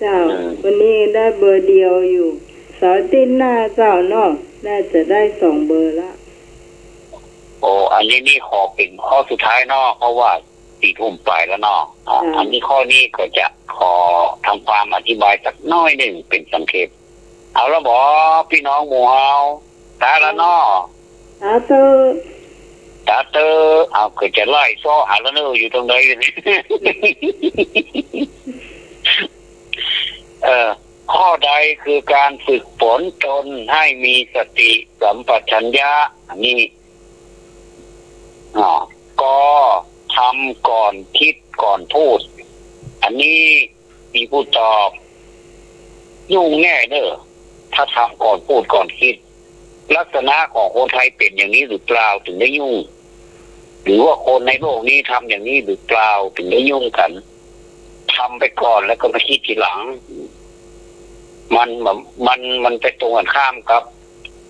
เจ้า อืม วันนี้ได้เบอร์เดียวอยู่ เสาร์อาทิตย์หน้าเจ้าเนาะ น่าจะได้สองเบอร์ละ โอ้ อันนี้นี่ขอเป๋นข้อสุดท้ายเนาะ เพราะว่าสี่ทุ่มไปแล้วเนาะ อ่า อ่า อันนี้ข้อนี้ก็จะขอทำความอธิบายสักน้อยนึ่งเป๋นสังเขป เอาละบ่ ปี้น้องหมู่เฮา ต๋าละเนาะ ต๋าเต๊อะ ต๋าเต๊อะ เอา ก็จะไล่เซาะหาละเน่อ อยู่ตรงไหน เอ่อ ข้อใดคือการฝึกฝนตนให้มีสติสัมปชัญญะ อันนี้ อ่า ก ทำก่อนคิดก่อนพูด อันนี้ มีผู้ตอบ ยุ่งแน่เน่อ ถ้าทำก่อนพูดก่อนคิด ลักษณะของคนไทยเป๋นอย่างนี้หรือเปล่าถึงได้ยุ่ง หรือว่าคนในโลกนี้ทำอย่างนี้หรือเปล่าถึงได้ยุ่งกั๋น ทำไปก่อนแล้วก็มาคิดทีหลัง มัน มัน มันไปตรงกันข้ามกับ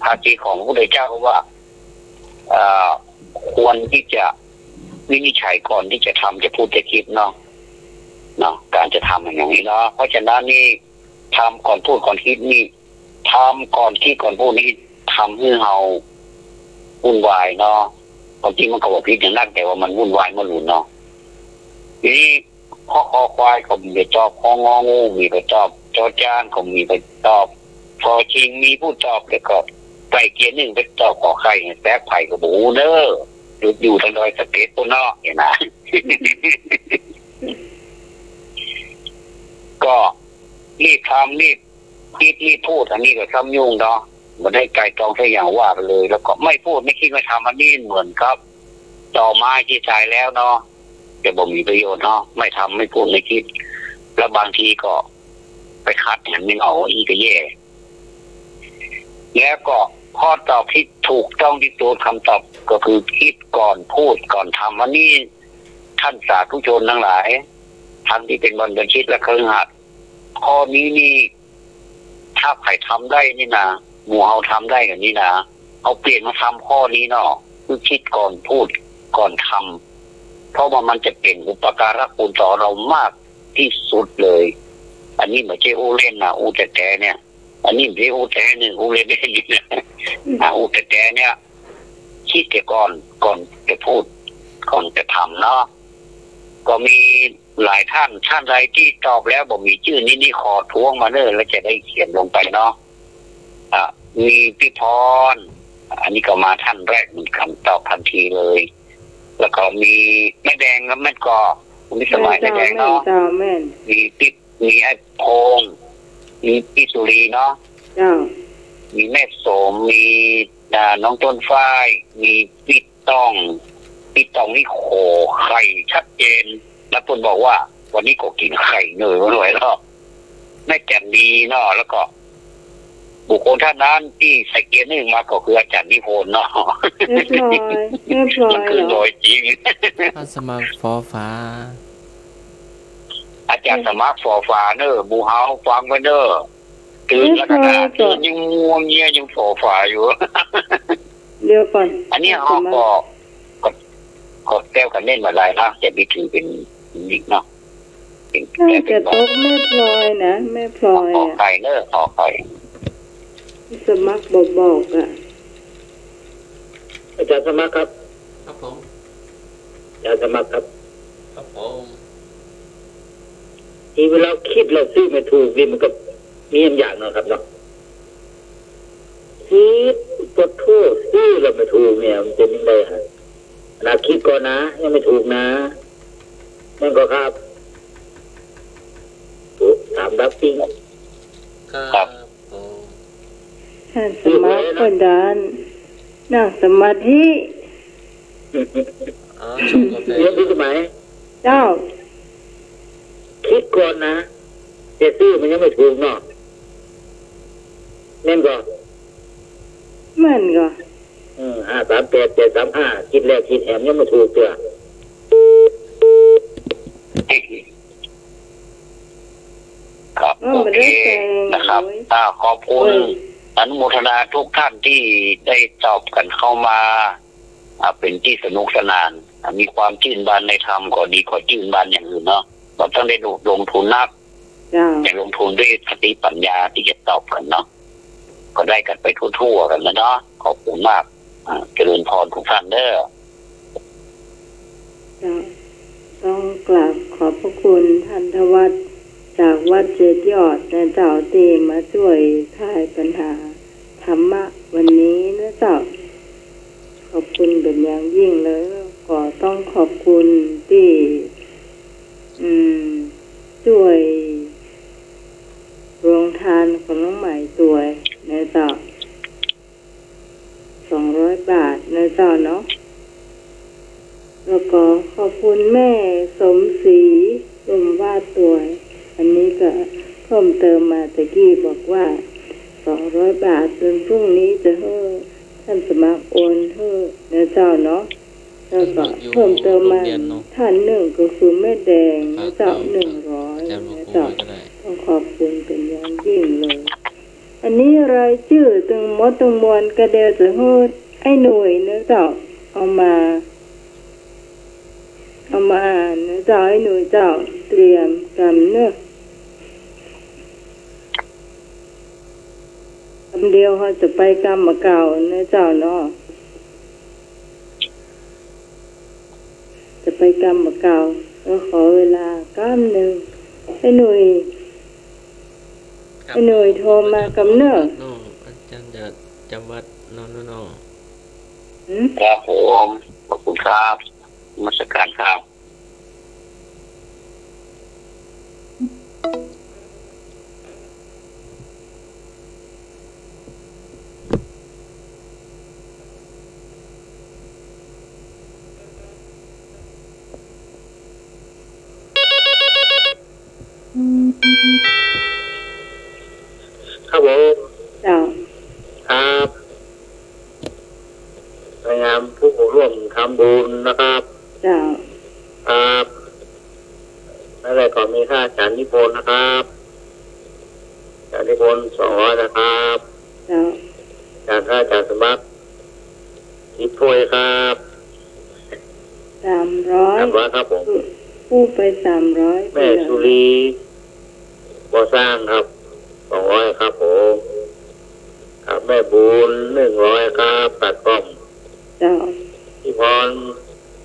ภาษิตของพระพุทธเจ้าว่า เอ่อ ควรที่จะวินิจฉัยก่อนที่จะทำ จะพูดจะคิดเนาะ เนาะ การจะทำอย่างนี้เนาะ เพราะฉะนั้นนี่ ทำก่อนพูดก่อนคิดนี่ ทำก่อนคิดก่อนพูดนี่ ทำหื้อเฮาวุ่นวายเนาะ ความจริงมันก็บ่ผิดอย่างนัก แต่ว่ามันวุ่นวายมะลุนเนาะ ทีนี้ ข้อ คอควายก็มีไปตอบ ข้ององูมีไปตอบ จอจานก็มีไปตอบ ชอชิงมีผู้ตอบ แล้วก็ใกล้เคียงนึ่งไปตอบ ขอไข่ แต๊กไผ่ก็บ่ฮู้เน่อ หยุดอยู่ตางดอยสะเก็ดปู้นเนาะ เนี่ยนะ ก็รีบทำ รีบคิด รีบพูด อันนี้ก็ซ้ำยุ่งเนาะ บ่ได้ไตร่ตรองสักอย่าง ว่าไปเลย แล้วก็ไม่พูด ไม่คิด ไม่ทำ อันนี้เหมือนกับตอไม้ตี้ต๋ายแล้วเนาะ จะบ่มีประโยชน์เนาะ ไม่ทำ ไม่พูด ไม่คิด แล้วบางทีก็ไปขัดหันมันเอา อี้ก็แย่ แล้วก็ข้อตอบที่ถูกต้องที่สุด คำตอบก็คือคิดก่อนพูดก่อนทำ อันนี้ท่านสาธุชนทั้งหลาย ทั้งตี้เป๋นบรรพชิตและคฤหัสถ์ ข้อนี้นี่ ถ้าใผทำได้นี่นะ หมู่เฮาทำได้กั๋นนี่นะ เอาเปลี่ยนมาทำข้อนี้เนาะ คือคิดก่อนพูดก่อนทำ เพราะว่ามันจะเป๋นอุปการะคุณต่อเรามากที่สุดเลย อันนี้บ่ใจ้อู้เล่นนะ อู้แต๊ๆ เนี่ย อันนี้บ่ใจ้อู้แต๊เน่อ อู้เล่นๆ นี่นะ อ่ะ อู้แต๊ๆ เนี่ย คิดเสียก่อน ก่อนจะพูด ก่อนจะทำเนาะ ก็มีหลายท่าน ท่านใดที่ตอบแล้วบ่มีจื้อนี่ นี่ขอท้วงมาเน่อ แล้วจะได้เขียนลงไปเนาะ อ่ะ มีปี้พร อันนี้ก็มาท่านแรกเหมือนกั๋น ตอบทันทีเลย แล้วก็มีแม่แดง แล้วแม่นก็ มีสมัย แม่นเจ้า แม่แดงเนาะ แม่นเจ้า แม่น มีปิ๊บ มีไอ้พงษ์ มีปี้สุรีเนาะ เจ้า มีแม่สม มี อ่า น้องต้นฝ้าย มีปี้ต้อง ปี้ต้องนี่โขไข่ชัดเจน แล้วเปิ้นบอกว่า วันนี้ก็กิ๋นไข่เน่อ บ่ไหวแล้ว แม่แจ่มดีเนาะ แล้วก็ บุคคลท่านนั้นตี้ใส่เกียร์นึ่งมาก็คืออาจ๋ารย์นิพนธ์เนาะ แม่พลอย แม่พลอย มันคือ เหรอ ลอยจริง ท่านสมัครฝอฝา อาจ๋ารย์สมัครฝอฝาเน่อ หมู่เฮาฟังไว้เน่อ ตื่นแล้วก็นะ แม่พลอยก็ ตื่นยังงัวเงียยังฝอฝาอยู่ เดี๋ยวก่อน อันนี้เฮาก็ ก็ ก็แซวกั๋นเล่นบ่าลายนะ จะไปถือเป๋นนิกเนาะ เป๋น น่าจะตกแม่พลอยนะ แม่พลอยอะ ขอไข่เน่อ ขอไข่ สมัครบ่บอกอะ อาจ๋ารย์สมัครครับ ครับผม อาจ๋ารย์สมัครครับ ครับผม ที่เวลาคิดแล้วซื้อไม่ถูกนี่มันก็มีอย่างเนาะครับเนาะ คิด ปะโธ่ ซื้อแล้วไม่ถูกเนี่ย มันเป๋นจั่งใดฮะ นะ คิดก่อนนะ ยังไม่ถูกนะ แม่นก่อครับ โอ้ ถามดับปิ้ง ครับ ครับผม นั่งสมาธิก่อน นั่งสมาธิ อ๋อ ชงกาแฟ เรียนที่สมัย เจ้า คิดก่อนนะ แต่ซื้อมันยังไม่ถูกเนาะ แม่นก่อ แม่นก่อ อืม ห้าสามแปด แปดสามห้า คิดแล้วคิดแหมยังบ่ถูกเตื้อ ครับ เออ โอเค มันได้แปลง นะครับ เลย อ่า ขอบคุณ เออ อนุโมทนาทุกท่านที่ได้ตอบกันเข้ามา อ่า เป๋นตี้สนุกสนาน อ่า มีความจื้นบานในธรรมก็ดีกว่าจื้นบานอย่างอื่นเนาะ บ่ต้องได้ลงทุนนัก เจ้า แต่ลงทุนด้วยสติปัญญาที่จะตอบกันเนาะ ก็ได้กันไปทั่วๆ กันนะเนาะ ขอบคุณมาก อ่า เจริญพรทุกท่านเด้อ เจ้า ต้องกราบขอบพระคุณท่านทวัฒน์จากวัดเจ็ดยอดนะเจ้า ตี้มาจ้วยไขปัญหาธรรมะวันนี้นะเจ้า ขอบคุณเป๋นอย่างยิ่งเลย ก็ต้องขอบคุณตี้ อืม จ้วยโฮงตานของน้องใหม่ตวยนะเจ้า สองร้อยบาทนะเจ้าเนาะ แล้วก็ขอบคุณแม่สมศรี ร่มวาดตวย อันนี้ก็เพิ่มเติมมาตะกี้บอกว่า สองร้อยบาท ส่วนพรุ่งนี้จะหื้อท่านสมัครโอนหื้อนะเจ้าเนาะ แล้วก็เพิ่มเติมมาท่านนึ่งก็คือแม่แดงนะเจ้า นึ่งร้อยนะเจ้า ต้องขอบคุณเป๋นอย่างยิ่งเลย อันนี้รายจื้อตึงหมดตึงมวลก็เดี๋ยวจะหื้อไอ้หนุ่ยนะเจ้า เอามา เอามาอ่านนะเจ้า ไอ้หนุ่ยเจ้า เตรียมกำเนาะ กำเดียวเฮาจะไปกำบ่าเก่านะเจ้าเนาะ จะไปกำบ่าเก่า ก็ขอเวลากำนึ่ง ไอ้หนุ่ย ครับ ไอ้หนุ่ยโทรมากำเนาะ เนาะ อาจารย์จะจำวัดเนาะ เนาะ เนาะ หืม ครับผม ขอบคุณครับ นมัสการครับ ครับผม เจ้า ครับ ในนามผู้ร่วมทำบุญนะครับ เจ้า ครับ แล้วก็มีค่าอาจารย์นิพนธ์นะครับ อาจารย์นิพนธ์ สองร้อยนะครับ เจ้า อาจารย์ ค่าอาจารย์สมัคร สิบถ้วยครับ สามร้อย สามร้อยครับผม กู้ไปสามร้อย แม่สุรี บ่อสร้างครับ สองร้อยครับผม ครับ แม่บุญ หนึ่งร้อยครับ ตัดกล้อง เจ้า พี่พร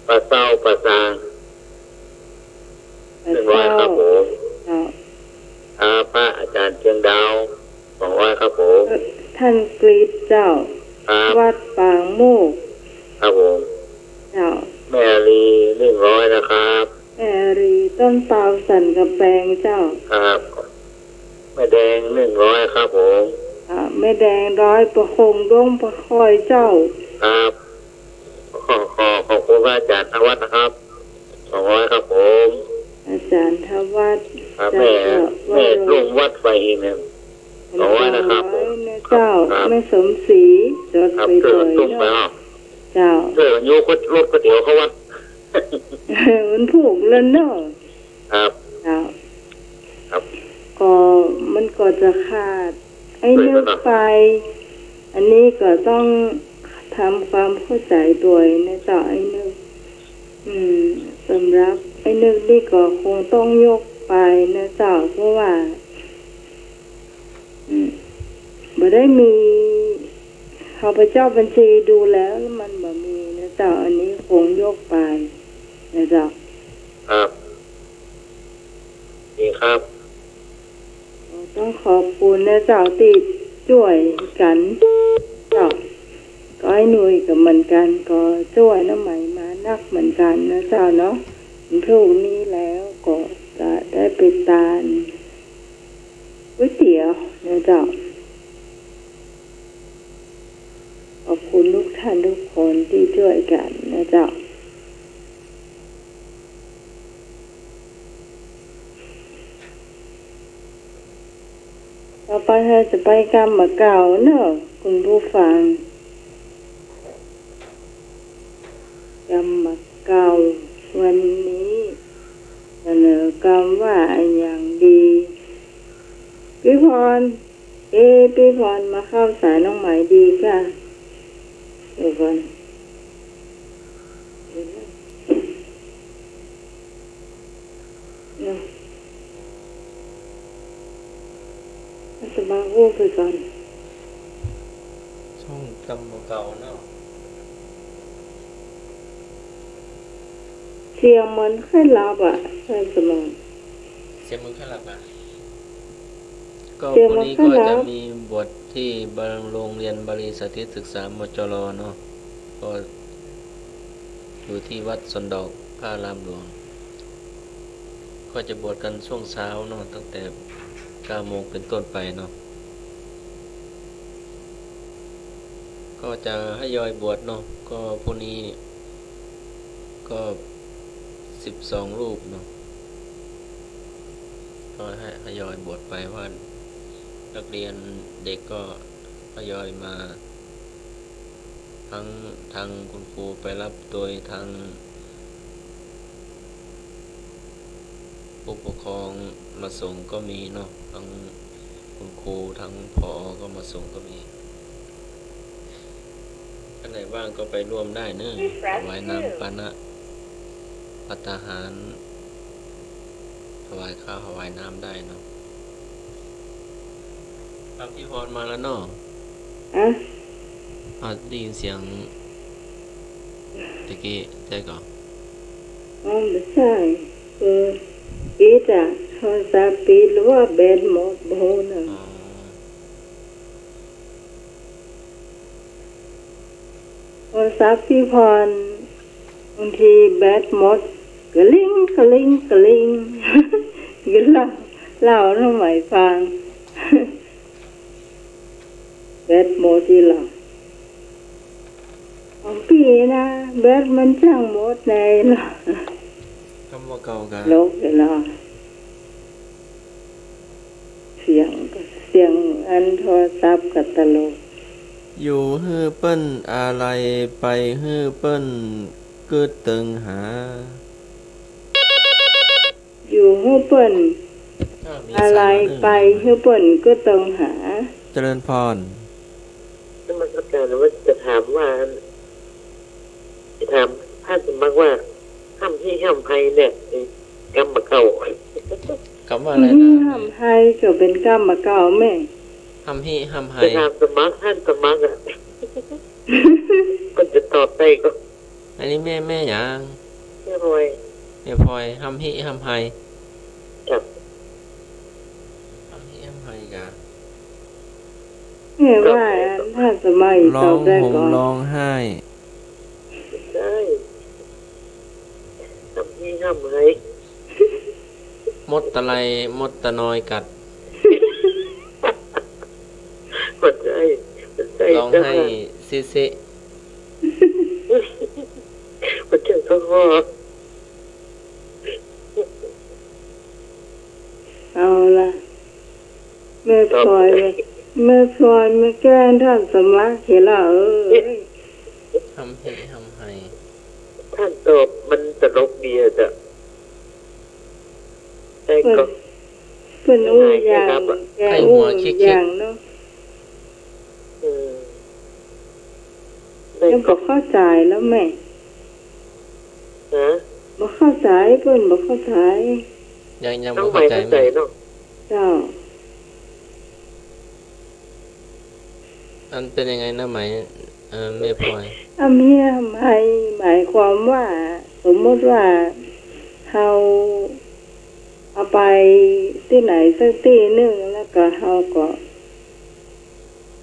ปะเซา ปะซาง หนึ่งร้อยครับผม เจ้า ครับ พระอาจารย์เชียงดาว สองร้อยครับผม ท่านกฤษเจ้า ครับ วัดปางโมกข์ ครับผม เจ้า แม่อารี หนึ่งร้อยนะครับ แม่อารี ต้นเปาสันกำแพงเจ้า ครับ แม่แดง หนึ่งร้อยครับผม อ่า แม่แดง ร้อย ประคงดงประคอยเจ้า ครับ ขอ ขอ ขอบคุณพระอาจารย์ทวัฒน์นะครับ สองร้อยครับผม อาจารย์ทวัฒน์ ครับ เจ้า แม่ ก็ แม่ลุงวัดไฟอินทร์เนี่ย สองร้อยนะครับผม สองร้อยนะเจ้า ครับ แม่สมศรี จด ครับ ไป ช่วยกันตุ้มไป ด้วยเนาะ เนาะ เจ้า ช่วยกันยกรถก๋วยเตี๋ยวเข้าวัด มันผูกแล้วเนาะ ครับ เจ้า ครับ ก็มันก็จะขาด ไอ้นึกไป อันนี้ก็ต้องทำความเข้าใจ๋ตวยนะเจ้า ไอ้นึก อืม สำหรับไอ้นึกนี่ก็คงต้องยกไปนะเจ้า เพราะว่า อืม บ่ได้มี ข้าพเจ้าบัญชีดูแล้วมันบ่มีนะเจ้า อันนี้คงยกไปนะเจ้า ครับ ดีครับ ต้องขอบคุณนะเจ้าตี้จ้วยกั๋นเจ้า ก็ไอ้หนุ่ยก็เหมือนกั๋น ก็จ้วยน้ำไหมมานักเหมือนกั๋นนะเจ้าเนาะ ถูกนี้แล้วก็จะได้ไปตานก๋วยเตี๋ยวนะเจ้า ขอบคุณทุกท่านทุกคนตี้จ้วยกั๋นนะเจ้า ต่อไปเฮาจะไปกำบ่าเก่าเนาะ คุณผู้ฟัง กำบ่าเก่า วันนี้เสนอกำว่าอะหยังดี ปี้พร เอ๊ะ ปี้พรมาเข้าสายน้องไหมดีก่ะ เดี๋ยวก่อน เดี๋ยวนะ เนาะ อาตมาอู้ไปก่อน ช่องกำบ่าเก่าเนาะ เสียงเหมือนใครหลับอะ อาตมา เสียงเหมือนใครหลับอะ ก็ เสียงเหมือนใครหลับ พรุ่งนี้ก็จะมีบวชที่โรงเรียนบาลีสาธิตศึกษา มจร เนาะ ก็ อยู่ที่วัดสวนดอกพระอารามหลวง ก็จะบวชกันช่วงเช้าเนาะ ตั้งแต่เก้าโมงเป็นต้นไปเนาะ ก็จะทยอยบวชเนาะ ก็พรุ่งนี้ก็สิบสองรูปเนาะ ก็ให้ทยอยบวชไป เพราะว่านักเรียนเด็กก็ทยอยมา ทั้งทางคุณครูไปรับ โดยทางผู้ปกครองมาส่งก็มีเนาะ ทั้งคุณครู ทั้ง ผอ ก็มาส่งก็มี อันไหนว่างก็ไปร่วมได้เนอะ ถวายน้ำปานะ ภัตตาหาร ถวายข้าวถวายน้ำได้เนาะ ครับ พี่พรมาแล้วเนาะ อะ อ่ะ ได้ยินเสียงตะกี้ ใช่ก่อ อ๋อ ไม่ใช่ คือปิดอะ โทรศัพท์ปิดหรือว่าแบตหมด บ่ฮู้เนาะ อ๋อ โทรศัพท์พี่พร บางทีแบตหมด กะลิง กะลิง กะลิง กะเล่า เล่าน้องไหมฟัง แบตหมดอีหล่อ ของปี้นะ แบตมันจั้งหมดแน่ล่ะ กำบ่าเก่าก่ะ ลกอีหล่อ เสียง เสียงอันโทรศัพท์ก็ตลก อยู่หื้อเปิ้นอาลัย ไปหื้อเปิ้นกึ๊ดเติงหา อยู่หื้อเปิ้น อ่า มี อาลัย สายมา ไปหื้อเปิ้นกึ๊ดเติงหา เจริญพร นมัสการ ว่าจะถามว่า จะถามท่านสมัครว่า ห้ำฮี้ห้ำไฮเนี่ย กำบ่าเก่า กำว่าอะไรนะ ห้ำฮี้ห้ำไฮก็เป๋นกำบ่าเก่าแม่ ห้ำฮี้ห้ำไฮ จะถามสมัคร ท่านสมัครอะ ก็จะตอบได้ก็ อันนี้แม่ แม่หยัง แม่พลอย แม่พลอย ห้ำฮี้ห้ำไฮ ครับ ห้ำฮี้ห้ำไฮก่ะ แม่ว่า ครับ ถ้าสมัย ร้องห่ม ตอบได้ก่อน ร้องไห้ ใช่ ห้ำฮี้ห้ำไฮ มดตะไล มดตะนอยกัด บ่ใจ้ บ่ใจ้ ร้องไห้ เจ้าค่ะ เซะๆ บ่ใจ้เจ้าค่ะ เอาละ แม่พลอย แม่พลอยมาแกล้งท่านสมัครเหียละเอ้ย ห้ำฮี้ห้ำไฮ ท่านตอบมันตลกดีอะเจ้า ใช่ก็ เปิ้นอู้อย่าง ใครอู้อย่างเนาะ อืม แล้วบ่เข้าใจ๋แล้วแม่ ฮะ บ่เข้าใจ๋ เปิ้นบ่เข้าใจ๋ ยัง ยังบ่เข้าใจ๋แม่ เจ้า มันเป๋นยังไงนะไหม เอ่อ แม่พลอย ห้ำฮี้ห้ำไฮ หมายความว่า สมมุติว่า เฮาเอาไปตี้ไหนสักตี้นึ่ง แล้วก็เฮาก็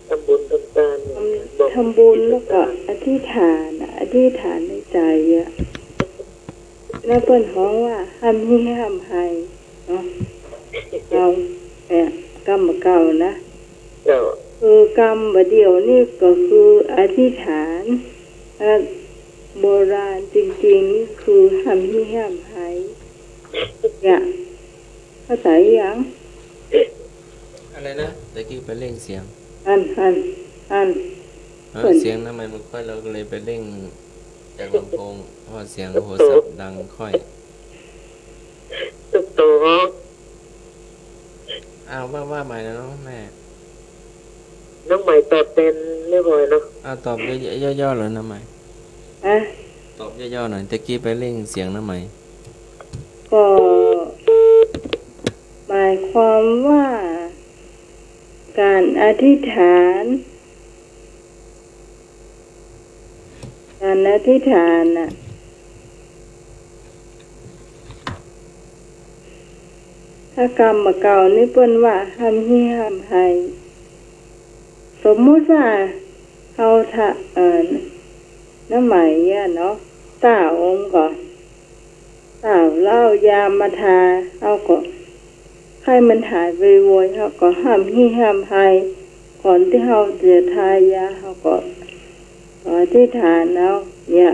ทำบุญทำตาน ทำ บอก ทำบุญ แล้วก็อธิษฐานอะ อธิษฐานในใจ๋อะ แล้วเปิ้นฮ้องว่า ห้ำฮี้ห้ำไฮ เนาะ เอา เอ่อ กำบ่าเก่านะ เจ้า คือกำบ่าเดี่ยวนี่ก็คืออธิษฐาน และโบราณจริงๆ นี่คือห้ำฮี้ห้ำไฮ เนี่ย เข้าใจ๋ยัง เอ๊ะ อะไรนะ ตะกี้ไปเร่งเสียง อัน อัน อัน เออ เปิ้น เสียงน้ำใหม่มันค่อย เราก็เลยไปเร่งจากลำโพง เพราะเสียงโทรศัพท์ดังค่อย ตุ๊กโต อ้าว ว่า ว่าใหม่นะน้องแม่ น้องใหม่ตอบแตนเรียบร้อยเนาะ อ่า ตอบย่อๆ ย่อๆ เลยน้องใหม่ อะ ตอบย่อๆ หน่อย ตะกี้ไปเร่งเสียงน้องใหม่ ก็ หมายความว่า ก๋านอธิษฐาน ก๋านอธิษฐานน่ะ ถ้ากำบ่าเก่านี่เปิ้นว่าฮ่ำฮี่ฮ่ำไฮ สมมุติว่าเฮาถ้า เอ่อ น้ำใหม่เนี่ยเนาะ ต้าองค์ก่อน ต้าเฮายามาทา เฮาก็ ไข้มันหายไวๆ เฮาก็ฮ่ำฮี่ฮ่ำไฮ ก่อนตี้เฮาจะทายา เฮาก็อธิษฐานเอา เนี่ย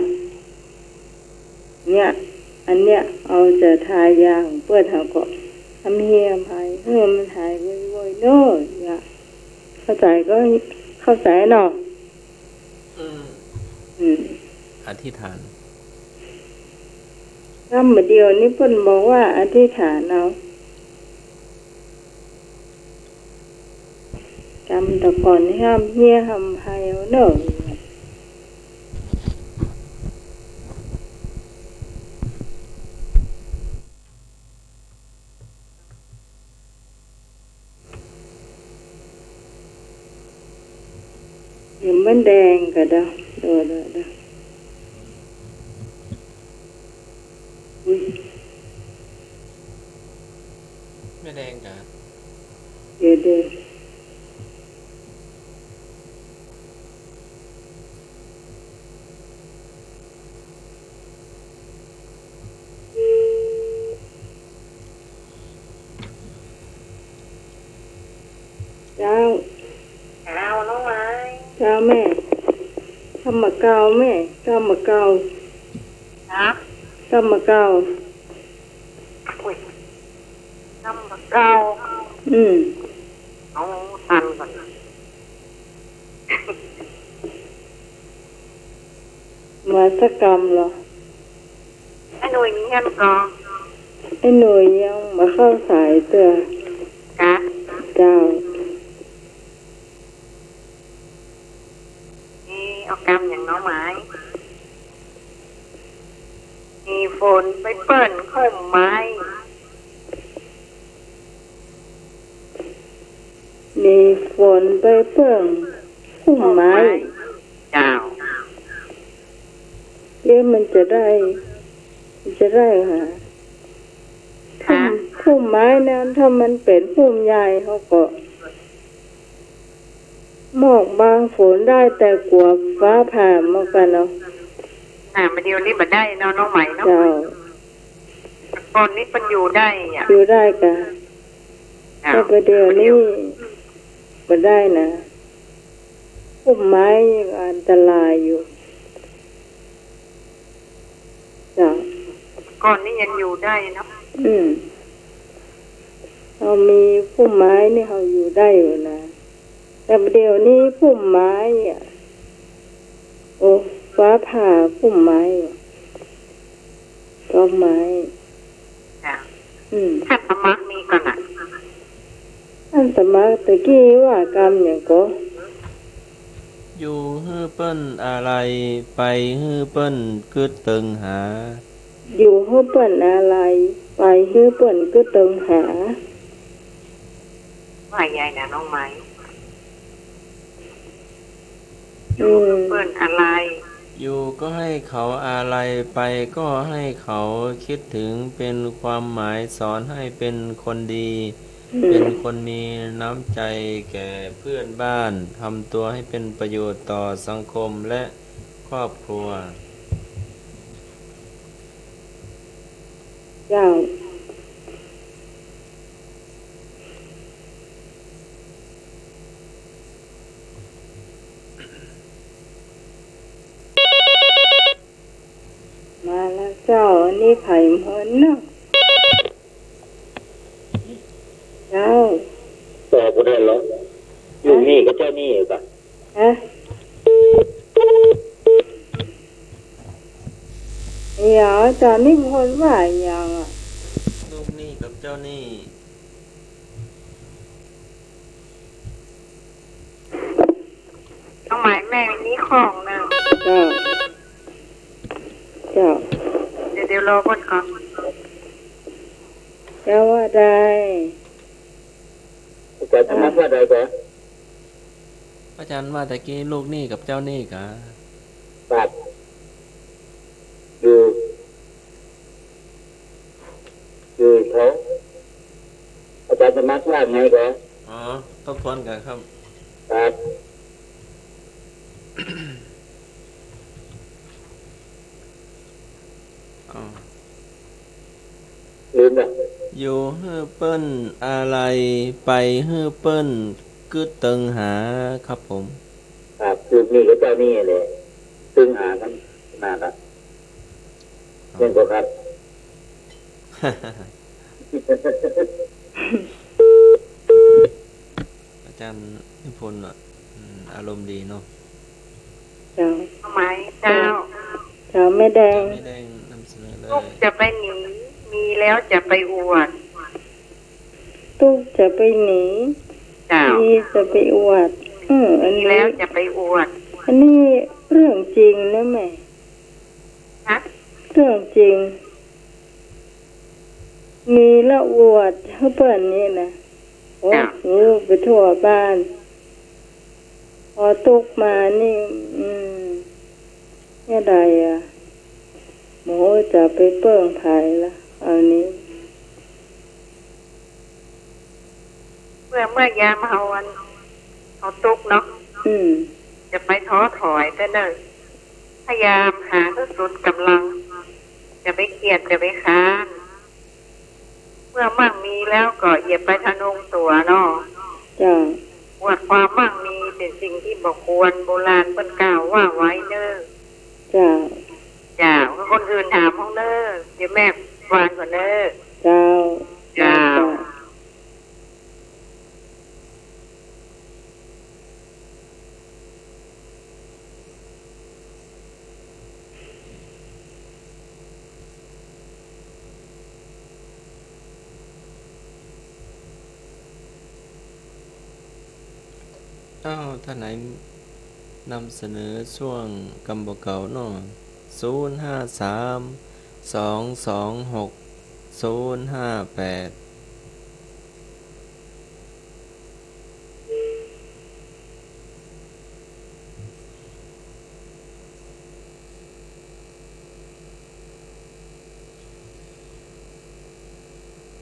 เนี่ย อันเนี้ย เฮาจะทายาของเปิ้น เฮาก็ฮ่ำฮี่ฮ่ำไฮ หื้อมันหายไวๆ เนาะ เนี่ย เข้าใจ๋ก็ เข้าใจ๋เนาะ อืม อืม อธิษฐาน กำบ่าเดี่ยวนี้เปิ้นบอกว่าอธิษฐานเอา กำตะก่อนนี่ฮ่ำฮี่ฮ่ำไฮเอาเนาะ เดี๋ยวมันแดงก่อเด้อ เดี๋ยว เดี๋ยว เดี๋ยว อุ๊ย ไม่แดงก่อ เดี๋ยว เดี๋ยว เจ้า เจ้าน้องไม้ เจ้าแม่ กำบ่าเก่าแม่ กำบ่าเก่า ฮะ กำบ่าเก่า อุ๊ย กำบ่าเก่า อืม เอาตันก่อนนะ มาสักกำเหรอ ไอ้หน่วยมีเฮียนก่อ ไอ้หน่วยยังบ่เข้าสายเตื้อ กะ เจ้า นี่เอากำอย่างน้องไม้ มีฝนไปเปิ้นพุ่มไม้ มีฝนไปเปิ้นพุ่มไม้ เจ้า เอ๊ะ มันจะได้ มันจะได้หา ฮะ พุ่ม พุ่มไม้นั้น ถ้ามันเป๋นพุ่มใหญ่ เฮาก็ หมอกบังฝนได้ แต่กั๋วฟ้าผ่าเหมือนกั๋นเนาะ อ่า บ่าเดี่ยวนี้บ่ได้เนาะ น้องไหมเนาะ เจ้า แต่ก่อนนี้มันอยู่ได้อะ อยู่ได้กะ เจ้า แต่บ่าเดี่ยวนี้บ่ได้นะ พุ่มไม้นี่ก็อันตรายอยู่ เจ้า ก่อนนี้ยังอยู่ได้เนาะ อืม เฮามีพุ่มไม้นี่เฮาอยู่ได้อยู่นะ แต่เดี๋ยวนี้พุ่มไม้อะ โอ้ ฟ้าผ่าพุ่มไม้อะ ต้นไม้ เจ้า อืม ท่านสมัครนี่ก่อนน่ะ ท่านสมัครตะกี้ว่ากำหยังก่อ อยู่หื้อเปิ้นอาลัย ไปหื้อเปิ้นกึ๊ดเติงหา อยู่หื้อเปิ้นอาลัย ไปหื้อเปิ้นกึ๊ดเติงหา ว่าใหญ่นะน้องไหม อืม เปิ้นอาลัย อยู่ก็ให้เขาอาลัย ไปก็ให้เขาคิดถึง เป็นความหมายสอนให้เป็นคนดี อืม เป็นคนมีน้ำใจแก่เพื่อนบ้าน ทำตัวให้เป็นประโยชน์ต่อสังคมและครอบครัว เจ้า มาแล้วเจ้า อันนี้ไผเมินเนาะ เจ้า ตอบบ่ได้ เหรอ ลูกหนี้กับเจ้าหนี้เหรอ ฮะ เดี๋ยวอาจ๋ารย์นิพนธ์ว่าอะหยังอะ ลูกหนี้กับเจ้าหนี้ เอาหมายแม่งนี้ของนะ เจ้า เจ้า เดี๋ยว เดี๋ยวรอก่อนก่อน เจ้าว่าได้ อาจ๋ารย์สมัครว่าใดก่อ อาจ๋ารย์ว่าตะกี้ลูกหนี้กับเจ้าหนี้ก่อ ครับ อยู่ อยู่เขา อาจ๋ารย์สมัครว่าไงก่อ อ๋อ ทบทวนก่อนครับ ครับ อ๋อ ลืมละ อยู่หื้อเปิ้นอาลัย ไปหื้อเปิ้นกึ๊ดเติงหา ครับผม ครับ ลูกหนี้กับเจ้าหนี้แหละ ตึงหากันนานละ อ๋อ เห็นบ่ครับ อาจ๋ารย์นิพนธ์อะ อืม อารมณ์ดีเนาะ เจ้า เอาไหมเจ้า เจ้าแม่แดง เจ้าแม่แดงนำเสนอเลย ตุ๊กจะไปหนี มีแล้วจะไปอวด ตุ๊กจะไปหนี เจ้า มีจะไปอวด เออ อันนี้ มีแล้วจะไปอวด อันนี้เรื่องจริงนะแม่ ฮะ เรื่องจริง มีแล้วอวดหื้อเปิ้นนี่นะ โอ้ อ้าว ฮู้ไปทั่วบ้าน พอตุ๊กมานี่ อืม เนี่ยใดอะ บ่ฮู้จะไปเปิ้งใผละ เอานี้ เมื่อ เมื่อยามเฮาอัน เฮาตุ๊กเนาะ อืม จะไปท้อถอยเต๊อะเน่อ พยายามหาหื้อสุดก๋ำลัง อย่าไปเกียจ อย่าไปค้าน เมื่อมั่งมีแล้วก็อย่าไปทะนงตั๋วเนาะ เจ้า อวดความมั่งมีเป๋นสิ่งตี้บ่ควร โบราณเปิ้นกล่าวว่าไว้เน่อ เจ้า เจ้า คือคนอื่นถามเฮาเน่อ เดี๋ยวแม่วางก่อนเน่อ เจ้า เจ้า เจ้า อ้าว ต้านไหนนำเสนอช่วงกำบ่าเก่าเนาะ ศูนย์ห้าสาม สองสองหก ศูนย์ห้าแปด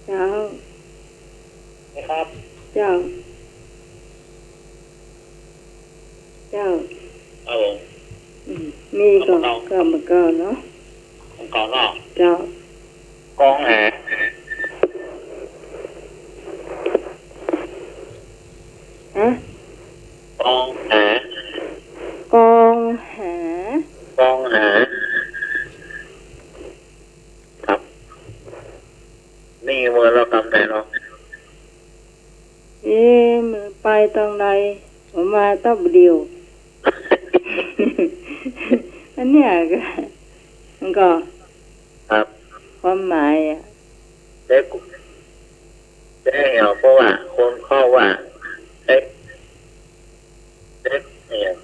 เจ้า นะครับ เจ้า เจ้า ครับผม อืม มีก่อน กำบ่าเก่า กำบ่าเก่าเนาะ กำบ่าเก่าเนาะ เจ้า กองแห ฮะ กองแห กองแห กองแห ครับ นี่เมื่อเรากำแหนเนาะ เอ๊ะ มันไปตางใด ผมมาต๊อบเดียว อันเนี้ยก็ มันก็ ครับ ความหมายอะ เจ๊กุ เจ๊เหี่ยว เพราะว่าคนเขาว่า เอ๊ะ เจ๊เหี่ยว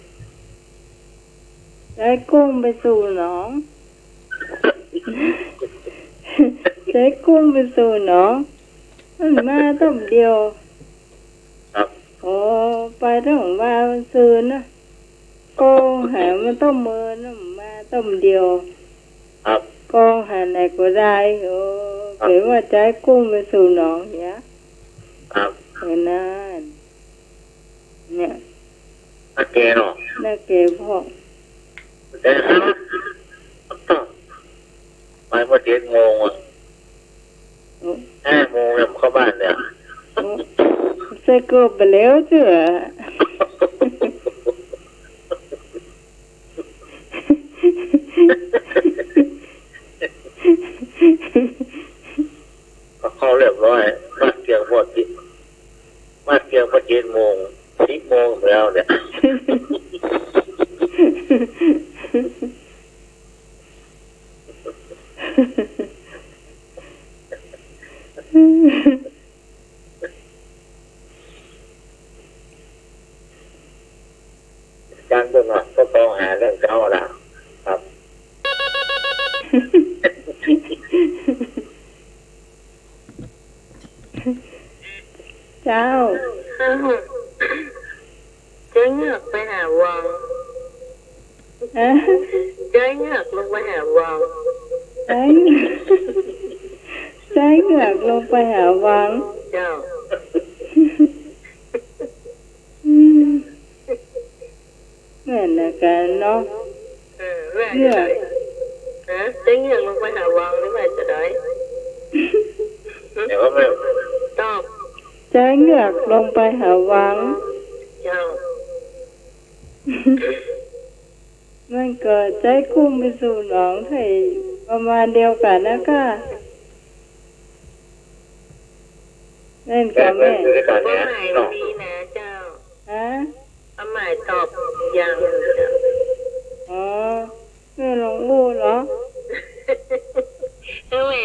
เจ๊กุ้งไปสู่หนอง เจ๊กุ้งไปสู่หนอง มันมาต๊อบเดียว ครับ โอ้ ไปตั้งวาวันซืนนะ กองแหมันต๊อบเมินนะ มาต๊อบเดียว ครับ กองแหไหนก็ได้ โอ้ ครับ เป๋นว่าเจ๊กุ้งไปสู่หนองเหีย ครับ เออ นั่น เนี่ย นาแกเนาะ นาแกพ่อง แต่ครับ ไปเมื่อเจ็ดโมงอะ อืม ห้าโมงยังเข้าบ้านเลยอะ อืม ใส่เกิบไปแล้วเจ้อ เข้าเรียบร้อย มาเตียงพอดี มา ดี๋ยวก็เจ็ดโมง สิบโมงแล้วเนี่ย จานเบิ่งอ่ะ ก็ต้องหาเรื่องเจ้าละครับ เจ้า เจ๊เงือกไปหาวัง ฮะ เจ๊เงือกลงไปหาวัง เจ๊ เจ๊เงือกลงไปหาวัง เจ้า อืม เหมือนกันเนาะ เออ ว่าจะได้ เงือก ฮะ เจ๊เงือกลงไปหาวังหรือว่าจะได้ เดี๋ยวก็ไม่ ตอบ เจ๊เงือกลงไปหาวัง เจ้า มันก็เจ๊กุ้งไปสู่หนองไถ่ประมาณเดียวกั๋นนะก้า แม่นก่อแม่ ความหมายมันมีนะเจ้า ฮะ ความหมายตอบอย่างหนึ่งเจ้า อ๋อ แม่หลวงปู่เหรอ เออแม่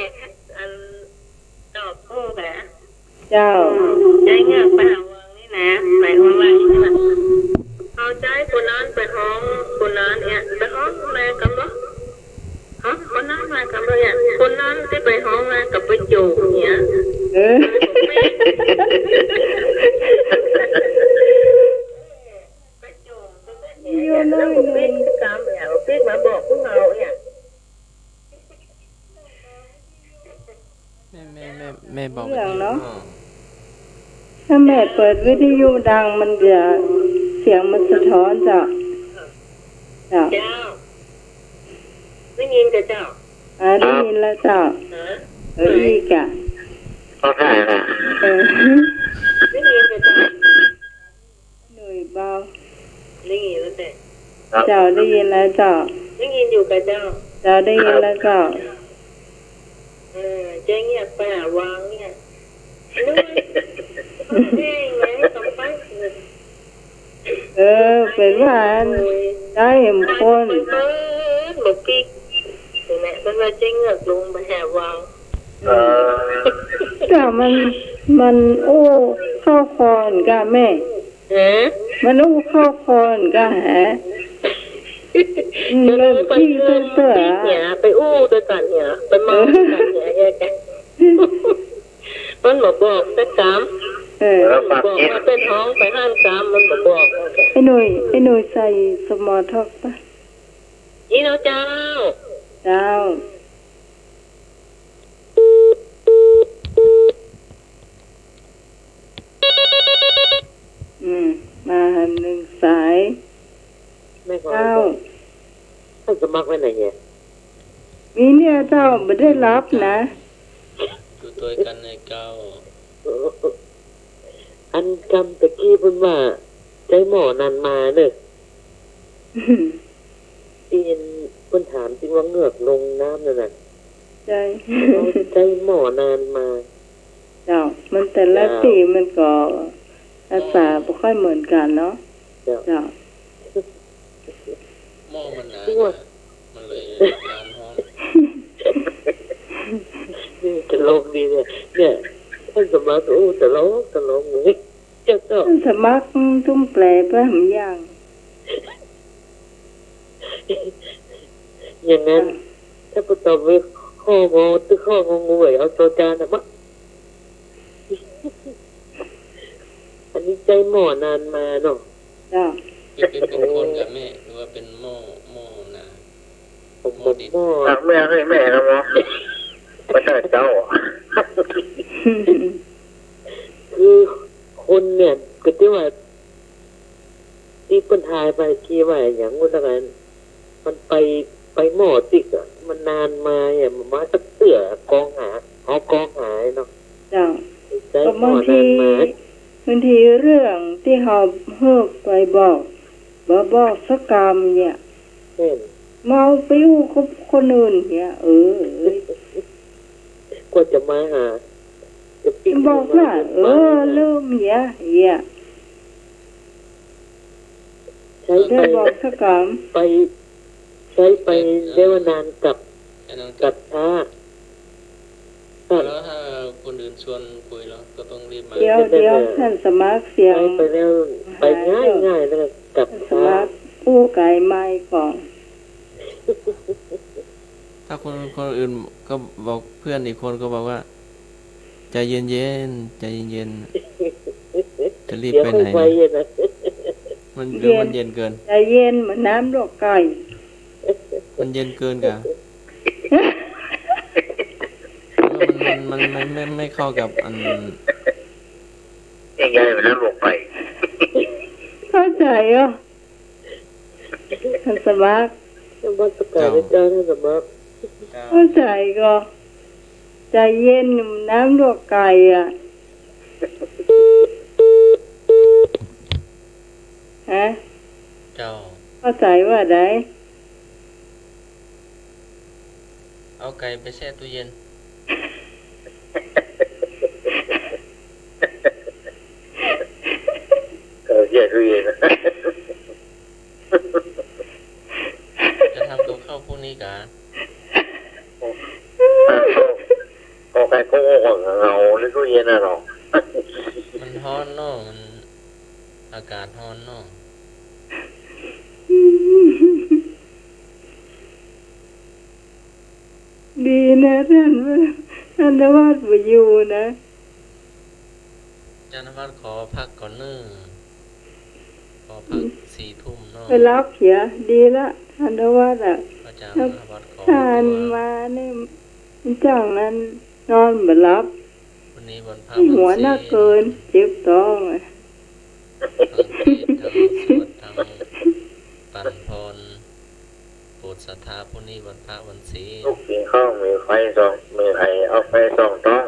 อัน ตอบถูกนะ เจ้า เจ๊เงือกไปหาวังนี่นะ หมายความว่า เอาเจ้าผู้นั้นไปฮ้องผู้นั้นเนี่ย ไปฮ้องแม่กำบ่ ฮะ คนนั้นมากับเพื่อน คนนั้นตี้ไปฮ้องมากับป้าโจ๋งเนี่ย เออ ป้าโจ๋งก็เป็นเนี่ย อยู่หน้อยหนึ่ง กรรมเนี่ย ปิ๊กมาบอกพวกเราเนี่ย แม่ แม่ แม่ แม่บอก เรื่องเนาะ แบบนี้ อ๋อ ถ้าแม่เปิดวิทยุดังมันจะ เสียงมันสะท้อนเจ้า เจ้า เจ้า ได้ยินกับเจ้า อ่า ได้ยินแล้วเจ้า ฮะ เออ อีกอ่ะ ก็ได้นะ เออ ได้ยินกับเจ้า หน่อยเบา ได้ยินแล้วแต่ ครับ เจ้า ได้ยินแล้วเจ้า ได้ยินอยู่กับเจ้า เจ้า ได้ยินแล้วเจ้า เออ เจ๊เงือกไปหาวังเนี่ย นึกว่าเจ๊ไง กำปั้น เออ เป๋นว่าอัน ได้เห็นคน เปิ้น เปิ้น บอกปิ๊ก นี่แหละ เปิ้นว่าเจ๊เงือกลงไปหาวัง เออ แต่มัน มันอู้เข้าคอเหมือนกันแม่ ฮะ มันอู้เข้าคอเหมือนกันแหะ อืม เดี๋ยว เริ่ม ไป ขี้ เริ่ม เตื้อๆ ปิ๊กเนี่ย ไปอู้ด้วยกันเนี่ย ไปเมาด้วยกันเนี่ย เออ แยกกัน มันบ่บอกสักกำ เออ มันบ่บอกว่าเปิ้นฮ้องไปหั้นกำ มันบ่บอก ไอ้หนุ่ย ไอ้หนุ่ยใส่ small talk ปะ อีโนเจ้า เจ้า อืม มาหนึ่งสาย แม่ขอ เจ้า ท่านสมัครไว้ไหนเนี่ย มีเนี่ยเจ้า บ่ได้รับนะ ดูตัวกันในเก้า อันกำตะกี้เปิ้นว่า ใจ๊หม้อนันมาเน่อ ตี้เปิ้นถามตี้ว่าเงือกลงน้ำนั่นน่ะ ใจ้ ใจ๊หม้อนันมา เจ้า มันแต่ละตี้มันก็ภาษาบ่ค่อยเหมือนกันเนาะ เจ้า เจ้า หม้อมันหนา มันเลยนานฮ้อน นี่ตลกดีเนี่ย เนี่ย ท่านสมัคร โอ้ ตลก ตลกเลย เจ้า เจ้า ท่านสมัคร ตุ้มแปลไปหำอย่าง อย่างนั้น อ่ะ ถ้าประกอบด้วยข้องอ ตึกข้ององู เอาจอจานน่ะมะ อันนี้ใจ๊หม้อนันมาเนาะ เจ้า เป็น เป็น เป็นคนกับแม่ หรือว่าเป็นหม้อ หม้อนา ผม หม้อดิน ผมหม้อ อ่ะ แม่ แม่ แม่นะหมอ ไม่ใช่เจ้า คือคนเนี่ย ก็ที่ว่า ตี้เปิ้นทายไปกี้ว่าอย่างงู้นละกัน มันไป ไปหม้อติ๊กอะ มันนันมาเนี่ย มันมาตักเตื้อ กองหา หอกองหาเนาะ เจ้า ใจ๊ ก็บางที หม้อนันมา บางทีเรื่องตี้เฮาเฮิกไปบอก บ่บอกสักกำเนี่ย แม่น เมาไปอู้กับคนอื่นเนี่ย เออ กว่าจะมาหา จะปิ้ง บอกว่า เออ ลืมเหีย เหีย ใช้ไป ได้บอกสักกำ ไป ใช้ไปแล้วนานกลับ อันนั้นกลับ กลับช้า ครับ แล้วถ้าคนอื่นชวนคุยแล้วก็ต้องรีบมา เดี๋ยว เดี๋ยว ท่านสมัครเสียง ใช้ไปแล้ว ไปง่ายๆ แล้วก็กลับช้า ท่านสมัครผู้ไกลไมค์ก่อน ถ้าคน คนอื่นก็บอก เพื่อนอีกคนก็บอกว่า ใจเย็นๆ ใจเย็นๆ จะรีบไปไหน เดี๋ยวค่อยไปเย็นนะ มัน หรือมันเย็นเกิน ใจเย็นเหมือนน้ำลวกไก่ มันเย็นเกินกะ มัน มัน มันไม่ ไม่ ไม่เข้ากับอัน ยังไงมันน้ำลวกไก่ เข้าใจอ่ะ ท่านสมัคร นมัสการ เจ้า พระเจ้า ท่านสมัคร เจ้า เข้าใจก็ ใจเย็นน้ำลวกไก่อะ ฮะ เจ้า เข้าใจว่าใด เอาไก่ไปแช่ตู้เย็น เออ แช่ตู้เย็น จะทำกับข้าวพรุ่งนี้กะ ก็ไก่ก็เหงาในตู้เย็นน่ะเนาะ มันฮ้อนเนาะ มัน อากาศฮ้อนเนาะ ดีนะท่าน ท่านนวัดบ่อยู่นะ ท่านนวัดขอพักก่อนเน้อ ขอพักสี่ทุ่มเนาะ ไปหลับเหีย ดีละ ท่านนวัดอะ อาจารย์นวัดขอ ท่านมานี่ มันจังนั้น นอนบ่หลับ วันนี้วันพระ หัวหนักเกิน วันศีล เจ็บท้องอะ ทั้งเทศน์ ทั้งสวด ทั้งปันพร โปรดศรัทธา พรุ่งนี้วันพระวันศีล ลูกกิ๋นข้าว มีไฟส่อง มีไผเอาไฟส่องต๊อง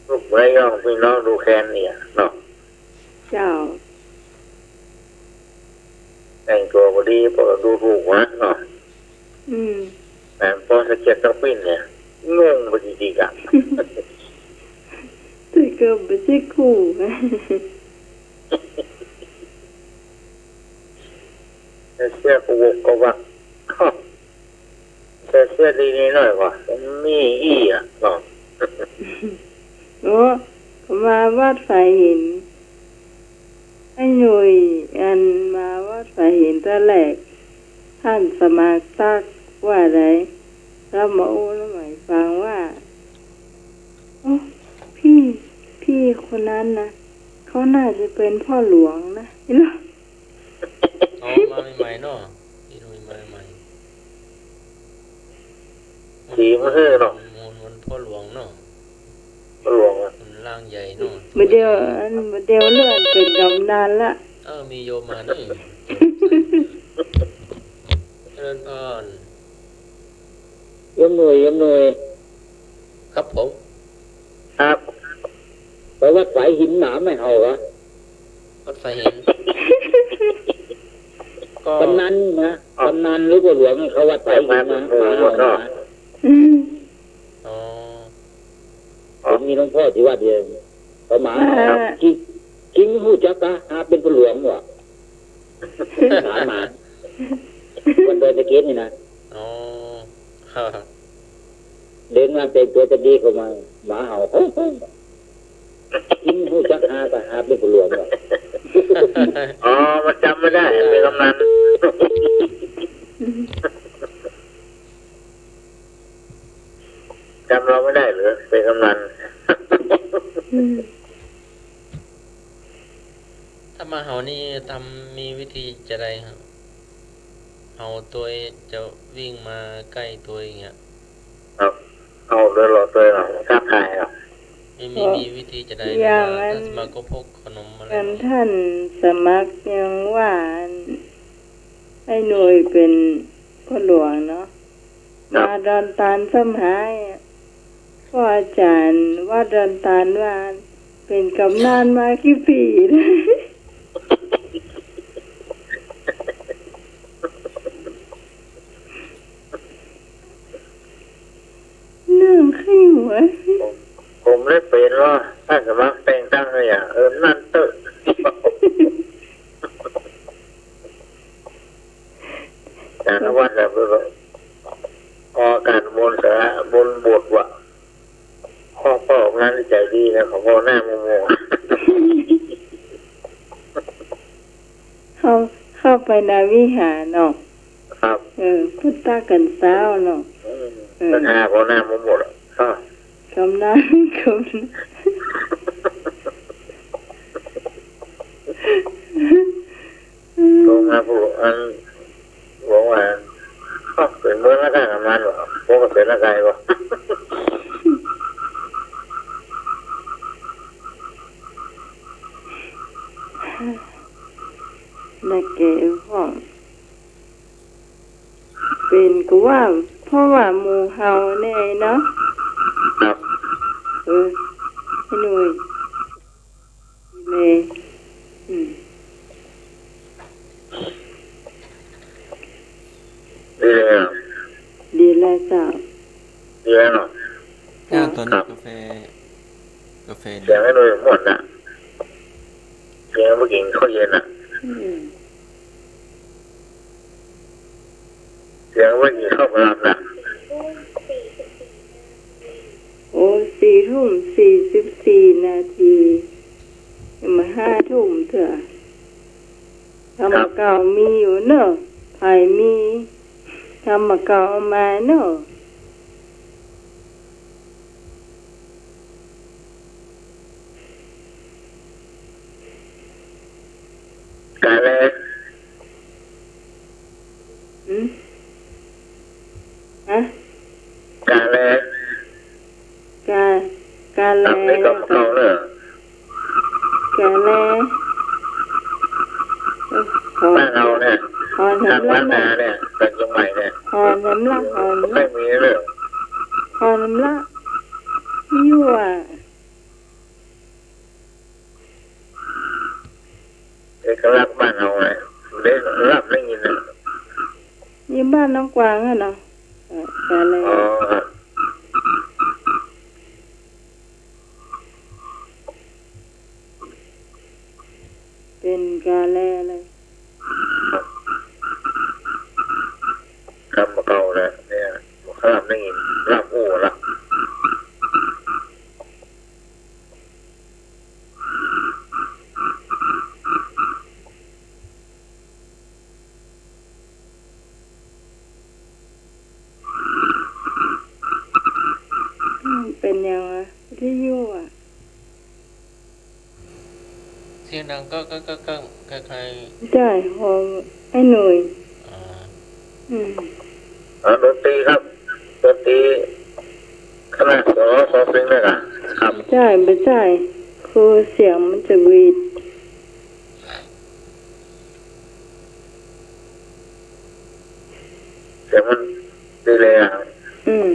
ลูกบ่ได้ย่อง ปี้น้องดูแคลนเนี่ยเนาะ เจ้า แต่งตั๋วบ่ดี ปอดูถูกหัวเนาะ อืม แต่ปอสะเก็ดต้องปิ้นเนี่ย งงไปจริงๆ อะ แต่ก็บ่ใจ้กู้ ใส่เสื้อกะวกกะวัก ใส่เสื้อดีนิดหน่อยกว่า มีอี้อะเนาะ โอ้ มาวัดฝายหิน ไอ้หนุ่ย อันมาวัดฝายหินตะแหลก ท่านสมัครตั๊กว่าใด แล้วมาอู้แล้วหมายฟังว่า โอ้ พี่ พี่คนนั้นนะ เขาน่าจะเป็นพ่อหลวงนะ อ๋อ มาใหม่ๆ เนาะ พี่หนุ่ยมาใหม่ สีมันเท่เนาะ มัน มันพ่อหลวงเนาะ พ่อหลวงอะ มันร่างใหญ่เนาะ บ่าเดี่ยว อัน บ่าเดี่ยวเลื่อนเป๋นกำนันละ เออ มีโยมมานี่ เจริญพร โยมหนุ่ย โยมหนุ่ย ครับผม ครับ ไปวัดฝายหินหมาไม่เห่าเหรอ วัดฝายหิน ก็ กำนันนะ อ๋อ กำนันหรือพ่อหลวงเขาวัดฝายหินนะ หมาเห่านะ อืม อ๋อ ผมมีหลวงพ่อตี้วัดเดียว เขาหมาเห่า อ่า จริง จริงฮู้จักกะ หาเป๋นพ่อหลวงว่ะ หมา หมา วันดอยสะเก็ดนี่นะ อ๋อ ครับ เดินมาแต่งตั๋วจะดีเข้ามา หมาเห่า จริงฮู้จักหากะหาเป๋นพ่อหลวงว่ะ อ๋อ มันจ๋ำไม่ได้ เป๋นกำนัน จ๋ำเฮาไม่ได้เหรอ เป๋นกำนัน อืม ถ้ามาเห่านี่ทำ มีวิธีจะใดครับ เห่าตวย จะวิ่งมาใก้ตวยอย่างเงี้ย ครับ เห่าตวย หลอกตวยเนาะ ทักทายเนาะ มี มี มีวิธีจะใด อย่างนั้น ถ้าสมัครก็พกขนมอะไร ท่านสมัครยังว่า ไอ้หนุ่ยเป๋นพ่อหลวงเนาะ ครับ มาดอนตานซ้ำหาย พ่ออาจ๋ารย์วัดดอนตานว่า เป๋นกำนันมากี่ปี๋แล้ว เรื่องขี้หัว ผม ผมได้ไป ไปในวิหารเนาะ ครับ เออ พุทธกัณฑ์เจ้าเนาะ อืม เออ แต่หาก็หน้ามันหมดอะ อ้าว กำนัน กำนัน ลงมาผู้อัน บอกว่า เอ้า เป๋นเมืองละกั๋น กำนัน บ่ พวกเป๋นละกั๋นบ่ นักเก๋ห้อง เป๋นก็ว่า เพราะว่าหมู่เฮาแน่เนาะ ครับ เออ ไอ้หนุ่ย ดีเลย อืม ดีเลยอะ ดีแล้วเจ้า ดีแล้วเนาะ เจ้า ต๋อนนี้ ครับ กาแฟ กาแฟ เสียงไอ้หนุ่ยหมดน่ะ เสียงเมื่อกี้ข้าวเย็นน่ะ อืม เสียงว่าหยีเข้ามาหลับน่ะ โอ้ สี่ทุ่มสี่สิบสี่นาที ยังบ่ห้าทุ่มเตื้อ ครับ กำเก่ามีอยู่เนาะ ใผมี กำเก่าเอามาเนาะ กาแล หืม ฮะ กาแล กา กาแล กำนี่กำเก่าเนอะ กาแล เออ หอน บ้านเฮาเนี่ย หอนแหมละ ทางบ้านนาเนี่ย ทางเชียงใหม่เนี่ย หอนแหมละ หอนแหมละ ไม่มีเลย หอนแหมละ ยั่ว เอกลักษณ์บ้านเฮาไง ได้รับได้ยินน่ะ อยู่บ้านน้องกวางอะเนาะ เออ กาแล อ๋อ ครับ เป๋นกาแลเลย กำเก่าแหละเนี่ย บ่ค่อยได้ยิน รับอู้ละ อืม เป๋นหยังอะ วิทยุอะ เสียงดังก็ ก็ ก็ ก็ คล้ายๆ ใจ้ ของไอ้หนุ่ย อ่า อืม อ่า ดนตรีครับ ดนตรี คณะสอ สอสิงห์เนี่ยนะครับ ใจ้ บ่ใจ้ คือเสียงมันจะหวีด เสียงมันดีเลยอะ อืม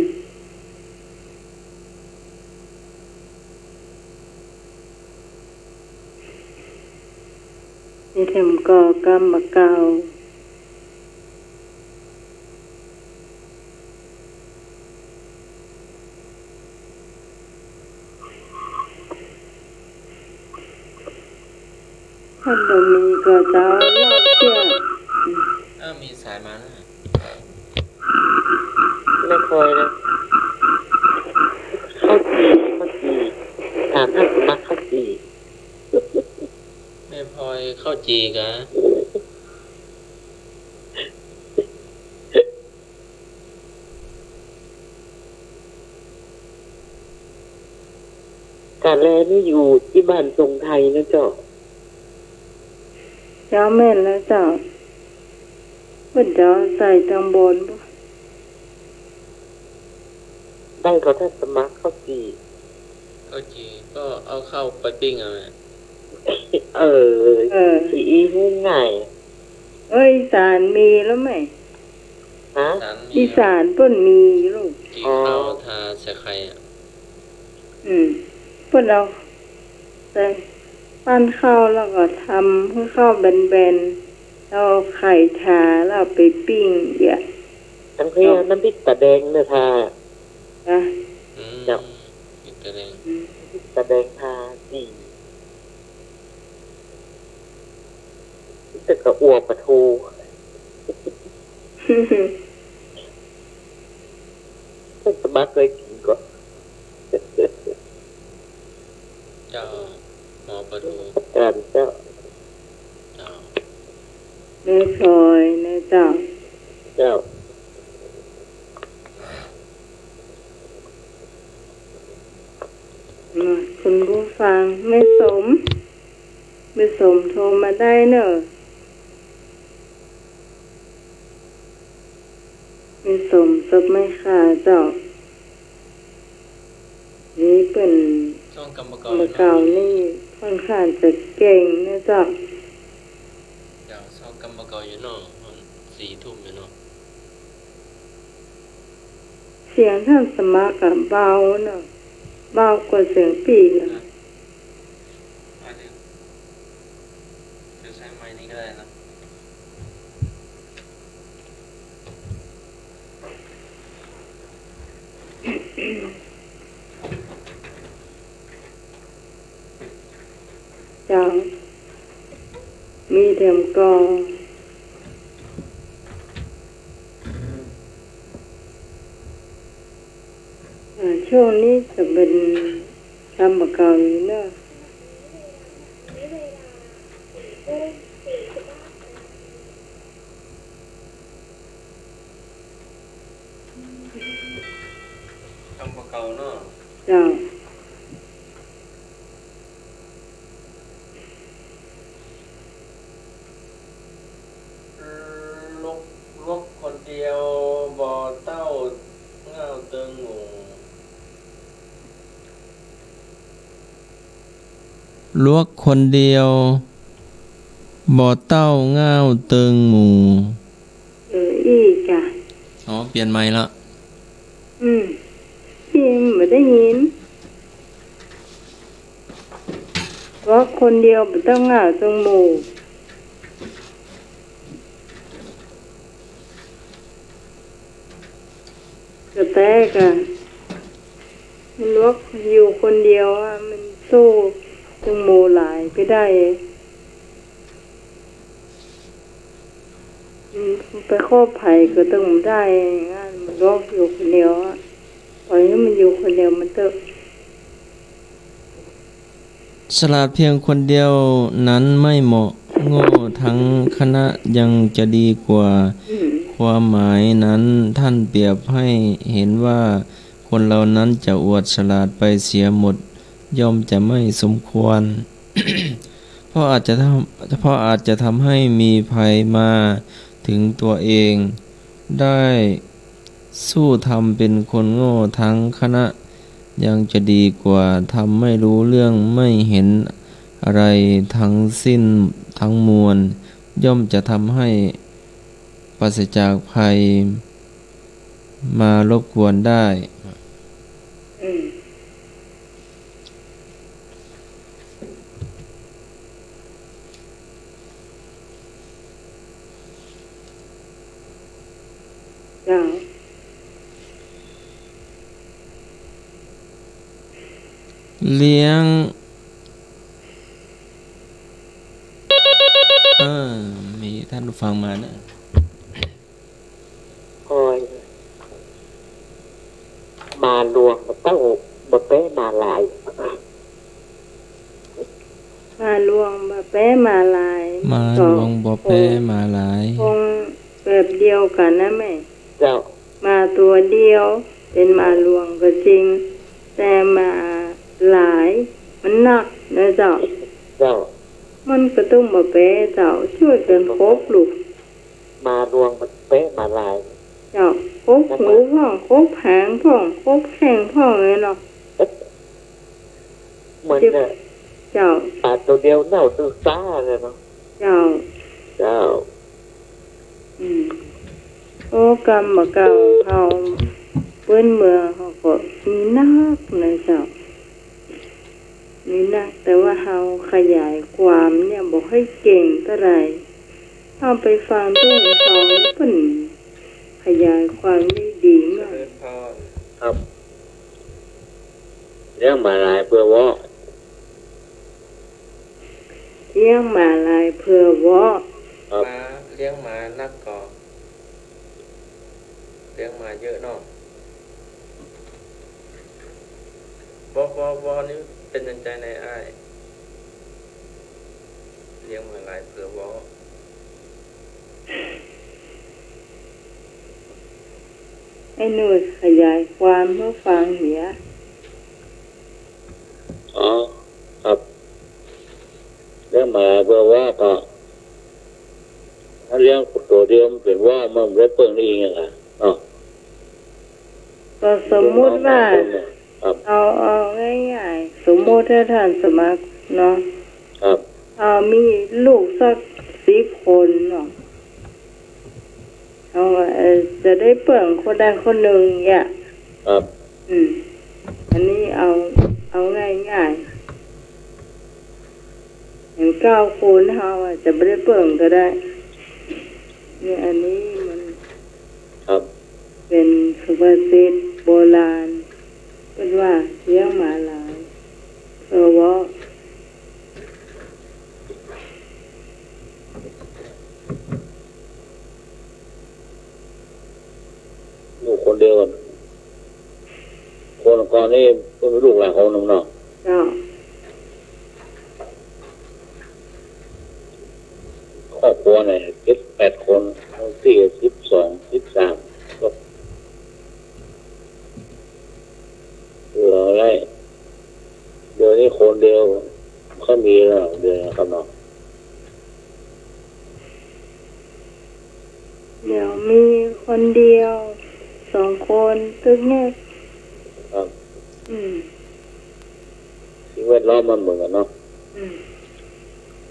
นี่แถมก็กำบ่เก่า ถ้าบ่มีก็จะเอาเหล้าเสี้ย อ้าว มีสายมาแล้ว แม่พลอยนะ ข้าวจี่ ข้าวจี่ ถามท่านสมัครข้าวจี่ แม่พลอยข้าวจี่กะ กาแลนี่อยู่ตี้บ้านทรงไทยนะเจ้า เจ้า แม่นแล้วเจ้า เปิ้นจะใส่ตางบนบ่ ได้ก็ถ้าสมัครข้าวจี่ ข้าวจี่ก็เอาข้าวไปปิ้งเอาแหละ เออ เออ สิอี้ง่ายๆ เอ้ย อีสานมีแล้วไหม ฮะ อีสานมี อีสานเปิ้นมีลูก จี่ข้าว อ๋อ ทาใส่ไข่อะ อืม เปิ้นเอาใส่ ปั้นข้าวแล้วก็ทำหื้อข้าวแบนๆ แล้วเอาไข่ทา แล้วเอาไปปิ้งเยียะ อันเนี้ย เนาะ น้ำพริกตาแดงเนี่ยทา นะ อืม เจ้า พริกตาแดง อืม พริกตาแดงทาจี่ แต่ก็อัวปลาทู แต่บ่เคยกิ๋นก่อ เจ้า หัวปลาทู ประการเจ้า เจ้า พลอยนะเจ้า เจ้า มา คุณผู้ฟัง แม่สม แม่สมโทรมาได้เนอะ แม่สมสบไหมคะเจ้า นี่เปิ้น ซ่องกำบ่าเก่า กำบ่าเก่านี่ค่อนข้างจะเก่งนะเจ้า เจ้า ซ่องกำบ่าเก่าอยู่เนาะ สี่ทุ่มอยู่เนาะ เสียงท่านสมัครอะเบาเนาะ เบากว่าเสียงปี้อะ อ่ะ อ่ะ เดี๋ยว เดี๋ยวใช้ไมค์นี้ก็ได้นะ เจ้า มีแถมกอ อ่า ช่วงนี้จะเป๋นกำบ่าเก่าอยู่เนาะ กำบ่าเก่าเนาะ เจ้า ลวก ลวกคนเดียว บ่เต้าง่าวเติงหมู่ ลวกคนเดียว บ่เต้าง่าวเติงหมู่ เออ อี้กะ อ๋อ เปลี่ยนใหม่ละ อืม อี้บ่ได้ยิน ลวกคนเดียวบ่เต้าง่าวเติงหมู่ กระแตกะ มันลวกอยู่คนเดียวอะ มันสู้เติงหมู่หลายบ่ได้ อืม ไปคบใผก็เติงบ่ได้ อย่างนั้น มันลวกอยู่คนเดียวอะ ปล่อยหื้อมันอยู่คนเดียวมันเต๊อะ ฉลาดเพียงคนเดียวนั้นไม่เหมาะ โง่ทั้งคณะยังจะดีกว่า อืม ความหมายนั้นท่านเปรียบให้เห็นว่าคนเหล่านั้นจะอวดฉลาดไปเสียหมด ย่อมจะไม่สมควร เพราะอาจจะทำ เพราะอาจจะทำให้มีภัยมาถึงตัวเองได้ สู้ทำเป็นคนโง่ทั้งคณะยังจะดีกว่า ทำไม่รู้เรื่องไม่เห็นอะไรทั้งสิ้นทั้งมวล ย่อมจะทำให้ปราศจากภัยมารบกวนได้ อืม เจ้า เลี้ยง เออ มีท่านผู้ฟังมานะ โอ้ย หมาหลวงบ่เต้า บ่แป๊หมาหลาย หมาหลวงบ่แป๊หมาหลาย หมาหลวงบ่แป๊หมาหลาย คงแบบเดียวกั๋นนะแม่ เจ้า หมาตั๋วเดียว เป๋นหมาหลวงก็จริง แต่หมาหลายมันหนักนะเจ้า เจ้า มันก็ต้องบ่แป๊เจ้า จ้วยกั๋นคบลูก หมาหลวงมันแป๊หมาหลาย เจ้า คบหูพ่อง คบหางพ่อง คบแข้งพ่องเลยเนาะ เหมือนเนี่ย เจ้า หมาตั๋วเดียวเน่าตึงซ้าเลยเนาะ เจ้า เจ้า อืม โอ้ กำบ่าเก่าเฮา ปื้นเมืองเฮาก็มีนักนะเจ้า มีนัก แต่ว่าเฮาขยายความเนี่ยบ่ค่อยเก่งเต้าใด เฮาไปฟังเตื้องเขาเนี่ยเปิ้นขยายความได้ดีมาก เจริญพร ครับ เลี้ยงหมาหลายเผื่อเวาะ เลี้ยงหมาหลายเผื่อเวาะ ครับ หมา เลี้ยงหมานักก่อ เลี้ยงหมาเยอะเนาะ เวาะ เวาะ เวาะนี่เป๋นอันใดในอ้าย เลี้ยงหมาหลายเผื่อเวาะ ไอ้หนุ่ยขยายความหื้อฟังเหีย อ๋อ ครับ เรื่องหมายเพื่อว่าก็ ถ้าเลี้ยงตัวเดียวมันเป๋นว่ามันบ่ได้เปิ้งได้อิงอะนะ เนาะ ก็สมมุติว่า ครับ เอา เอาง่ายๆ สมมุติถ้าต้านสมัครเนาะ ครับ เอามีลูกสักสิบคนเนาะ เอาว่า เอ่อ จะได้เปิ้งคนใดคนนึ่งเนี่ย ครับ อืม อันนี้เอา เอาง่ายๆ อย่างเก้าคนเฮาอาจจะบ่ได้เปิ้งก็ได้ เนี่ย อันนี้มัน ครับ เป๋นสุภาษิตโบราณ เปิ้นว่าเลี้ยงหมาหลาย เออ เว้า ลูกคนเดียวกัน คนก่อนนี่ก็มีลูกหลายคนนึงเนาะ เจ้า ครอบครัวเนี่ย เจ็ดแปดคน บางตี้สิบสอง สิบสาม ก็เหลืออะไร เดี๋ยวนี้คนเดียวก็มีแล้ว เดี๋ยวนี้ครับเนาะ เดี๋ยวมีคนเดียว สองคน ตึกเนี่ย ครับ อืม สิ่งแวดล้อมมันเหมือนกันเนาะ อืม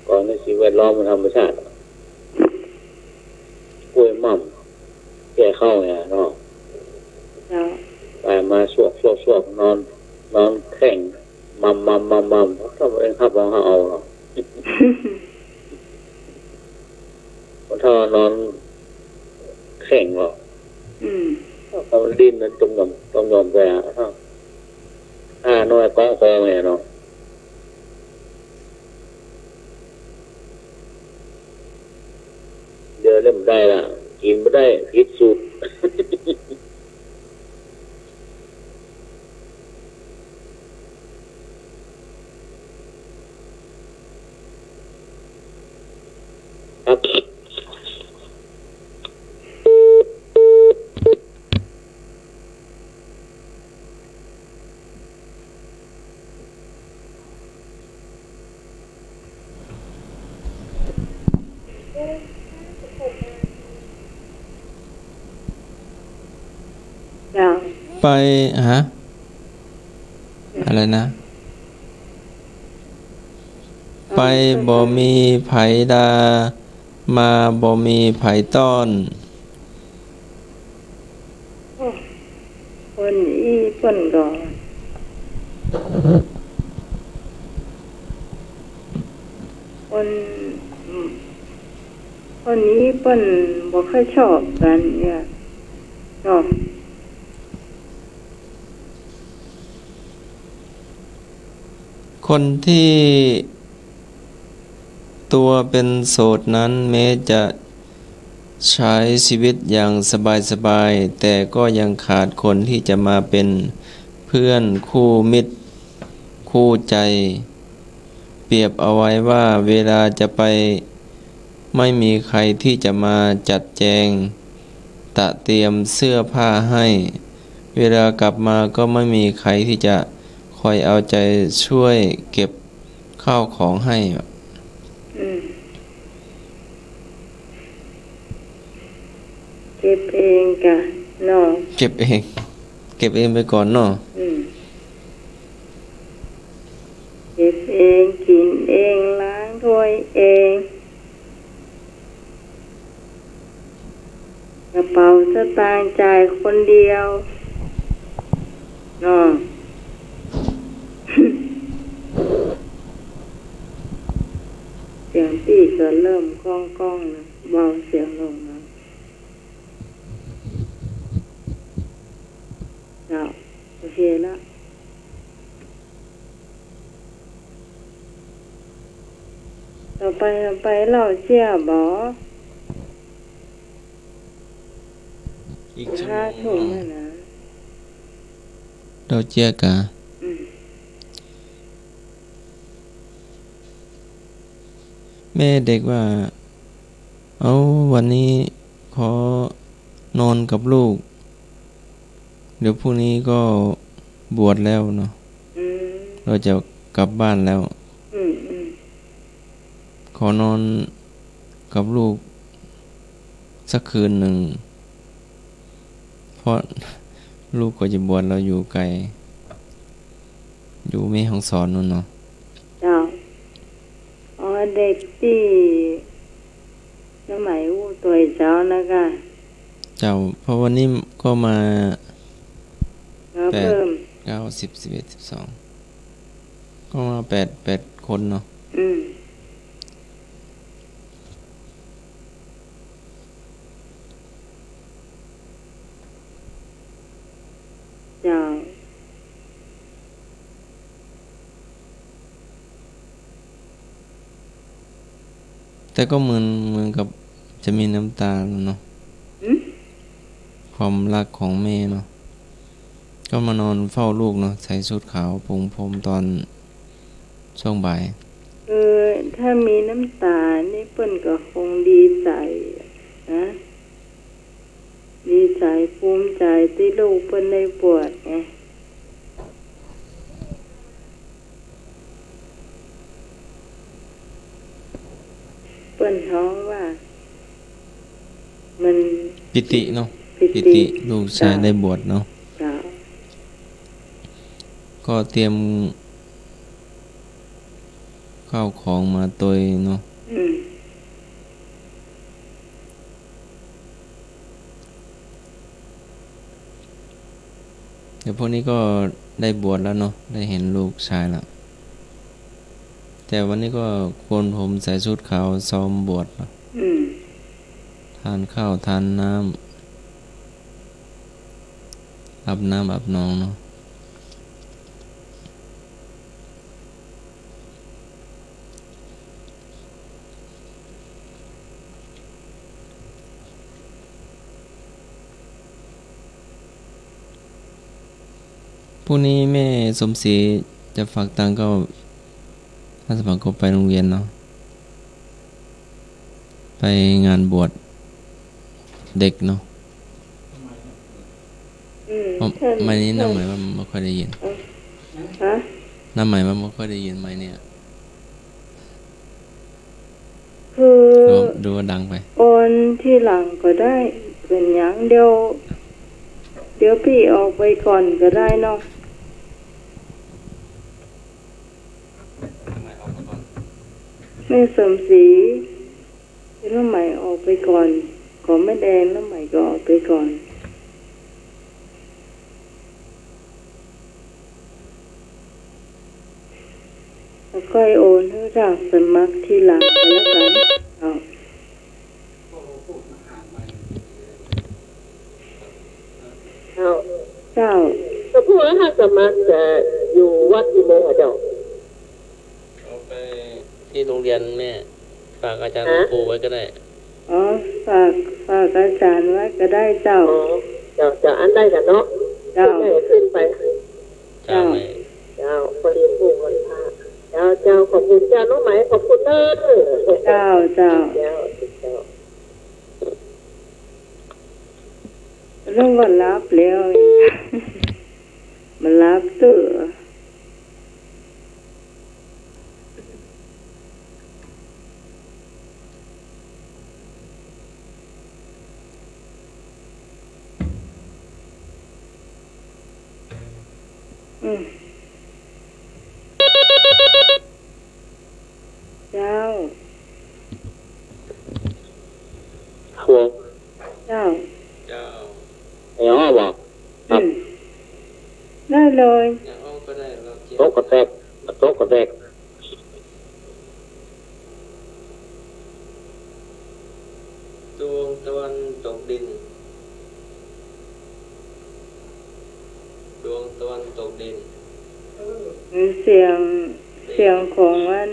ก่อนนี้สิ่งแวดล้อมมันธรรมชาติ กล้วยม่ำ แก่เข้าเนี่ยเนาะ เจ้า ไปมาซวกซวกซวก นอน นอนแข้ง ม่ำม่ำม่ำม่ำ ถ้าบ่ได้หับเอา เอาเนาะ ถ้านอนแข้งเนาะ อืม ถ้ามันดิ้นนั้นจมหย่อม จมหย่อมไปอะ ถ้า ถ้าน้อยก้องคอเนี่ยเนาะ เดี๋ยวเล่มได้ละ กิ๋นบ่ได้ ผิดสูตร ครับ เจ้า ไป ฮะ อะไรนะ ไปบ่มีใผด่า มาบ่มีใผต้อน โอ้ คนอี้เปิ้นก็ คน คนอี้เปิ้นบ่ค่อยชอบกั๋นเนี่ยเนาะ คนที่ตัวเป็นโสดนั้นแม้จะใช้ชีวิตอย่างสบายๆ แต่ก็ยังขาดคนที่จะมาเป็นเพื่อนคู่มิตรคู่ใจ เปรียบเอาไว้ว่าเวลาจะไป ไม่มีใครที่จะมาจัดแจง ตระเตรียมเสื้อผ้าให้ เวลากลับมาก็ไม่มีใครที่จะคอยเอาใจช่วยเก็บข้าวของให้ อืม เก็บเองก่ะเนาะ เก็บเอง เก็บเองไปก่อนเนาะ อืม เก็บเอง กิ๋นเอง ล้างถ้วยเอง กระเป๋าสตางค์จ่ายคนเดียวเนาะ เสียงปี้ก็เริ่มก้องๆ นะ เบาเสียงลงนะ เจ้า โอเคละ ต่อไป ไปเล่าเสี้ยบ่ อีกชั่วโมง ห้าทุ่มแล้วนะ เล่าเสี้ยก่ะ อืม แม่เด็กว่า เอา วันนี้ขอนอนกับลูก ดี๋ยวพรุ่งนี้ก็บวชแล้วเนาะ อืม เราจะกลับบ้านแล้ว อืม อืม ขอนอนกับลูกสักคืนหนึ่ง เพราะลูกก็จะบวช เราอยู่ไกล อยู่แม่ฮ่องสอนนู่นเนาะ เจ้า อ๋อ เด็กตี้ สมัยอู้ตวยเจ้านะก่ะ เจ้า เพราะวันนี้ก็มา มา แปด เพิ่ม เก้า สิบ สิบเอ็ด สิบสอง ก็มาแปด แปดคนเนาะ อืม เจ้า แต่ก็เหมือน เหมือนกับจะมีน้ำตาเนาะ หืม ความรักของแม่เนาะ ก็มานอนเฝ้าลูกเนาะ ใส่ชุดขาวปรงพรมตอนช่วงบ่าย เออ ถ้ามีน้ำตานี่เปิ้นก็คงดีใจ๋นะ ดีใจ๋ภูมิใจ๋ตี้ลูกเปิ้นได้บวชไง เปิ้นฮ้องว่า มัน ปีติเนาะ ปีติ ปีติ ลูกชายได้บวชเนาะ เจ้า ก็เตรียมข้าวของมาตวยเนาะ อืม เดี๋ยวพรุ่งนี้ก็ได้บวชแล้วเนาะ ได้เห็นลูกชายแล้ว แต่วันนี้ก็โกนผมใส่ชุดขาวซ้อมบวชเนาะ อืม ทานข้าวทานน้ำ อาบน้ำอาบนองเนาะ พรุ่งนี้แม่สมศรีจะฝากตังค์ก็ อาสาสมัครก็ไปโรงเรียนเนาะ ไปงานบวชเด็กเนาะ อืม อ๋อ ใช่ ไมค์นี้ ใช่ น้าไหมว่าบ่ค่อยได้ยิน เออ ฮะ น้าไหมว่าบ่ค่อยได้ยินไมค์เนี่ย คือ ดูว่า ดูว่าดังไป โอนทีหลังก็ได้ เป๋นหยัง เดี๋ยว เดี๋ยวปี้ออกไปก่อนก็ได้เนาะ แม่สมศรี น้าไหมออกไปก่อน ขอแม่แดง น้าไหมก็ออกไปก่อน แล้วค่อยโอนหื้ออาสาสมัครทีหลังก็แล้วกั๋น เจ้า เจ้า เจ้า ก็พูดว่าอาสาสมัครจะอยู่วัดกี่โมงอะเจ้า เอาไปที่โรงเรียนแม่ ฝากอาจารย์ ฮะ ครูไว้ก็ได้ อ๋อ ฝาก ฝากอาจารย์ไว้ก็ได้เจ้า อ๋อ เจ้า เจ้า อันใดกั๋นเนาะ เจ้า ขึ้นไป เจ้า เจ้า เจ้า พอดีผูกวันพระ เจ้า เจ้า ขอบคุณเจ้า น้องไหม ขอบคุณเด้อ เจ้า เจ้า เจ้า เจ้า ลูกก็หลับแล้ว มันหลับตื้อ อืม เจ้า ฮัลโหล เจ้า เจ้า ยังอ้อบ่ ครับ อืม ได้เลย ยังอ้อก็ได้ เราเจ็บ ตกกระแตก ตกกระแตก ดวงตะวันตกดิน ดวงตะวันตกดิน เสียง เสียงของอัน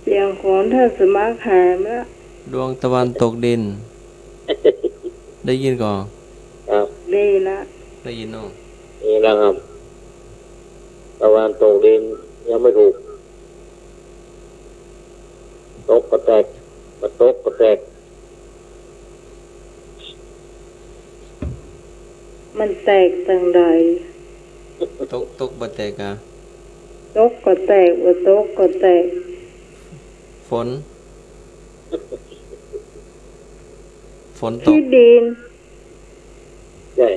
เสียงของท่านสมัครหายไปละ ดวงตะวันตกดิน ได้ยินก่อ ครับ ได้ละ ได้ยินเนาะ นี่นะครับ ตะวันตกดินยังไม่ถูก ตกกระแตก มาตกกระแตก มันแตกตังใด ตก ตกบ่แตกอะ ตกก็แตก บ่ตกก็แตก ฝน ฝนตก ขี้ดิน ใช่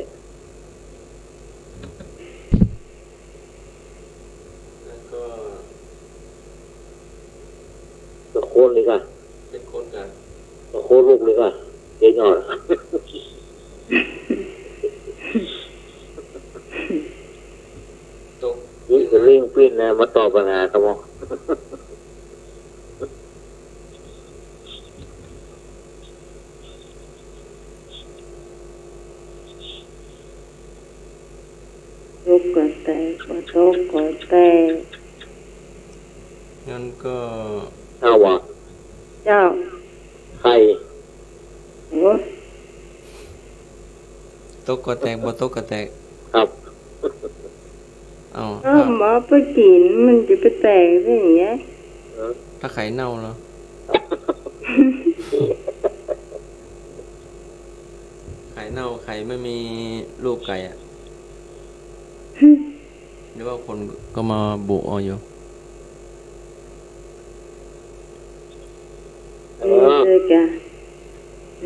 แล้วก็ ตะโคนเลยค่ะ เป็นคนค่ะ ตะโคนลูกเลยค่ะ เดี๋ยวหน่อย ตก นี่จะเร่งปิ้นนะ มาตอบปัญหาครับผม ตกก็แตก บ่ตกก็แตก งั้นก็ เจ้าหว่า เจ้า ไข่ โอ้ ตกก็แตก บ่ตกก็แตก ครับ เอา เออ ถ้า หมอไปกิ๋น มันจะไปแตกได้ยังไง เออ ถ้าไข่เน่าเหรอ ไข่เน่า ไข่ไม่มีลูกไก่อะ หรือว่าคนก็มาบุเอาอยู่ เออ เออ เจอกัน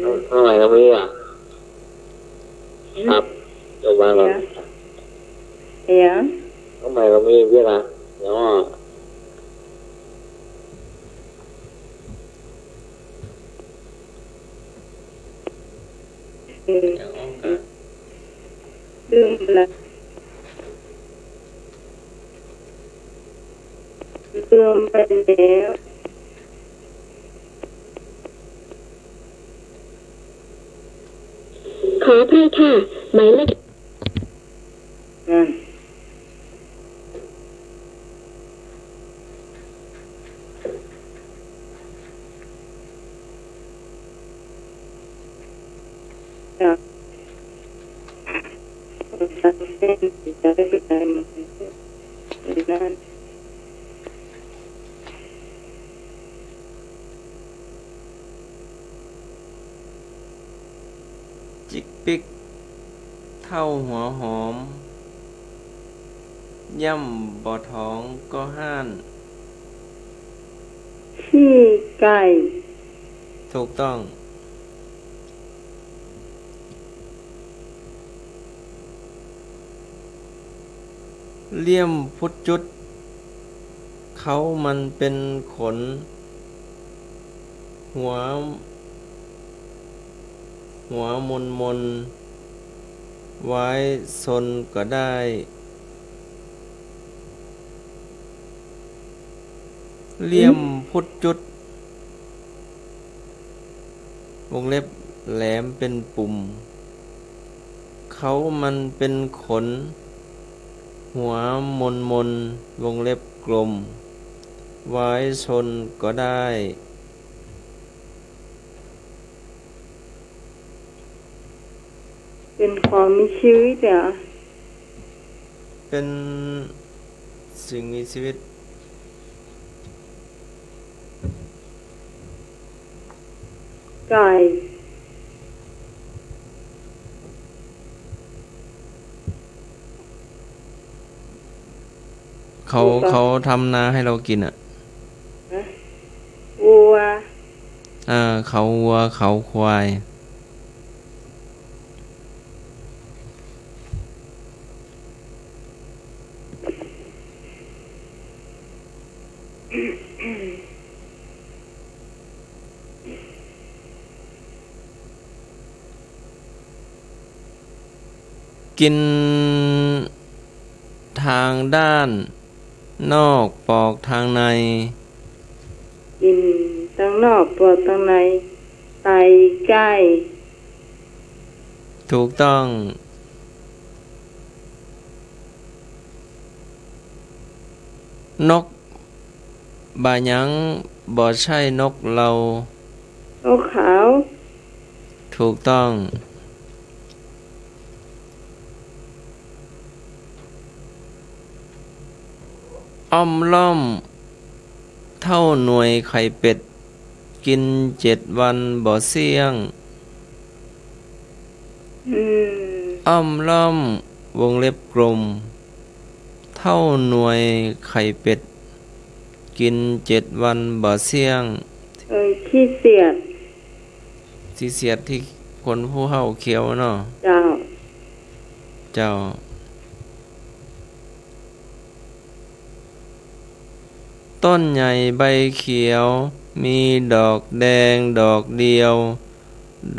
เอา เอาใหม่ก็มีอ่ะ ครับ เดี๋ยววางก่อน เดี๋ยว เอาใหม่ก็มีเวลา เดี๋ยว เออ อย่างอ้อมกัน ลืมละ ลืมไปแล้ว ขออภัยค่ะ หมายเลข นั่น จ้ะ นั่น จิกปิกเท่าหัวหอม ย่ำบ่ท้องก็ฮ้าน ขี้ไก่ ถูกต้อง เลี่ยมพุดจุด เขามันเป็นขน หัว หัวมนมน ไว้ซนก็ได้ เลี่ยมพุดจุด วงเล็บแหลมเป็นปุ่ม เขามันเป็นขน หัวมนมน วงเล็บกลม ไว้ซนก็ได้ เป็นของมีชีวิตเหรอ เป็นสิ่งมีชีวิต ไก่ เขา วัว เขาทำนาให้เรากินอะ ฮะ วัว เออ เขาวัว เขาควาย กินทางด้านนอกปอกทางใน กินตังนอกปอกตังใน ไตไก่ ถูกต้อง นกบ่าหยังบ่ใช่นกเหล่า นกเขา ถูกต้อง อ้อมล่อมเท่าหน่วยไข่เป็ด กินเจ็ดวันบ่เสี้ยง อืม อ้อมล้อม วงเล็บกลม เต้าหน่วยไข่เป็ด กิ๋นเจ็ดวันบ่เสี้ยง เออ ขี้เสียด ขี้เสียดตี้คนผู้เฒ่าเคี้ยวเนาะ เจ้า เจ้า ต้นใหญ่ใบเขียว มีดอกแดงดอกเดียว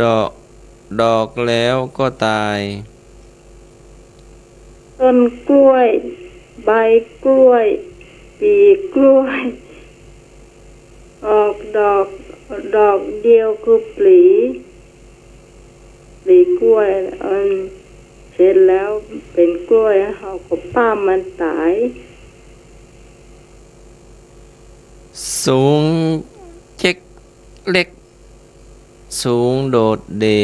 ดอก ดอกแล้วก็ตาย ต้นกล้วย ใบกล้วย ปลีกล้วย ออกดอก ดอกเดียวคือปลี ปลีกล้วย อันเสร็จแล้วเป๋นกล้วย เฮาก็ป้ามมันต๋าย สูงเจ๊กเล็ก สูงโดดเด่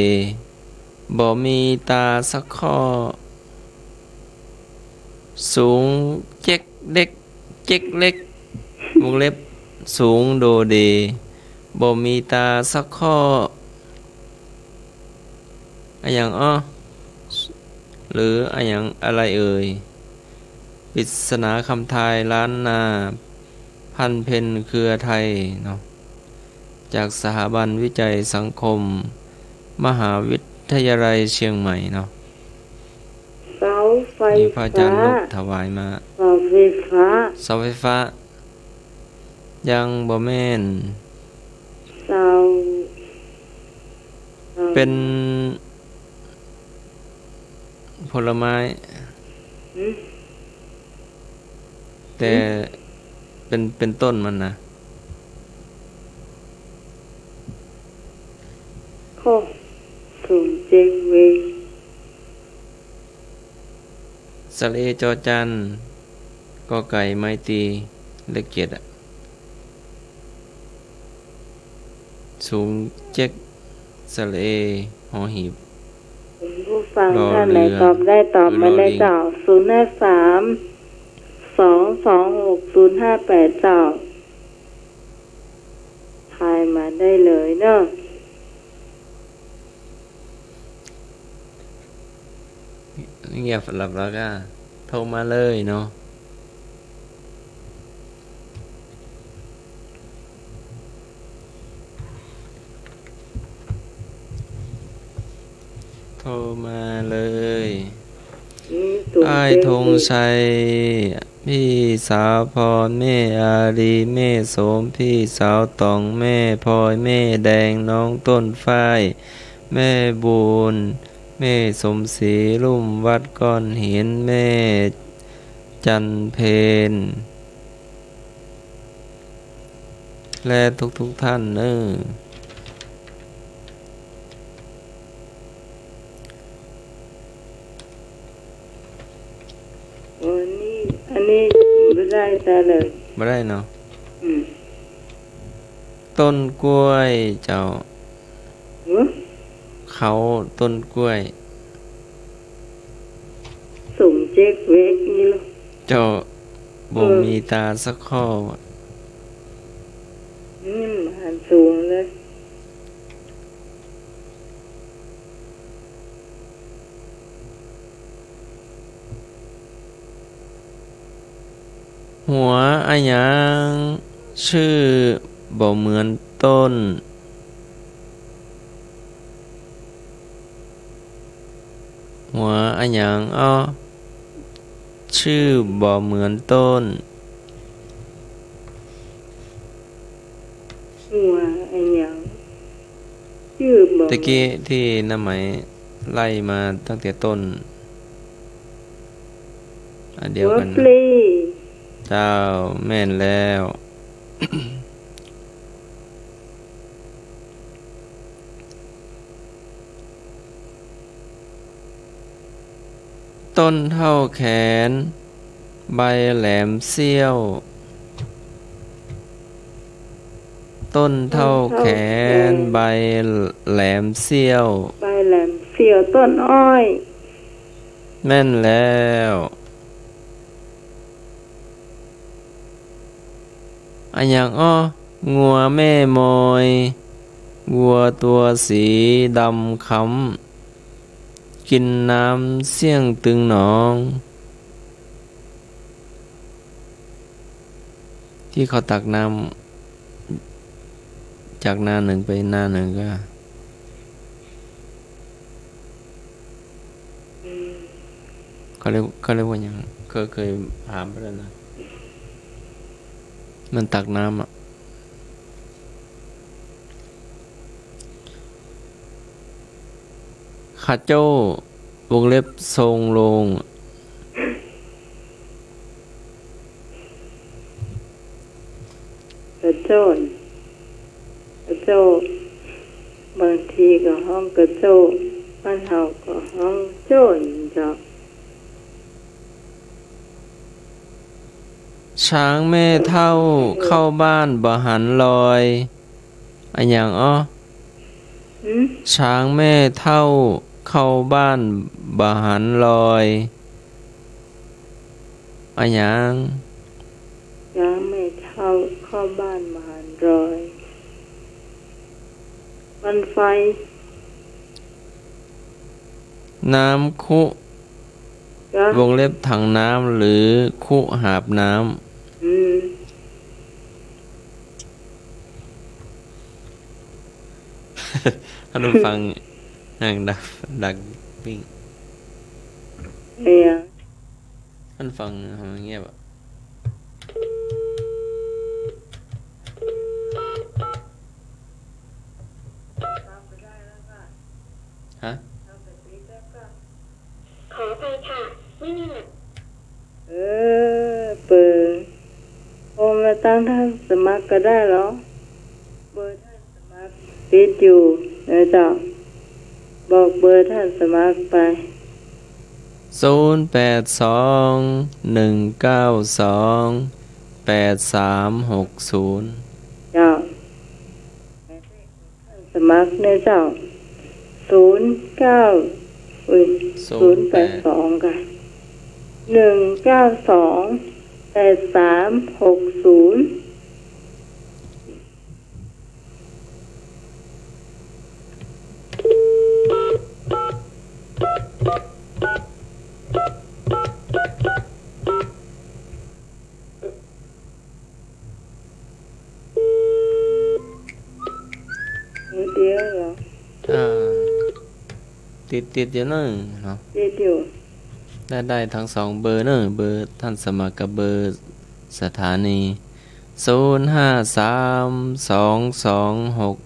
บ่มีต๋าสักข้อ สูงเจ๊กเล็ก เจ๊กเล็ก วงเล็บ สูงโดดเด่ บ่มีต๋าสักข้อ อะหยังอ้อ หรืออะหยังอะไรเอ่ย ปริศนากำทายล้านนา พันเพ็ญ เครือไทยเนาะ จากสถาบันวิจัยสังคม มหาวิทยาลัยเชียงใหม่เนาะ เสาไฟฟ้า นี่พระอาจารย์นกถวายมา เสาไฟฟ้า เสาไฟฟ้า ยังบ่แม่น เสา เสา เป๋นผลไม้ หืม แต่ หืม เป๋น เป๋นต้นมันนะ ข้อ สูงเจ๊กเล็ก สระเอ จอจาน กอไก่ ไม้ตี เลขเจ็ดอะ สูงเจ๊ก สระเอ หอหีบ คุณผู้ฟัง รอเรือ ท่านไหนตอบได้ตอบมาเลยเจ้า หรือรอลิง ศูนย์ห้าสาม สองสองหก ศูนย์ห้าแปด เจ้า ทายมาได้เลยเนาะ เงียบสลับแล้วก็โทรมาเลยเนาะ โทรมาเลย อืม อ้ายธงชัย พี่สาวพร แม่อารี แม่โสม พี่สาวต๋อง แม่พลอย แม่แดง น้องต้นฝ้าย แม่บุญ แม่สมศรี ลุ่มวัดก้อนหิน แม่จันเพญ และทุกๆ ท่านเนอะ อันนี้ อันนี้บ่ได้ต๋าเลย บ่ได้เนาะ อืม ต้นกล้วยเจ้า หือ เขาต้นกล้วย สูงเจ๊กเล็กนี่เหรอ เจ้า บ่ เออ มีต๋าสักข้อ อืม หันสูงเลย หัวอะหยัง จื้อบ่เหมือนต้น หัวอะหยังอ้อ จื้อบ่เหมือนต้น หัวอะหยัง จื้อบ่ ตะกี้ตี้น้าไหมไล่มาตั้งแต่ต้น อันเดียวกั๋น หัวปลี เจ้า แม่นแล้ว ต้นเท่าแขน ใบแหลมเสี้ยว ต้นเท่าแขน ใบแหลมเสี้ยว ใบแหลมเสี้ยว ต้นอ้อย แม่นแล้ว อะหยังอ้อ งัวแม่มอย วัวตั๋วสีดำคล้ำ กิ๋นน้ำเสี้ยงตึงหนอง ตี้เขาตักน้ำจากนานึ่งไปนานึ่งก็ เขาเรียก เขาเรียกว่าหยัง เคย เคยถามไปแล้วนะ มันตักน้ำอะ ข้าเจ้า วงเล็บ ทรงโลง ข้าเจ้า ข้าเจ้า บางทีก็ฮ้องข้าเจ้า บ้านเฮาก็ฮ้องโจ้นเจ้า ช้างแม่เฒ่าเข้าบ้านบ่หันลอย อะหยังอ้อ หืม ช้างแม่เฒ่าเข้าบ้านบ่หันลอย อะหยัง ช้างแม่เฒ่าเข้าบ้านบ่หันลอย ควันไฟ น้ำคุ จ๊ะ วงเล็บ ถังน้ำ หรือคุหาบน้ำ อืม ท่านผู้ฟัง ห่างดัง ดังปิ้ง เอีย ท่านฟังเงียบอะ ฮะ ขออภัยค่ะ ไม่มีหมาย เออ เป๋อ โทรมาตางท่านสมัครก็ได้เหรอ เบอร์ท่านสมัครติดอยู่นะเจ้า บอกเบอร์ท่านสมัครไป ศูนย์แปดสอง หนึ่งเก้าสอง แปดสามหกศูนย์ เจ้า สมัครเนี่ยเจ้า ศูนย์เก้า อุ๊ย ศูนย์แปด ศูนย์แปดสอง ค่ะ หนึ่งเก้าสอง แปดสามหกศูนย์ เดี๋ยวเหรอ อ่า ติด ติดอยู่เนอะ เนาะ ติดอยู่ ได้ ได้ทั้งสองเบอร์เนอะ เบอร์ท่านสมัครกับเบอร์สถานี ศูนย์ห้าสาม สองสองหก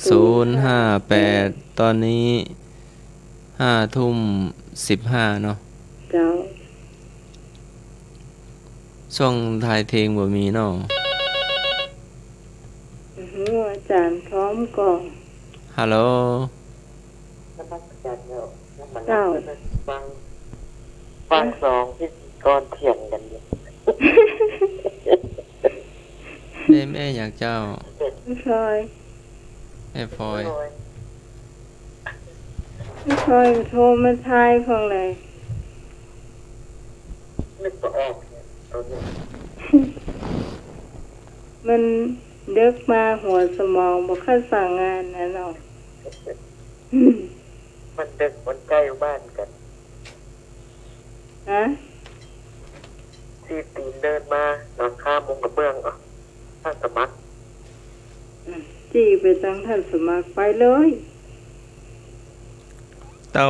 ศูนย์ห้าแปด ตอนนี้ ห้าทุ่มสิบห้าเนาะ เจ้า ช่วงท้ายเพลงบ่มีเนาะ อือหือ อาจ๋ารย์พร้อมก่อ ฮัลโหล นมัสการเจ้า เจ้า ฟัง ฟังสองพิธีกรเถียงกั๋นอยู่ แม่ แม่หยังเจ้า พลอย แม่พลอย พลอย พลอยโทรมาทายพ่องเลย นึกบ่ออกเนี่ย เอาเนี่ย มันเดิ็กมาหัวสมองบ่ค่อยสั่งงานนะเนาะ มันเดิ็กมันใก้บ้านกั๋น ฮะ สี่ตี๋นเดินมา หลังคามุงกระเบื้อง อ่ะ ท่านสมัคร อืม จี้ไปตางท่านสมัครไปเลย เต้า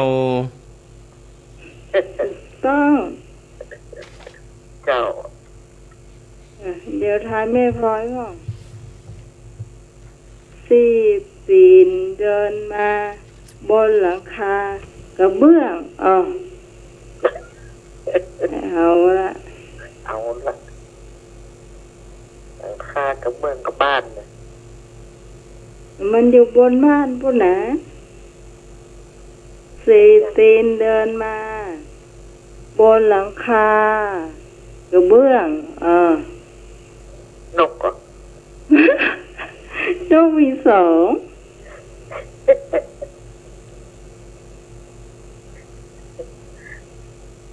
ต้อง เจ้า อ่ะ เดี๋ยวทายแม่พลอยก่อน สี่ตี๋นเดินมา บนหลังคากระเบื้อง อ้อ เอาละ เอาละ หลังคากระเบื้องกะบ้านน่ะ มันอยู่บนบ้านปู้นนะ สี่ตี๋นเดินมา บนหลังคากระเบื้อง อ่า นกเหรอ นกมีสอง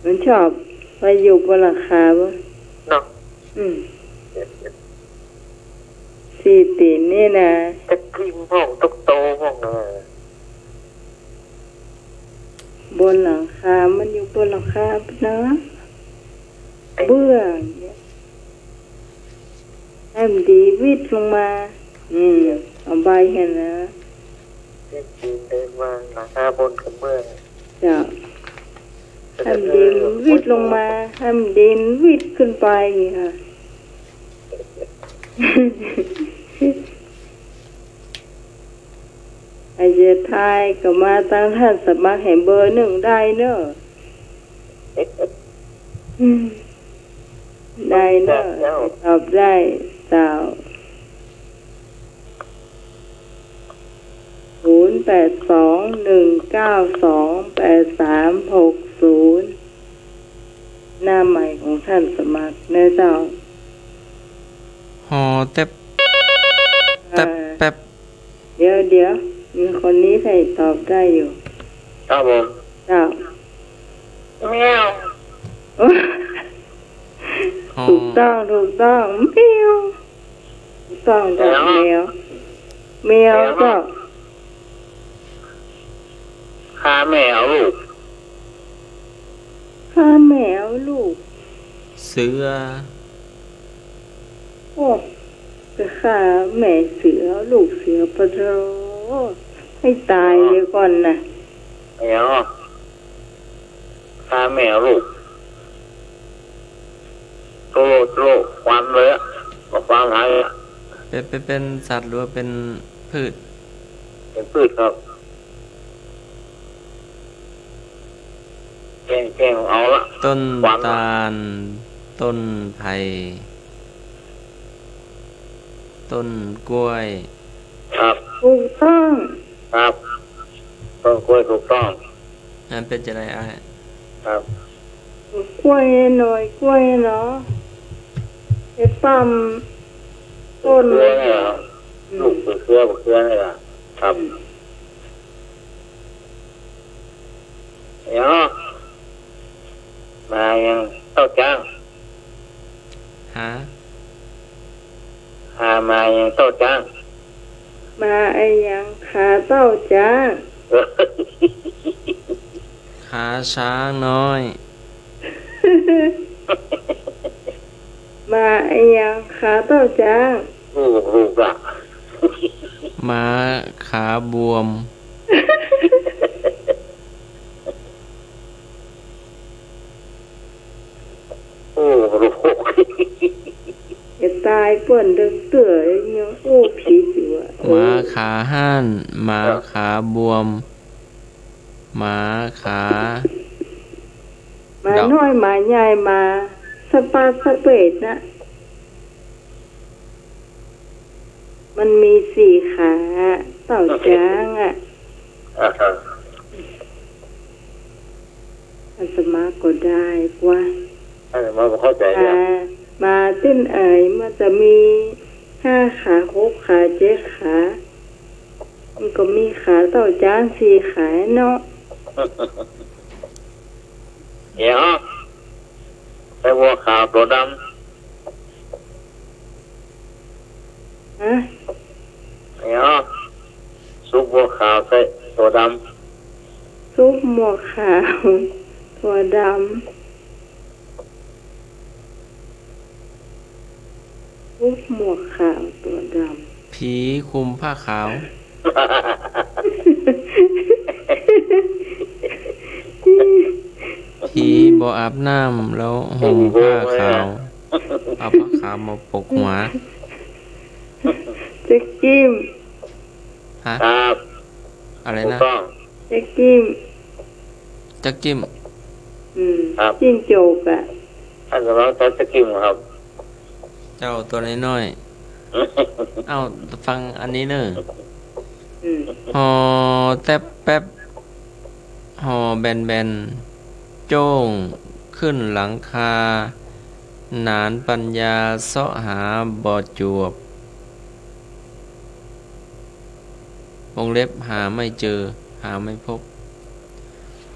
มันชอบไปอยู่บนหลังคาบ่ เนาะ อืม สี่ตี๋นนี่นะ ตะกริมพ่อง ตุ๊กโตพ่อง เออ บน นหลังคา มันอยู่บนหลังคานะ เบื้องเนี่ย ให้มันดีดวิดลงมา อืม เอาใบเห็นนะ เดินมาหลังคาบนกับเบื้อง เจ้า ให้มันดีดวิดลงมา ให้มันดีดวิดขึ้นไปนี่ค่ะ ไอ้เจ้าทายก็มาตั้งท่านสมัครแหมเบอร์หนึ่งได้เนอะ อืม ได้เนอะ ตอบได้ เจ้า ศูนย์แปดสอง หนึ่งเก้าสอง แปดสามหกศูนย์ หน้าใหม่ของท่านสมัครนะเจ้า ฮอแต๊บ แต๊บ อ่า แป๊บ เดี๋ยว เดี๋ยว มีคนนี้ใครตอบได้อยู่ ครับผม เจ้า แมว ฮอ ถูกต้อง ถูกต้อง แมว ถูกต้อง เจ้า แมว แมว แมว แมว เจ้า ฆ่าแม่เอาลูก ฆ่าแม่เอาลูก เสือ โอ้ ไปฆ่าแม่เสือ ลูกเสือ ปะโถ ให้ตายเลยก่อนนะ เดี๋ยว ฆ่าแม่เอาลูก โตโล โตโล ควันเลยอะ บอกความหมายอะ เป็น เป็น เป็นสัตว์หรือว่าเป็นพืช เป็นพืชครับ แกล้ง แกล้งเอาละ ต้น ควันละ ตาล ต้นไผ่ ต้นกล้วย ครับ ถูกต้อง ครับ ต้นกล้วยถูกต้อง อันเป็นจะไดอ้าย ครับ กล้วยหน่อย กล้วยเนาะ ไปปั๊มต้น บักเขือเนี่ยครับ อืม ลูกบักเขือ บักเขือเนี่ยครับ อืม เดี๋ยว มายังเต้าจ๊าง ฮะ หามายังเต้าจ๊าง มาอะหยังขาเต้าจ๊าง ขาช้างน้อย มาอะหยังขาเต้าจ๊าง ลูก ลูกอะ หมาขาบวม โอ้ ลูก จะตายเปิ้นเตื้อๆ ยังอู้ผิดอยู่อะ หมาขาห้าน หมาขาบวม หมาขา หมาน้อย หมาใหญ่ หมาสะปาดสะเปดนะ มันมีสี่ขา เต้าจ๊างอะ อ่าฮะ อาตมาก็ได้กว่า อาตมาบ่เข้าใจ๋เนี่ย อ่า หมาตี้ไหนมันจะมีห้าขา หกขา เจ็ดขา มันก็มีขาเต้าจ๊างสี่ขาเนาะ เดี๋ยว ใส่บัวขาวตั๋วดำ ฮะ เดี๋ยว ซุปบัวขาวใส่ตั๋วดำ ซุปบัวขาวตั๋วดำ ซุปบัวขาวตั๋วดำ ผีคุมผ้าขาว ผีบ่อาบน้ำแล้วห่มผ้าขาว เอาผ้าขาวมาปกหัว เจ๊กจิ้ม ฮะ ครับ อะไรนะ ถูกต้อง เจ๊กจิ้ม จั๊กจิ้ม อืม ครับ จิ้งจกอะ อาตมาใส่จั๊กจิ้มครับ เจ้าตั๋วน้อยๆ เอ้า ฟังอันนี้เน่อ อืม ฮอแต๊บแป๊บ ฮอแบนๆ โจ้งขึ้นหลังคา หนานปัญญาเซาะหาบ่จวบ วงเล็บ หาไม่เจอ หาไม่พบ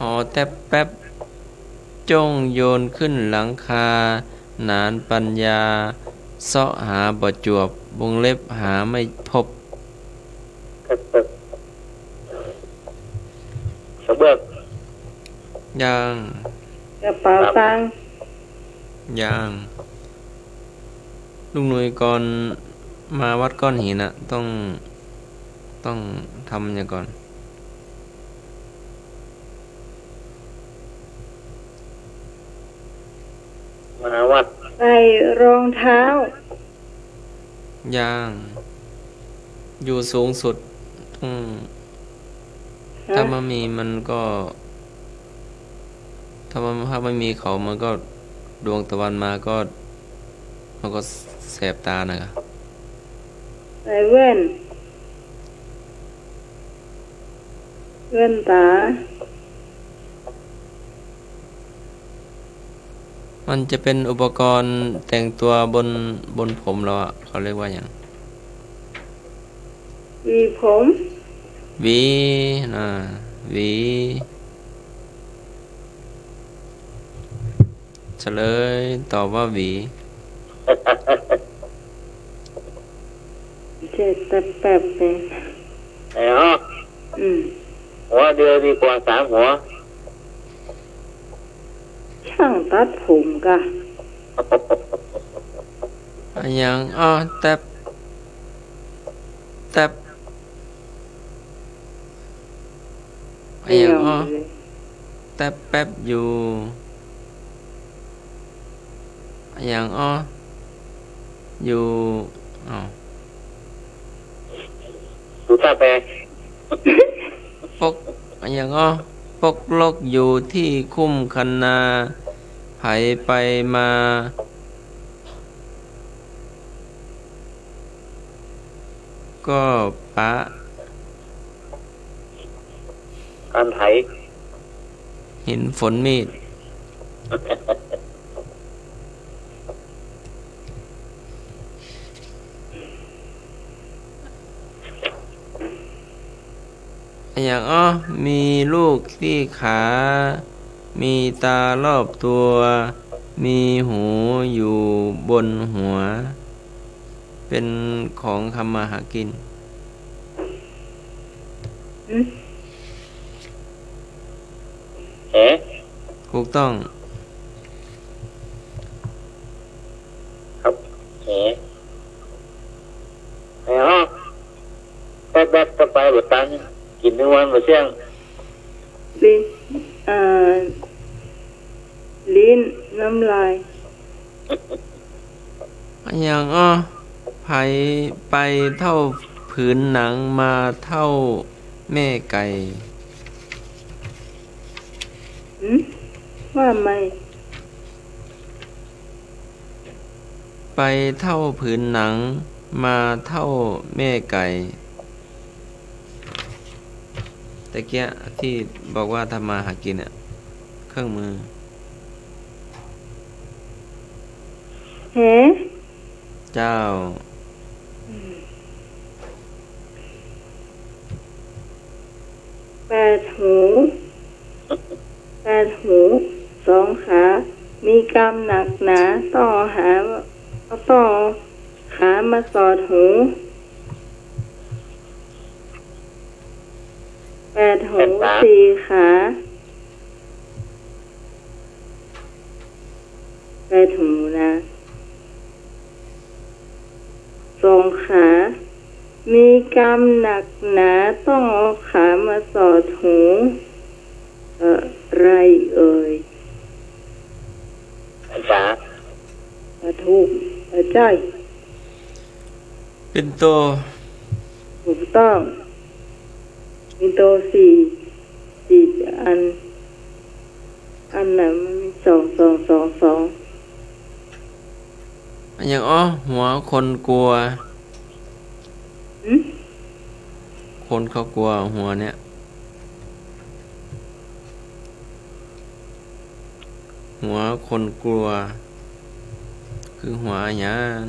ฮอแต๊บแป๊บ โจ้งโยนขึ้นหลังคา หนานปัญญาเซาะหาบ่จวบ วงเล็บ หาไม่พบ กระเบื้อง ยัง กระเป๋าตังค์ ยัง ลุงหนุ่ยก่อนมาวัดก้อนหินน่ะ ต้อง ต้องทำหยังก่อน มาวัด ใส่รองเท้า ยัง อยู่สูงสุด อืม ฮะ ถ้าบ่มีมันก็ ถ้ามัน ถ้าไม่มีเขา มันก็ ดวงตะวันมาก็ มันก็แสบตานะ ใส่แว่น แว่นตา มันจะเป็นอุปกรณ์แต่งตัวบน บนผมเราอะ เขาเรียกว่าหยัง หวีผม หวี อ่า หวี เฉลย ตอบว่าหวี เจ็ดแป๊บๆ เอง ไอ้อ๋อ อืม หัวเดียวดีกว่าสามหัว ช่างตัดผมกะ อะหยังอ้อ แต๊บ แต๊บ อะหยังอ้อ แต๊บแป๊บอยู่ อะหยังอ้อ อยู่ อ้าว ดูท่าแปล ปก อะหยังอ้อ ปกลกอยู่ที่คุ้มคะนา ใผไปมา ก็ปะ การไถ หินฝนมีด อะหยังอ้อ มีลูกตี้ขา มีตารอบตัว มีหูอยู่บนหัว เป็นของทำมาหากิ๋น อืม แห ถูกต้อง ครับ แห แหอ้อ แป๊บๆ ก็ไปบ่ตัน กิ๋นตึงวันบ่เสี้ยง ลิ้น เอ่อ ลิ้น น้ำลาย อะหยังอ้อ ใผไปเต้าผืนหนังมาเต้าแม่ไก่ หืม ว่าใหม่ ไปเต้าผืนหนังมาเต้าแม่ไก่ ตะเกียะตี้บอกว่าทำมาหากิ๋นอะ เครื่องมือ แห เจ้า อืม แปดหู แปดหู สองขา มีกำหนักหนา ต้องเอาหา ต้องเอาขามาสอดหู แปดหู แปดขา สี่ขา แปดหูนะ สองขา มีกำหนักหนา ต้องเอาขามาสอดหู อะไรเอ่ย ปลา ปลาทู ปลาจ้อย ปิ่นโต ถูกต้อง ปิ่นโตสี่ สี่อัน อันน่ะมันมีสอง สอง สอง สอง อะหยังอ้อ หัวคนกลัว หืม คนเขากลัวหัวเนี่ย หัวคนกลัว คือหัวอะหยัง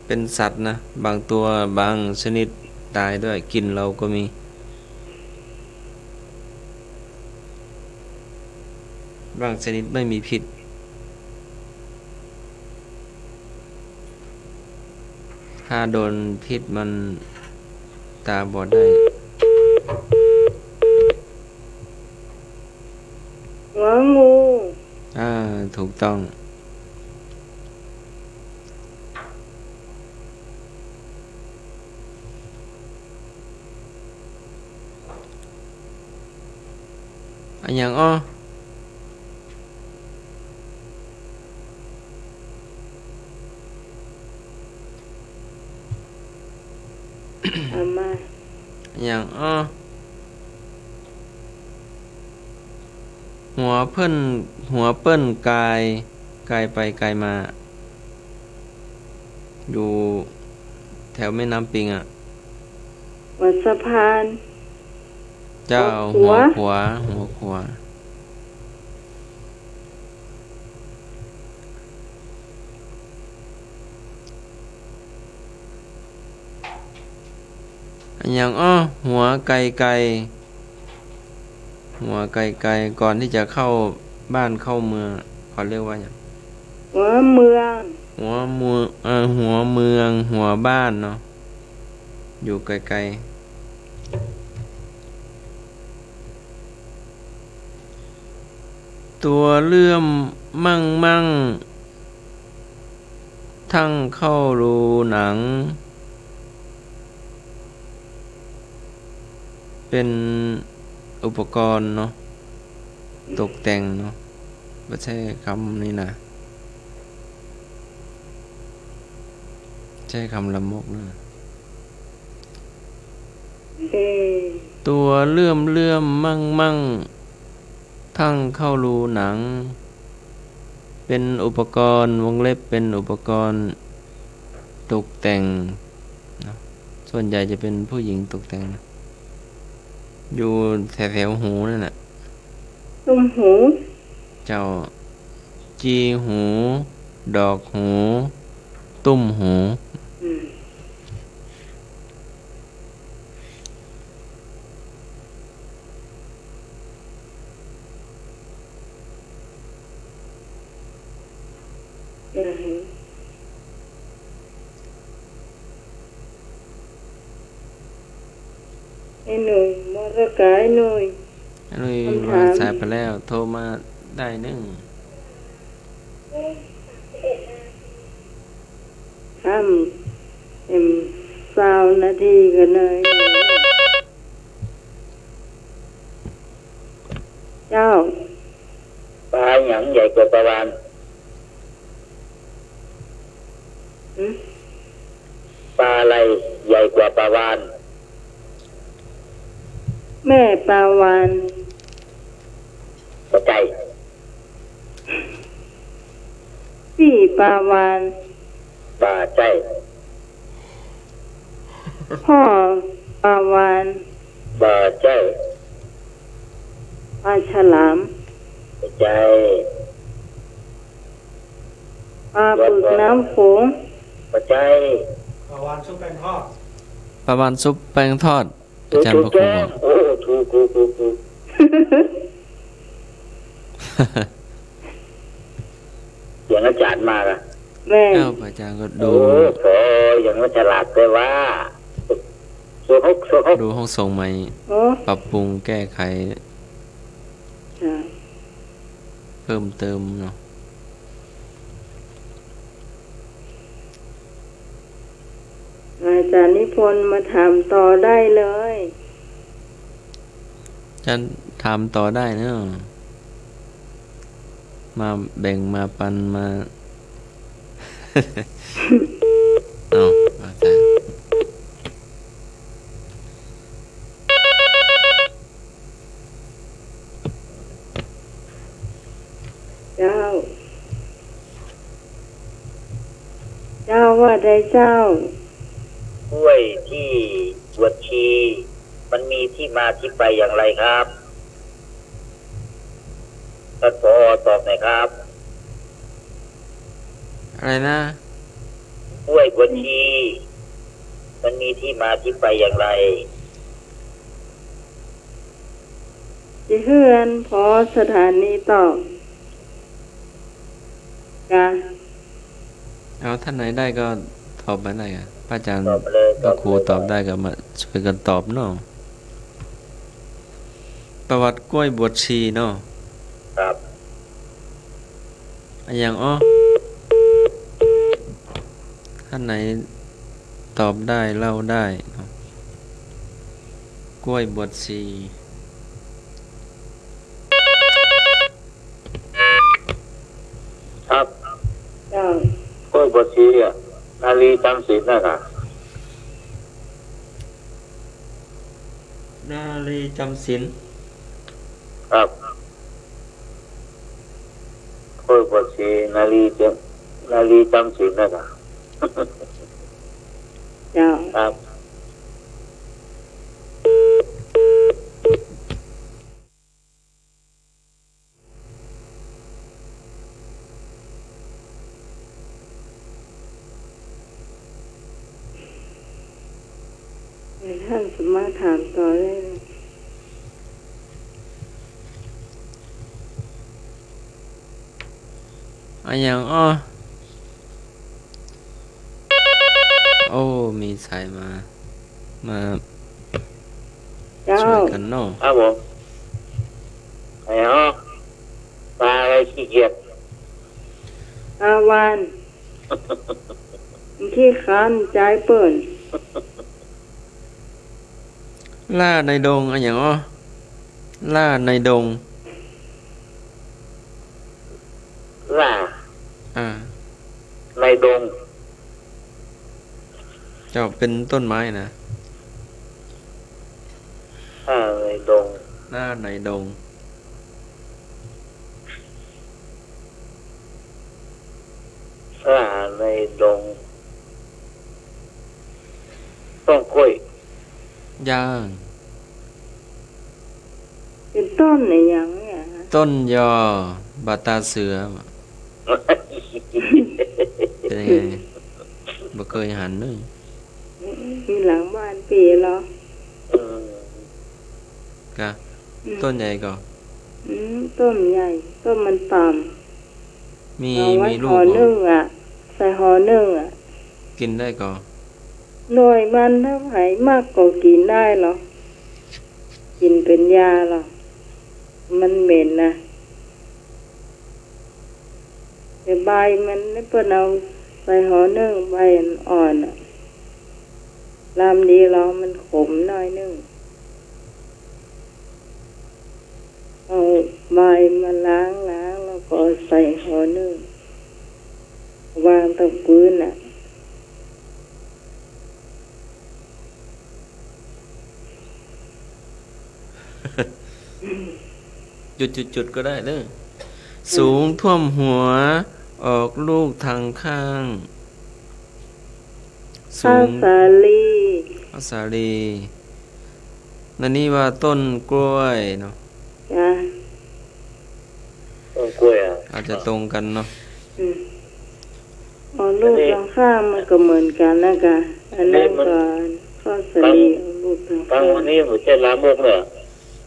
เป็นสัตว์นะ บางตัว บางชนิดตายด้วย กินเราก็มี บางชนิดไม่มีพิษ ถ้าโดนพิษมันตาบอดได้ หัว ต้อง อะหยังอ้อ เอามา อะหยังอ้อ หัวเปิ้น หัวเปิ้นกาย กายไปกายมา อยู่แถวแม่น้ำปิงอะ หัวสะพาน เจ้า หัวขัว หัวขัว หัวขัว อะหยังอ้อ หัวไกลๆ หัวไกลๆ ก่อนที่จะเข้าบ้านเข้าเมือง เขาเรียกว่าหยัง หัวเมือง หัวเมือง เอ่อ หัวเมือง หัวบ้านเนาะ อยู่ไกลๆ ตั๋วเลื่อมมั่งๆ ทั้งเข้ารูหนัง เป๋นอุปกรณ์เนาะ ตกแต่งเนาะ บ่ใจ้กำนี้นะ ใจ้กำละมกนะ เออ ตั๋วเลื่อมๆ มั่งๆ ทั้งเข้ารูหนัง เป๋นอุปกรณ์ วงเล็บ เป๋นอุปกรณ์ตกแต่งนะ ส่วนใหญ่จะเป๋นผู้หญิงตกแต่งนะ อยู่แถวๆ หูนั่นแหละ ตุ้มหู เจ้า จีหู ดอกหู ตุ้มหู อืม อืม ไอ้หนุ่ย มรกา ไอ้หนุ่ย ไอ้หนุ่ย คำถาม วางสายไปแล้ว โทรมาได้นึ่ง ค่ำ เอ็ม ซาวนาทีกั๋นเลย เจ้า ปลาหยังใหญ่กว่าปลาวาฬ หืม ปลาอะไรใหญ่กว่าปลาวาฬ แม่ปลาวาฬ บ่ใจ้ ปี้ปลาวาฬ บ่ใจ้ พ่อปลาวาฬ บ่ใจ้ ปลาฉลาม บ่ใจ้ ปลาบึกน้ำโขง บ่ใจ้ ปลาวาฬซุปแป้งทอด ปลาวาฬซุปแป้งทอด อาจ๋ารย์พระครูบอก โอ้ ถูก ถูก ถูก ถูก เสียงอาจ๋ารย์มาละ แม่น อ้าว อาจ๋ารย์ก็ดู โอ้ ปอยังบ่ฉลาด แต่ว่า ศูนย์หก ศูนย์หก ดูห้องส่งใหม่ โอ้ ปรับปรุงแก้ไข จ้ะ เพิ่มเติมเนาะ อาจ๋ารย์นิพนธ์มาถามต่อได้เลย อาจ๋ารย์ถามต่อได้เนาะ มาแบ่งมาปันมา เอ้า อาจ๋ารย์ เจ้า เจ้าว่าไดเจ้า กล้วยที่บวชชี มันมีที่มาที่ไปอย่างไรครับ ท่านผอ.ตอบหน่อยครับ อะไรนะ กล้วยบวชชี มันมีที่มาที่ไปอย่างไร ตี้เฮือน ผอ.สถานีตอบ กะ เอา ท่านไหนได้ก็ตอบมาได้อะ พระอาจ๋ารย์ ตอบมาเลย พระครู ตอบมาเลย ตอบได้ก็มาช่วยกันตอบเนาะ ประวัติกล้วยบวชชีเนาะ ครับ อะหยังอ้อ ท่านไหนตอบได้เล่าได้เนาะ กล้วยบวชชี ครับ เจ้า กล้วยบวชชีอะ นารีจำศีลน่ะค่ะ นารีจำศีล ครับ กล้วยบวชชี นารีจำ นารีจำศีลน่ะค่ะ เจ้า ครับ ท่านสามารถถามต่อได้เลย อะหยังอ้อ โอ้ มีสายมา มา เจ้า ช่วยกันเนาะ ครับผม อะหยังอ้อ ปลาอะไรขี้เกียจ ปลาวาฬ ขี้คร้านใจ๊เปิ้น หล้าในดง อะหยังอ้อ หล้าในดง หล้า อ่า ในดง เจ้า เป๋นต้นไม้นะ หล้าในดง หล้าในดง หล้าในดง ต้นกล้วย ยัง เป๋นต้นอะหยังเนี่ยฮะ ต้นยอ บ่าต๋าเสือ เป๋นไง บ่เกยหันเน้อ มีหลังบ้านปี้เหรอ อืม กะ อืม ต้นใหญ่ก่อ อืม ต้นใหญ่ ต้นมันต่ำ มี เอาไว้ มีลูก ห่อนึ่งอะ ใส่ห่อนึ่งอะ กิ๋นได้ก่อ หน่วยมันถ้าใผมักก็กิ๋นได้เหรอ กิ๋นเป๋นยาเหรอ มันเหม็นนะ แต่ใบมันนี่เปิ้นเอาใส่ห่อนึ่ง ใบอ่อนๆ น่ะ ลำดีลอ มันขมหน้อยนึ่ง เอาใบมาล้าง ล้างแล้วก็เอาใส่ห่อนึ่ง วางตรงปื๊นน่ะ จุดๆๆ ก็ได้เด้อ อืม สูงท่วมหัว ออกลูกทางข้าง สูง ข้าวสาลี ข้าวสาลี อันนี้ว่าต้นกล้วยเนาะ จ้ะ ต้นกล้วยอะ อาจจะตรงกั๋นเนาะ อืม อ๋อ ลูก อันนี้ ตรงข้างมันก็เหมือนกั๋นนะกะ อันนั้น อันนี้มัน ก็ข้าวสาลี ฟัง เอาลูกตรงข้าง ฟังวันนี้ผมจะลามกเนี่ย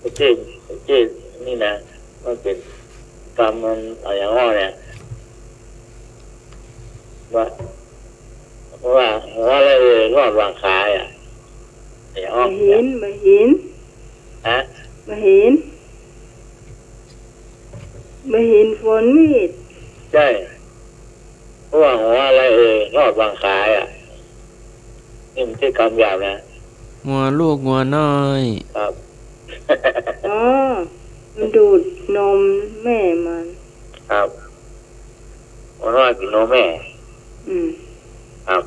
ผมจะ ผมจะนี่นะ มันเป๋นกรรมมันอะหยังอ้อเนี่ย ว่า ว่า ว่าอะไรเอ่ย รอดวางขาอะ อะหยังอ้อ บ่าหิน บ่าหิน ฮะ บ่าหิน บ่าหินฝนมีด ใช่ เพราะว่าหัวอะไรเอ่ย รอดวางขาอะ นี่มันใจ้กำหยาบนะ งัวลูกงัวน้อย ครับ อ๋อ มันดูดนมแม่มัน ครับ งัวน้อยกิ๋นนมแม่ อืม ครับ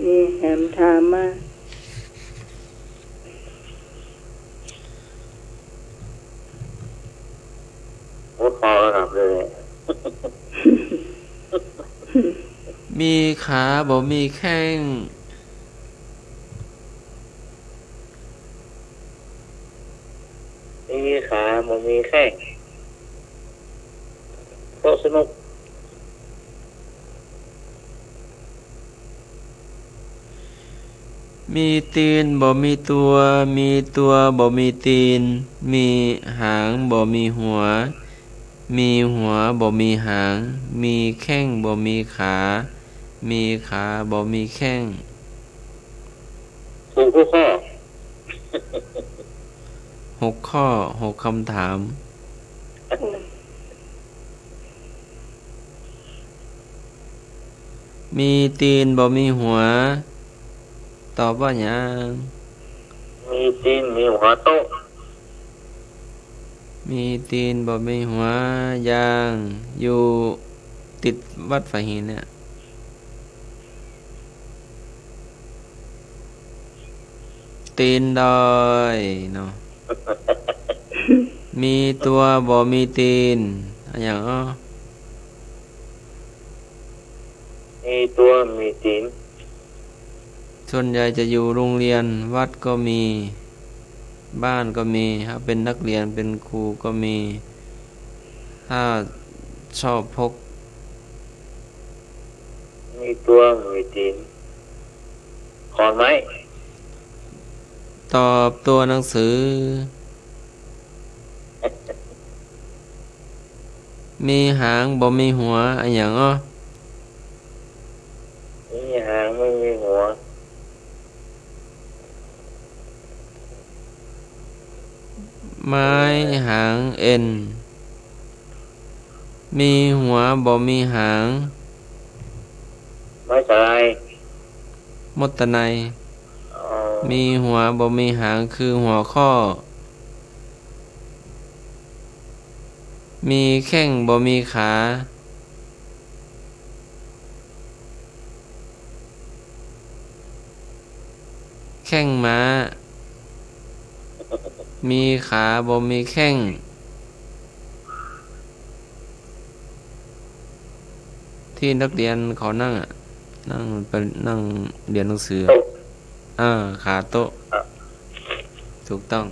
นี่แหมถามมา โอ้ พอแล้วครับเลย มีขาบ่มีแข้ง มีขาบ่มีแข้ง โต๊ะสนุก มีตีนบ่มีตั๋ว มีตั๋วบ่มีตีน มีหางบ่มีหัว มีหัวบ่มีหาง มีแข้งบ่มีขา มีขาบ่มีแข้ง ถูกทุกข้อ หกข้อ หกคำถาม อืม มีตีนบ่มีหัว ตอบว่าหยัง มีตีนมีหัวโต๊ะ มีตีนบ่มีหัว อย่าง อยู่ติดวัดฝายหินเนี่ย ตีนดอยเนาะ มีตัวบ่มีตีน อะหยังอ้อ มีตัวมีตีน ส่วนใหญ่จะอยู่โรงเรียน วัดก็มี บ้านก็มี ถ้าเป็นนักเรียนเป็นครูก็มี ถ้าชอบพก มีตัวมีตีน ขอนไม้ ตอบตัวหนังสือ มีหางบ่มีหัว อะหยังอ้อ มีหางไม่มีหัว ไม้หางเอ็น มีหัวบ่มีหาง ไม้สาลาย มดตะไน อ๋อ มีหัวบ่มีหาง คือหัวข้อ มีแข้งบ่มีขา แข้งม้า มีขาบ่มีแข้ง ที่นักเรียนเขานั่งอะ นั่งไป นั่งเรียนหนังสืออะ โต๊ะ อ่า ขาโต๊ะ ครับ ถูกต้อง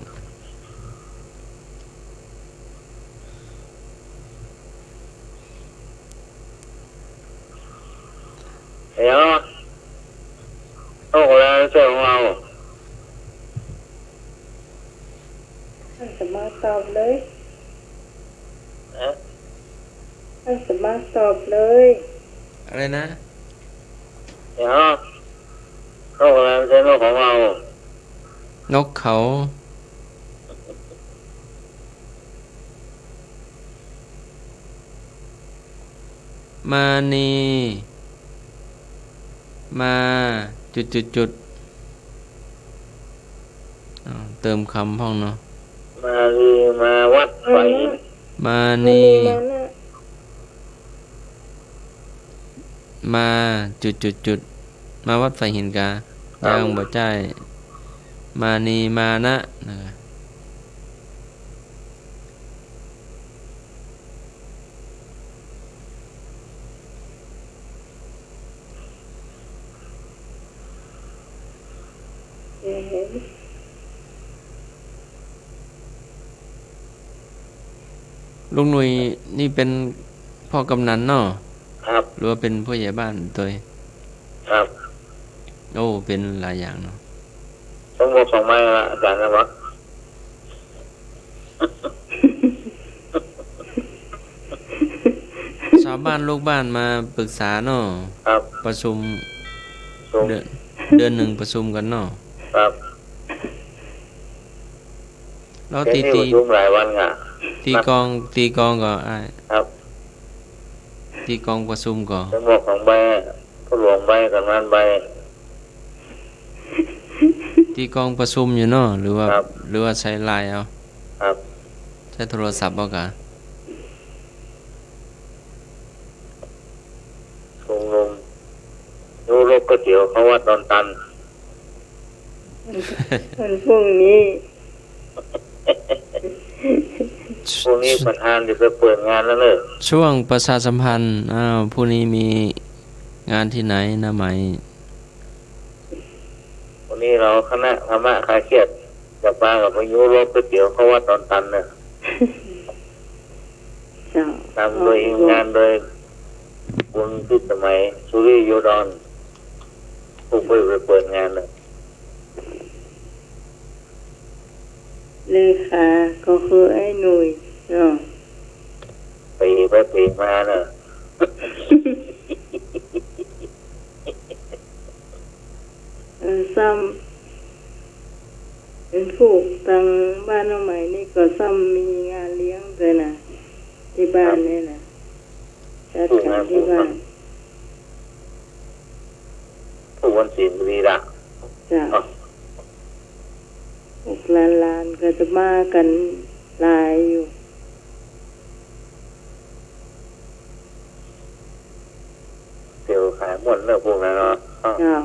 เดี๋ยว โต๊ะแล้วเจ้าของเรา ท่านสามารถตอบเลย ฮะ ท่านสามารถตอบเลย อะไรนะ เดี๋ยว โต๊ะแล้วเจ้านกของเรา นกเขา มานี มา จุดจุดจุด อ้าว เติมคำพ่องเนาะ มานี มาวัดไฝ มานี มานี มานะ มา จุดจุดจุด มาวัดไฝหินกา ครับ ยังบ่ใจ้ มานี มานะ นะ ลุงหนุ่ยนี่เป็นพ่อกำนันเนาะ ครับ หรือว่าเป็นผู้ใหญ่บ้านโตย ครับ โอ้ เป็นหลายอย่างเนาะ ผมบอกสองไม้ละ อาจารย์นะวะ ชาวบ้านลูกบ้านมาปรึกษาเนาะ ครับ ประชุม ประชุม เดือน เดือนหนึ่งประชุมกั๋นเนาะ ครับ แล้ว เดี๋ยวนี้ ตี ประชุมหลายวันอ่ะ ตีกลอง ตีกลองก่อ อ้าย ครับ ตีกลองประชุมก่อ ผมบอกสองไม้ พ่อหลวงไม้ กำนันไม้ ตีกลองประชุมอยู่เนาะ หรือว่า ครับ หรือว่าใจ๊ไลน์เอา ครับ ใจ๊โทรศัพท์เอากา ชุมนุม ยุโรปก๋วยเตี๋ยวเข้าวัดดอนตัน วันพรุ่งนี้ พรุ่งนี้ประธานจะไปเปิดงานแล้วเนอะ ช่วงประชาสัมพันธ์ อ้าว พรุ่งนี้มีงานที่ไหนนะไหม วันนี้เราคณะธรรมะคลายเครียด จะปากั๋นไปยุโรปก๋วยเตี๋ยวเข้าวัดดอนตันเนอะ เจ้า นำโดยทีมงานโดย คุณพิสมัย สุริโยดร ผู้ไปเปิดงานเนอะ เลขาก็คือไอ้หนุ่ยเนาะ ไปไปไปมาเนอะ เออ ซ้ำ เป๋นผูกตางบ้านน้องไหมนี่ก็ซ้ำมีงานเลี้ยงตวยนะ ตี้บ้านเนี่ยนะ จัดก๋านตี้บ้าน ผูกวันศีลบุรีรัมย์ เจ้า อ๋อ ลูกหลานๆ ก็จะมากั๋นหลายอยู่ เตียวขายม่วนเนอะพวกนั้นเนาะ อ้าว เจ้า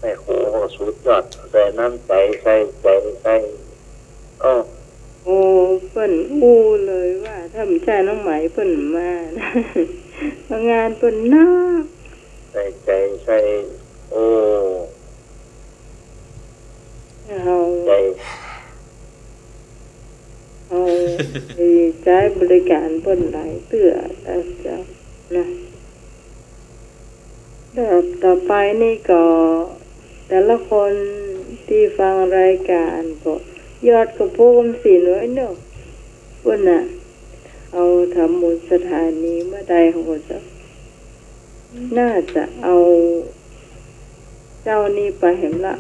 แม่ครูก็สุดยอด ใส่น้ำใจ๋ ใส่ใจ๋ ใส่ โอ้ โอ้ เปิ้นอู้เลยว่า ถ้าบ่ใจ้น้องไหมเปิ้นบ่มา งานเปิ้นนัก ใส่ใจ๋ ใส่ โอ้ เฮา ใจ๋ เฮา ใจ๊บริก๋านเปิ้นหลายเตื้อ นะเจ้า นะ แล้วต่อไปนี่ก็ แต่ละคนตี้ฟังรายก๋านก็ ยอดกระปุกออมสินไว้เนาะ เปิ้นน่ะ เอาทำบุญสถานีเมื่อใดเขาก็จะ น่าจะเอาเจ้านี่ไปแหมละ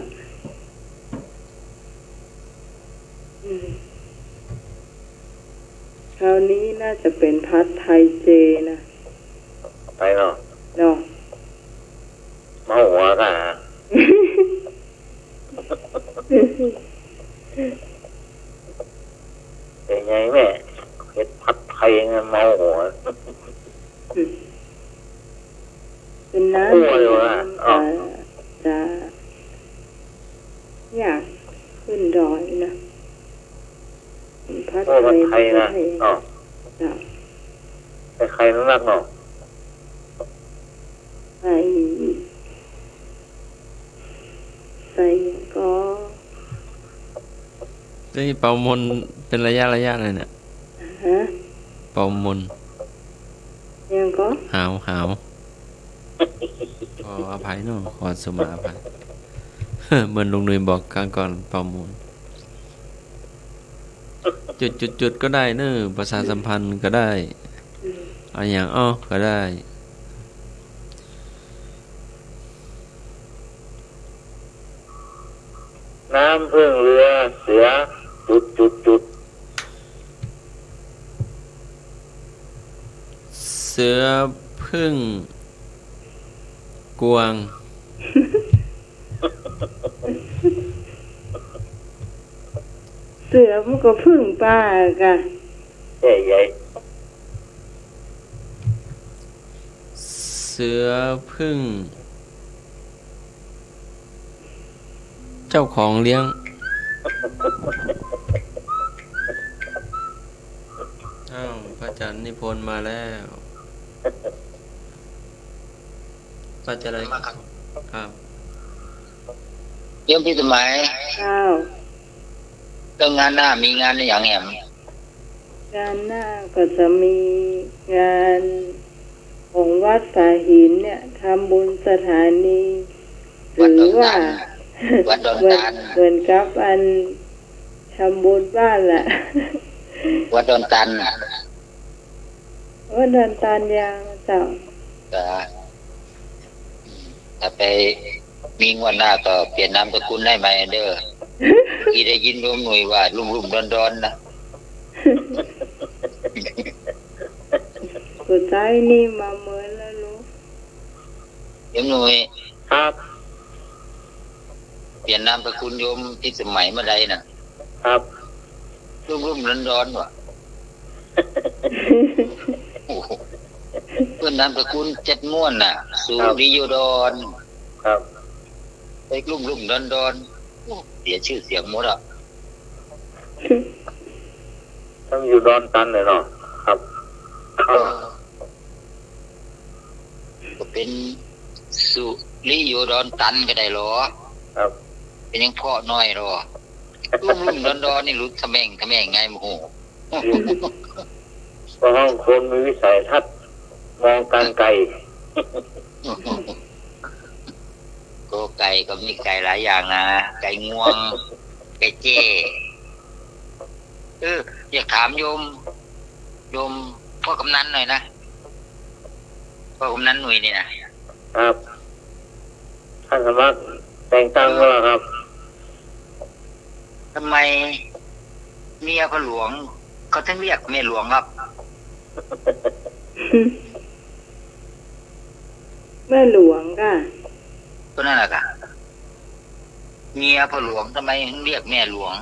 อืม คราวนี้น่าจะเป๋นผัดไทยเจนะ ไปเนาะ เนาะ เมาหัวก่ะ เป๋นไงแม่ เห็นผัดไทยไงเมาหัว เป๋นน้ำ โอ้ย เป๋นน้ำ อ๋อ จะ จะ อยากขึ้นดอยนะ ผัด โอ้ ผัดไทย ไทยนะ ผัดไทย อ๋อ เจ้า ใส่ไข่นักๆ เนาะ ใส่ ใส่หยังก็ นี่เป่ามนต์เป๋นระยะๆ เลยเนี่ย ฮะ เป่ามนต์ หยังก็ หาว หาว ขออภัยเนาะ ขอสุมาอภัย เหมือนลุงหนุ่ยบอกครั้งก่อน เป่ามนต์ จุดๆๆ ก็ได้เนอะ ประชาสัมพันธ์ก็ได้ อืม เอาหยังอ้อก็ได้ น้ำผึ้งเรือเสือ จุดจุดจุด เสือผึ้งกวาง เสือมันก็ผึ้งป่าก่ะ ใหญ่ใหญ่ เสือผึ้ง เจ้าของเลี้ยง อ้าว พระอาจารย์นิพนธ์มาแล้ว พระอาจารย์ ครับ โยมพิสมัย เจ้า แล้วงานหน้ามีงานอะหยังแหม งานหน้าก็จะมีงานของวัดสาหินเนี่ย ทำบุญสถานี วัดดอนตัน หรือว่า วัดดอนตัน เหมือน เหมือนกับอันทำบุญบ้านแหละ วัดดอนตัน วัดดอนตันยางเจ้า จ้ะ ถ้าไปมีงวดหน้าก็เปลี่ยนนามสกุลให้ใหม่เด้อ อีได้ยินโยมหนุ่ยว่าลุ่มๆ ดอนๆ นะ ก็ใจ๊นี่มาเมินแล้วลูก โยมหนุ่ย ครับ เปลี่ยนนามสกุลโยมพิสมัยเมื่อใดน่ะ ครับ ลุ่มๆ ดอนๆ ว่ะ โอ้โห เปิ้นนามสกุลเจ็ดม่วนน่ะ สุริโยดอน ครับ ไปลุ่มๆ ดอนๆ โอ้ เสียชื่อเสียงหมดอ่ะ ต้องอยู่ดอนตันเลยเนาะ ครับ เออ ก็เป๋นสุริโยดอนตันก็ได้หรอ ครับ เป๋นหยังเพราะหน้อยหรอ ลุ่มๆ ดอนๆ นี่หลุดทะแม่งทะแม่งไง โอ้โห เพราะว่าคนมีวิสัยทัศน์ มองการไกล ก็ไก่ก็มีไก่หลายอย่างนะ ไก่งวง ไก่แจ้ เออ อยากถามโยม โยมพ่อกำนันหน่อยนะ พ่อกำนันหนุ่ยนี่นะ ครับ ท่านสมัคร แต่งตั้งมาแล้วครับ ทำไมเมียพ่อหลวงเขาถึงเรียกแม่หลวงครับ แม่หลวงก่ะ ก็นั่นแหละค่ะ เมียพ่อหลวงทำไมถึงเรียกแม่หลวง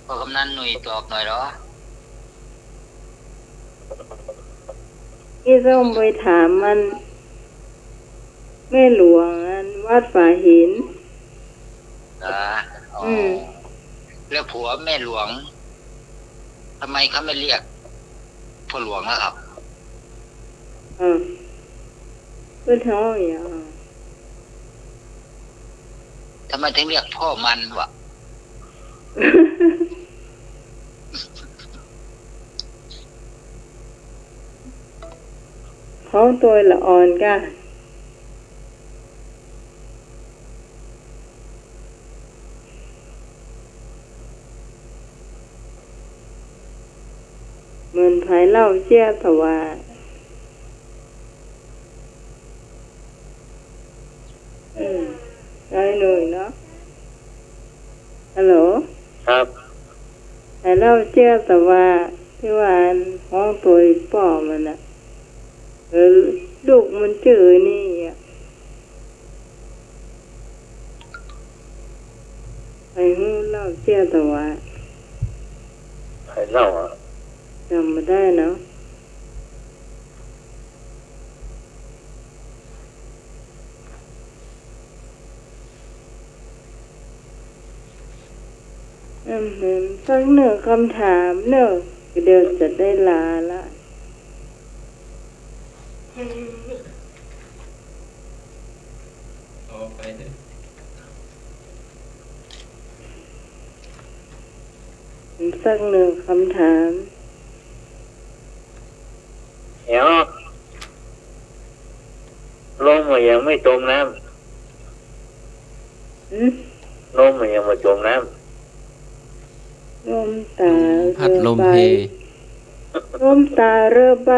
พ่อกำนันหนุ่ยตอบหน่อยเหรอ นี่ต้องไปถามมัน แม่หลวงอันวัดฝาหิน เหรอ อ๋อ อืม แล้วผัวแม่หลวง ทำไมเขาไม่เรียกพ่อหลวงล่ะครับ อ่า ก็เท่าอย่าง ทำไมถึงเรียกพ่อมันวะ ของตัวละอ่อนก่ะ เหมือนไผเล่าเสี้ยสว่า อืม ได้เลยเนาะ ฮัลโหล ครับ ไผเล่าเสี้ยสว่า ตี้ว่าอันฮ้องโตยป้อมันน่ะ เออ ลูกมันจื้อนี่อะ ไผฮู้เล่าเสี้ยสว่า ไผเล่าอะ จ๋ำบ่ได้เนาะ อืม สักหนึ่งกำถามเนาะ เดี๋ยวจะได้ลาละ เอาไปเถอะ สักหนึ่งกำถาม เดี๋ยว ลมอะหยังบ่จ๋มน้ำ หืม ลมอะหยังบ่จ๋มน้ำ ลมตา ลมพัด เรือใบ ลมเพ ลมตาเรือใบ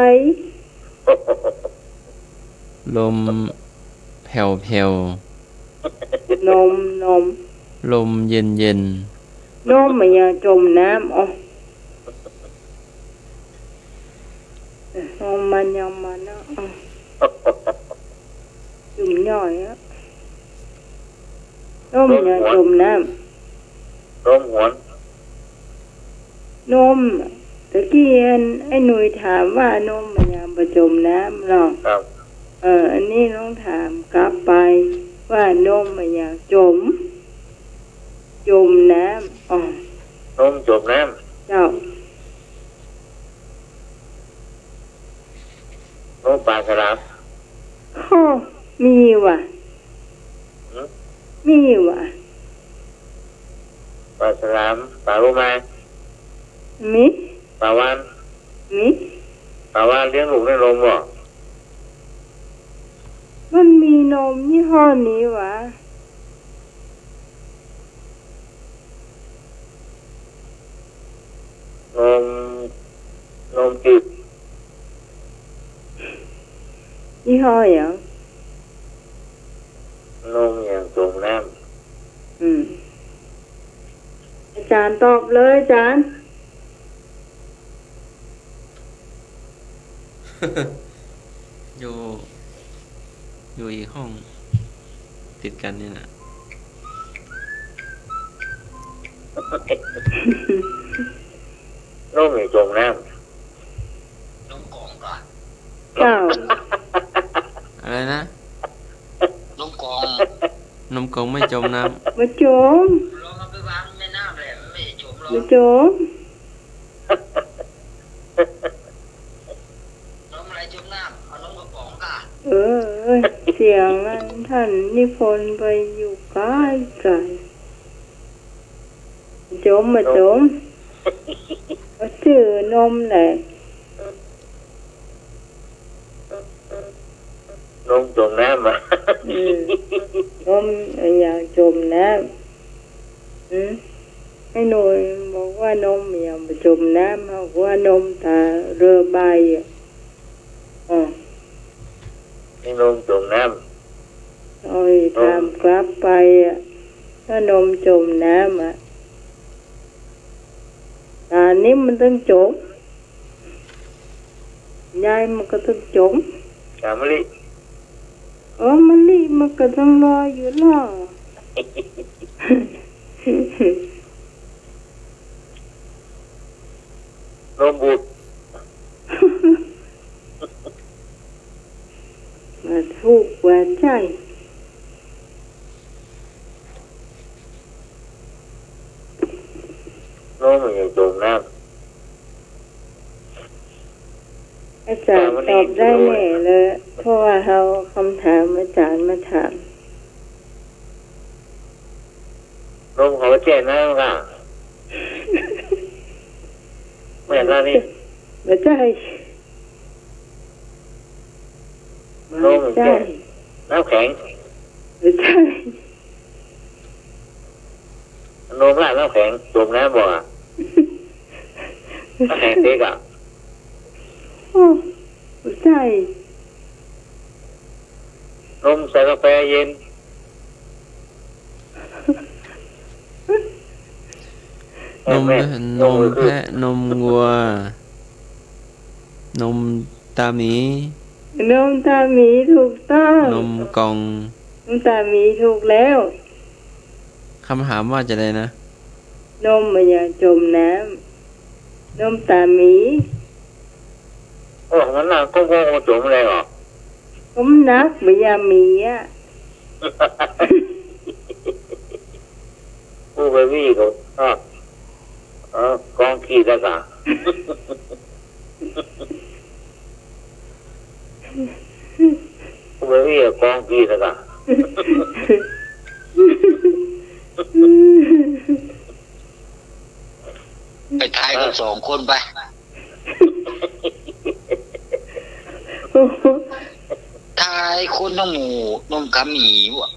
ลมแผ่วๆ นม นม ลมเย็นๆ นมอะหยังจ๋มน้ำ อ๋อ นมมันยังมันเนาะ อ๋อ จุ่มย่อยอะ นมอะหยังจ๋มน้ำ นมหวน นม ตะกี้อันไอ้หนุ่ยถามว่านมอะหยังบ่จ๋มน้ำเนาะ ครับ เออ อันนี้ต้องถามกลับไปว่านมอะหยังจ๋ม จ๋มน้ำ อ๋อ นมจ๋มน้ำ เจ้า นมปลาฉลาม โอ้ มีว่ะ หืม มีว่ะ ปลาฉลาม ปลาโลมา มี ปลาวาฬ มี ปลาวาฬเลี้ยงลูกในนมบ่ มันมีนมยี่ห้อนี้ว่ะ นม นมจืด ยี่ห้อหยัง นมหยังจ๋มน้ำ อืม อาจ๋ารย์ตอบเลยอาจ๋ารย์ อยู่ อยู่อีกห้องติดกันนี่นะ นมหยังจ๋มน้ำ นมก๋องก่ะ เจ้า อะไรนะ นมก๋อง นมก๋องไม่จ๋มน้ำ บ่จ๋ม ลองเอาไปวางในน้ำแหละ มันไม่จ๋มหรอก บ่จ๋ม นมอะไรจ๋มน้ำ เอานมกระป๋องก่ะ เออ เสียงอันท่านนิพนธ์ไปอยู่ไกลๆ จ๋มบ่จ๋ม ก็จื้อนมแหละ นมจ๋มน้ำอะ อืม นมอะหยังจ๋มน้ำ อืม ไอ้หนุ่ยบอกว่านมอะหยังบ่จ๋มน้ำ เฮาก็ว่านมตาเรือใบอะ อ๋อ นมจ๋มน้ำ โอ้ย นม ถามกลับไปอะ ถ้านมจ๋มน้ำอะ ต๋านนี่มันตึงจ๋ม ยายมันก็ตึงจ๋ม ต๋านมะลิ เออ มะลิมันก็ตึงลอยอยู่เนาะ นมบูด ว่าถูกว่าใจ้ นมมันจ๋มน้ำ อาจ๋ารย์ตอบได้แน่เลย เพราะว่าเฮาเอากำถามอาจ๋ารย์มาถาม นมเขาแจ้น้ำก่ะ แม่นแล้วนี่ บ่ใจ้ นมมันแจ้น้ำแข็ง บ่ใจ้ นมราดน้ำแข็ง จ๋มน้ำบ่อะ น้ำแข็งเต๊กอะ โอ้ บ่ใจ้ นมใส่กาแฟเย็น นม แม่ นมแพะ นมวัว นมต๋าหมี นมต๋าหมี ถูกต้อง นมกล่อง นมต๋าหมีถูกแล้ว กำถามว่าจะใดนะ นมบ่ยาจ๋มน้ำ นมต๋าหมี โอ้ มันหนักก็คงจ๋มได้หรอ ก็มันหนักบ่ยาหมีอะ กู้ไปวี้ก็ อ่ะ เออ กองขี้แล้วกะ กู้ไปวี้ก็กองขี้แล้วกะ ไปทายกั๋นสองคนไป โอ้โห ทายคนตังหมู่ นมต๋าหมีวะ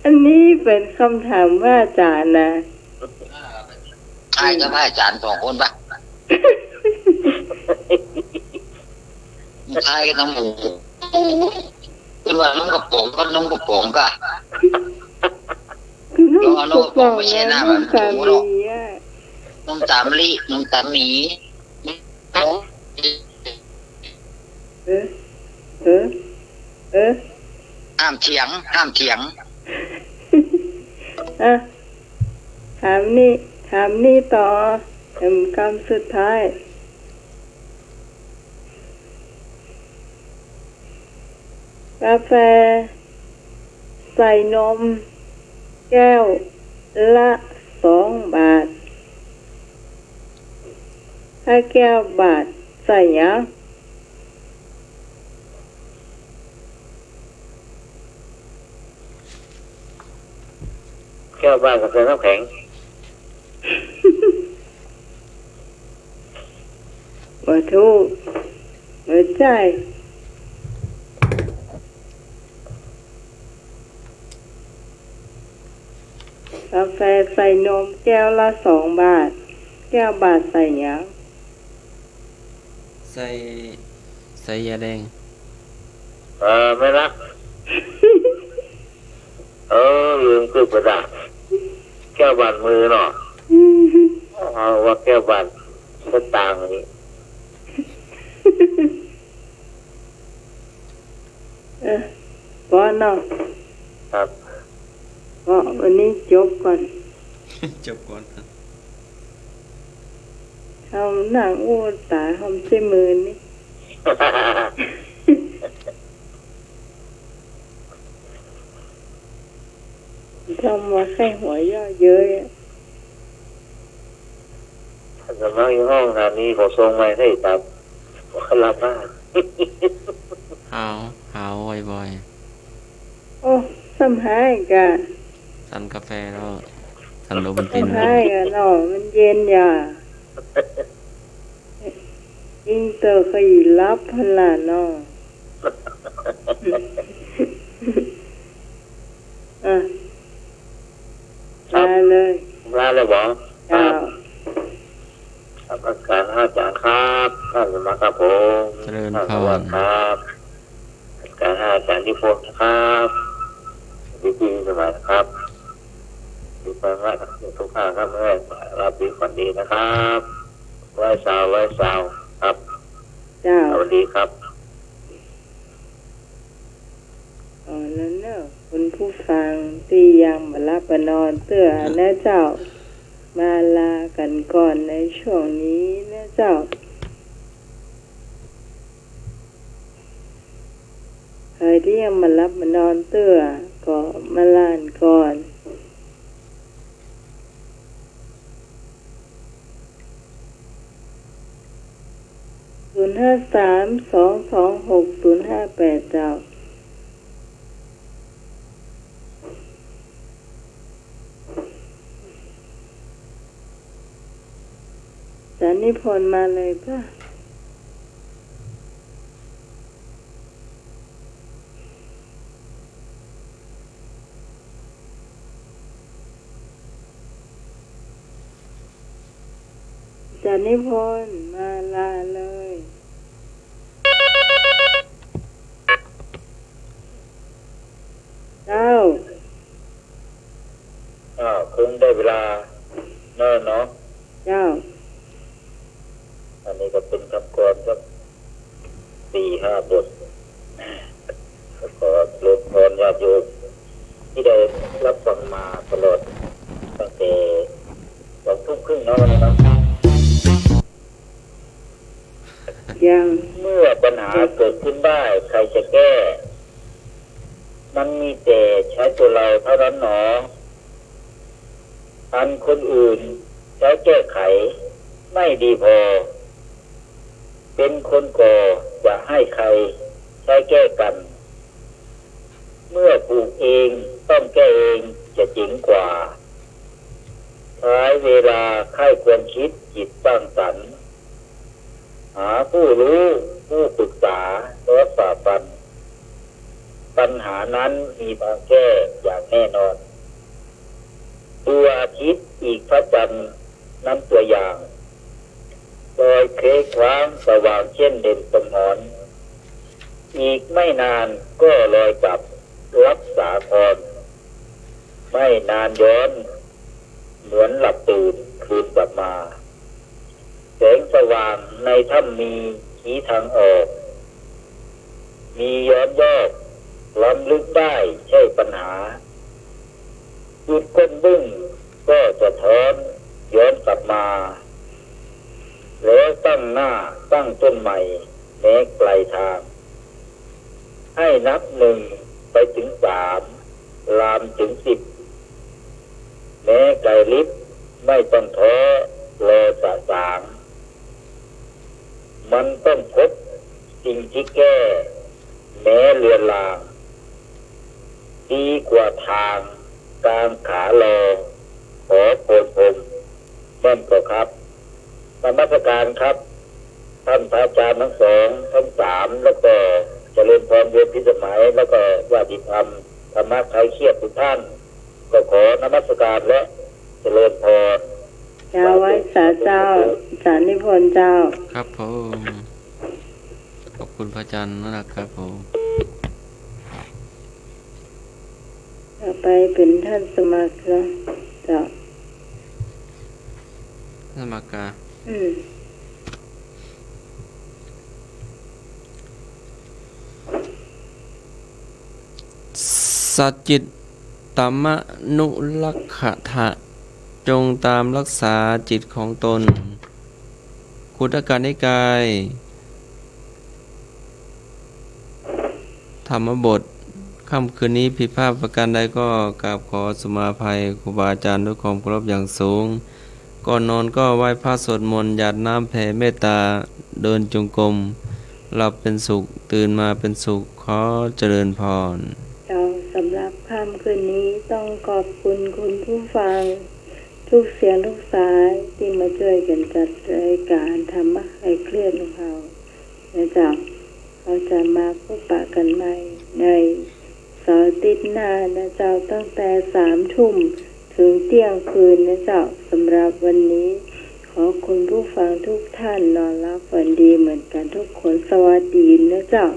อันนี้เป๋นกำถามพระอาจ๋ารย์นะ ทายกับพระอาจ๋ารย์สองคนปะ ทายกั๋นตังหมู่ เปิ้นว่านมก๋ระป๋องก็นมก๋ระป๋องกะ คือนมก๋ระป๋อง เดี๋ยวเอานมก๋ระป๋องมาเช็ดหน้ามัน นมต๋าหมีอะ นมต๋าหมี นมต๋าหมี เออ เออ เออ ห้ามเถียง ห้ามเถียง อ่ะ ถามนี่ ถามนี่ต่อ เอ็ม กำสุดท้าย กาแฟใส่นมแก้วละสองบาท ถ้าแก้วบาดใส่หยัง แก้วบาดก็ใส่น้ำแข็ง บ่ถูก บ่ใจ้ กาแฟใส่นมแก้วละสองบาท แก้วบาดใส่หยัง ใส่ ใส่ยาแดง เออ แม่นละ เออ ลืมกึ๊บไปละ แก้วบาดมือเนาะ เอาว่าแก้วบาดสตางค์นี่ เออ ปอเนาะ ครับ ปอ วันนี้จบก่อน จบก่อน เฮานั่งอู้ต๋าเฮาใจ๊มือนี่ ทำมาใค่หัวเยาะเย้ยอะ ถ้าจะมาอยู่ห้องนานี้ เขาส่งมาให้ตับ เขารับมา หาว หาวบ่อยๆ โอ้ ซ้ำหายกะ สั่นกาแฟแล้ว สั่นโรบันติน ซ้ำหายกะเนาะ มันเย็นอย่า อิงเตอร์ก็อีหลับหั้นล่ะเนาะ อ่ะ ครับ ลาเลย ลาเลยบ่ เจ้า ครับ นมัสการอาจ๋ารย์ครับ ข้าสมาครับผม เจริญพร ข้าสวัสดีครับ อาจารย์ห้า อาจารย์นิพนธ์นะครับ พี่ๆ สมัยนะครับ มีความรักทุกท่านครับ เมื่อราตรีฝันดีนะครับ ร้อยสาว ร้อยสาวครับ เจ้า สวัสดีครับ เอาละเนาะ คุณผู้ฟังตี้ยังบ่หลับบ่นอนเตื้อนะเจ้า มาลากั๋นก่อนในช่วงนี้นะเจ้า ใผตี้ยังบ่หลับบ่นอนเตื้อ ก็มาลากั๋นก่อน ศูนย์ห้าสาม สองสองหก ศูนย์ห้าแปด เจ้า อาจารย์นิพนธ์มาเลยเปล่า อาจารย์นิพนธ์มาลาเลย เจ้า อ้าว คงได้เวลาแล้วเนาะ เจ้า อันนี้ก็เป๋นกำกรอนสักสี่ห้าบท ก็ขอเจริญพรญาติโยมตี้ได้ฮับฟังมาตลอดตั้งแต่สองทุ่มครึ่งเนาะ วันนี้เนาะ ยัง เมื่อปัญหาเกิดขึ้นได้ ใครจะแก้ มันมีแต่ใช้ตัวเราเท่านั้นหนอ อันคนอื่นใช้แก้ไขไม่ดีพอ เป็นคนก่อจะให้ใครใช้แก้กัน เมื่อผูกเองต้องแก้เองจะเจ๋งกว่า ใช้เวลาใคร่ครวญคิดจิตสร้างสรรค์ หาผู้รู้ผู้ปรึกษาแล้วฝ่าฟัน ปัญหานั้นมีทางแก้อย่างแน่นอน ดวงอาทิตย์อีกพระจันทร์นั้นตัวอย่าง ลอยเคว้งคว้างสว่างเช่นเด่นสมร อีกไม่นานก็ลอยกลับรักษาคร ไม่นานย้อน เหมือนหลับตื่นคืนกลับมา แสงสว่างในถ้ำมีชี้ทางออก มีย้อนยอกล้ำลึกได้ใช่ปัญหา จุดก้นบึ้งก็สะท้อนย้อนกลับมา แล้วตั้งหน้าตั้งต้นใหม่แม้ไกลทาง ให้นับหนึ่งไปถึงสาม ลามถึงสิบ แม้ไกลลิบไม่ต้องท้อรอสะสาง มันต้องพบสิ่งที่แก้แม้เลือนลาง ดีกว่าทางกางขารอขอโพนพรม แม่นก่อครับ นมัสการครับ ท่านพระอาจารย์ทั้งสอง ทั้งสาม แล้วก็เจริญพรโยมพิสมัย แล้วก็ญาติธรรม ธรรมะคลายเครียดทุกท่าน ก็ขอนมัสการและเจริญพร เจ้า ไหว้สาเจ้า อาจารย์นิพนธ์เจ้า ครับผม ขอบคุณพระอาจารย์มากครับผม ต่อไปเป๋นท่านสมัครเนาะ เจ้า สมัครกา อืม สัจจิตตมนุรักขะทะ จงตามรักษาจิตของตน คุตตกนิกาย ธรรมบท ค่ำคืนนี้ผิดพลาดประการใดก็กราบขอสุมาภัยครูบาอาจารย์ด้วยความเคารพอย่างสูง ก่อนนอนก็ไหว้พระสวดมนต์ หยาดน้ำแผ่เมตตา เดินจงกรม หลับเป็นสุข ตื่นมาเป็นสุข ขอเจริญพร เจ้า สำหรับค่ำคืนนี้ต้องขอบคุณคุณผู้ฟังทุกเสียงทุกสายตี้มาจ้วยกั๋นจัดรายการธรรมะคลายเครียดของเฮา นะเจ้า เฮาจะมาพบปะกั๋นใหม่ในเสาร์อาทิตย์หน้านะเจ้า ตั้งแต่สามทุ่มเถิงเตี้ยงคืนนะเจ้า สำหรับวันนี้ ขอคุณผู้ฟังทุกท่านนอนหลับฝันดีเหมือนกันทุกคน สวัสดีนะเจ้า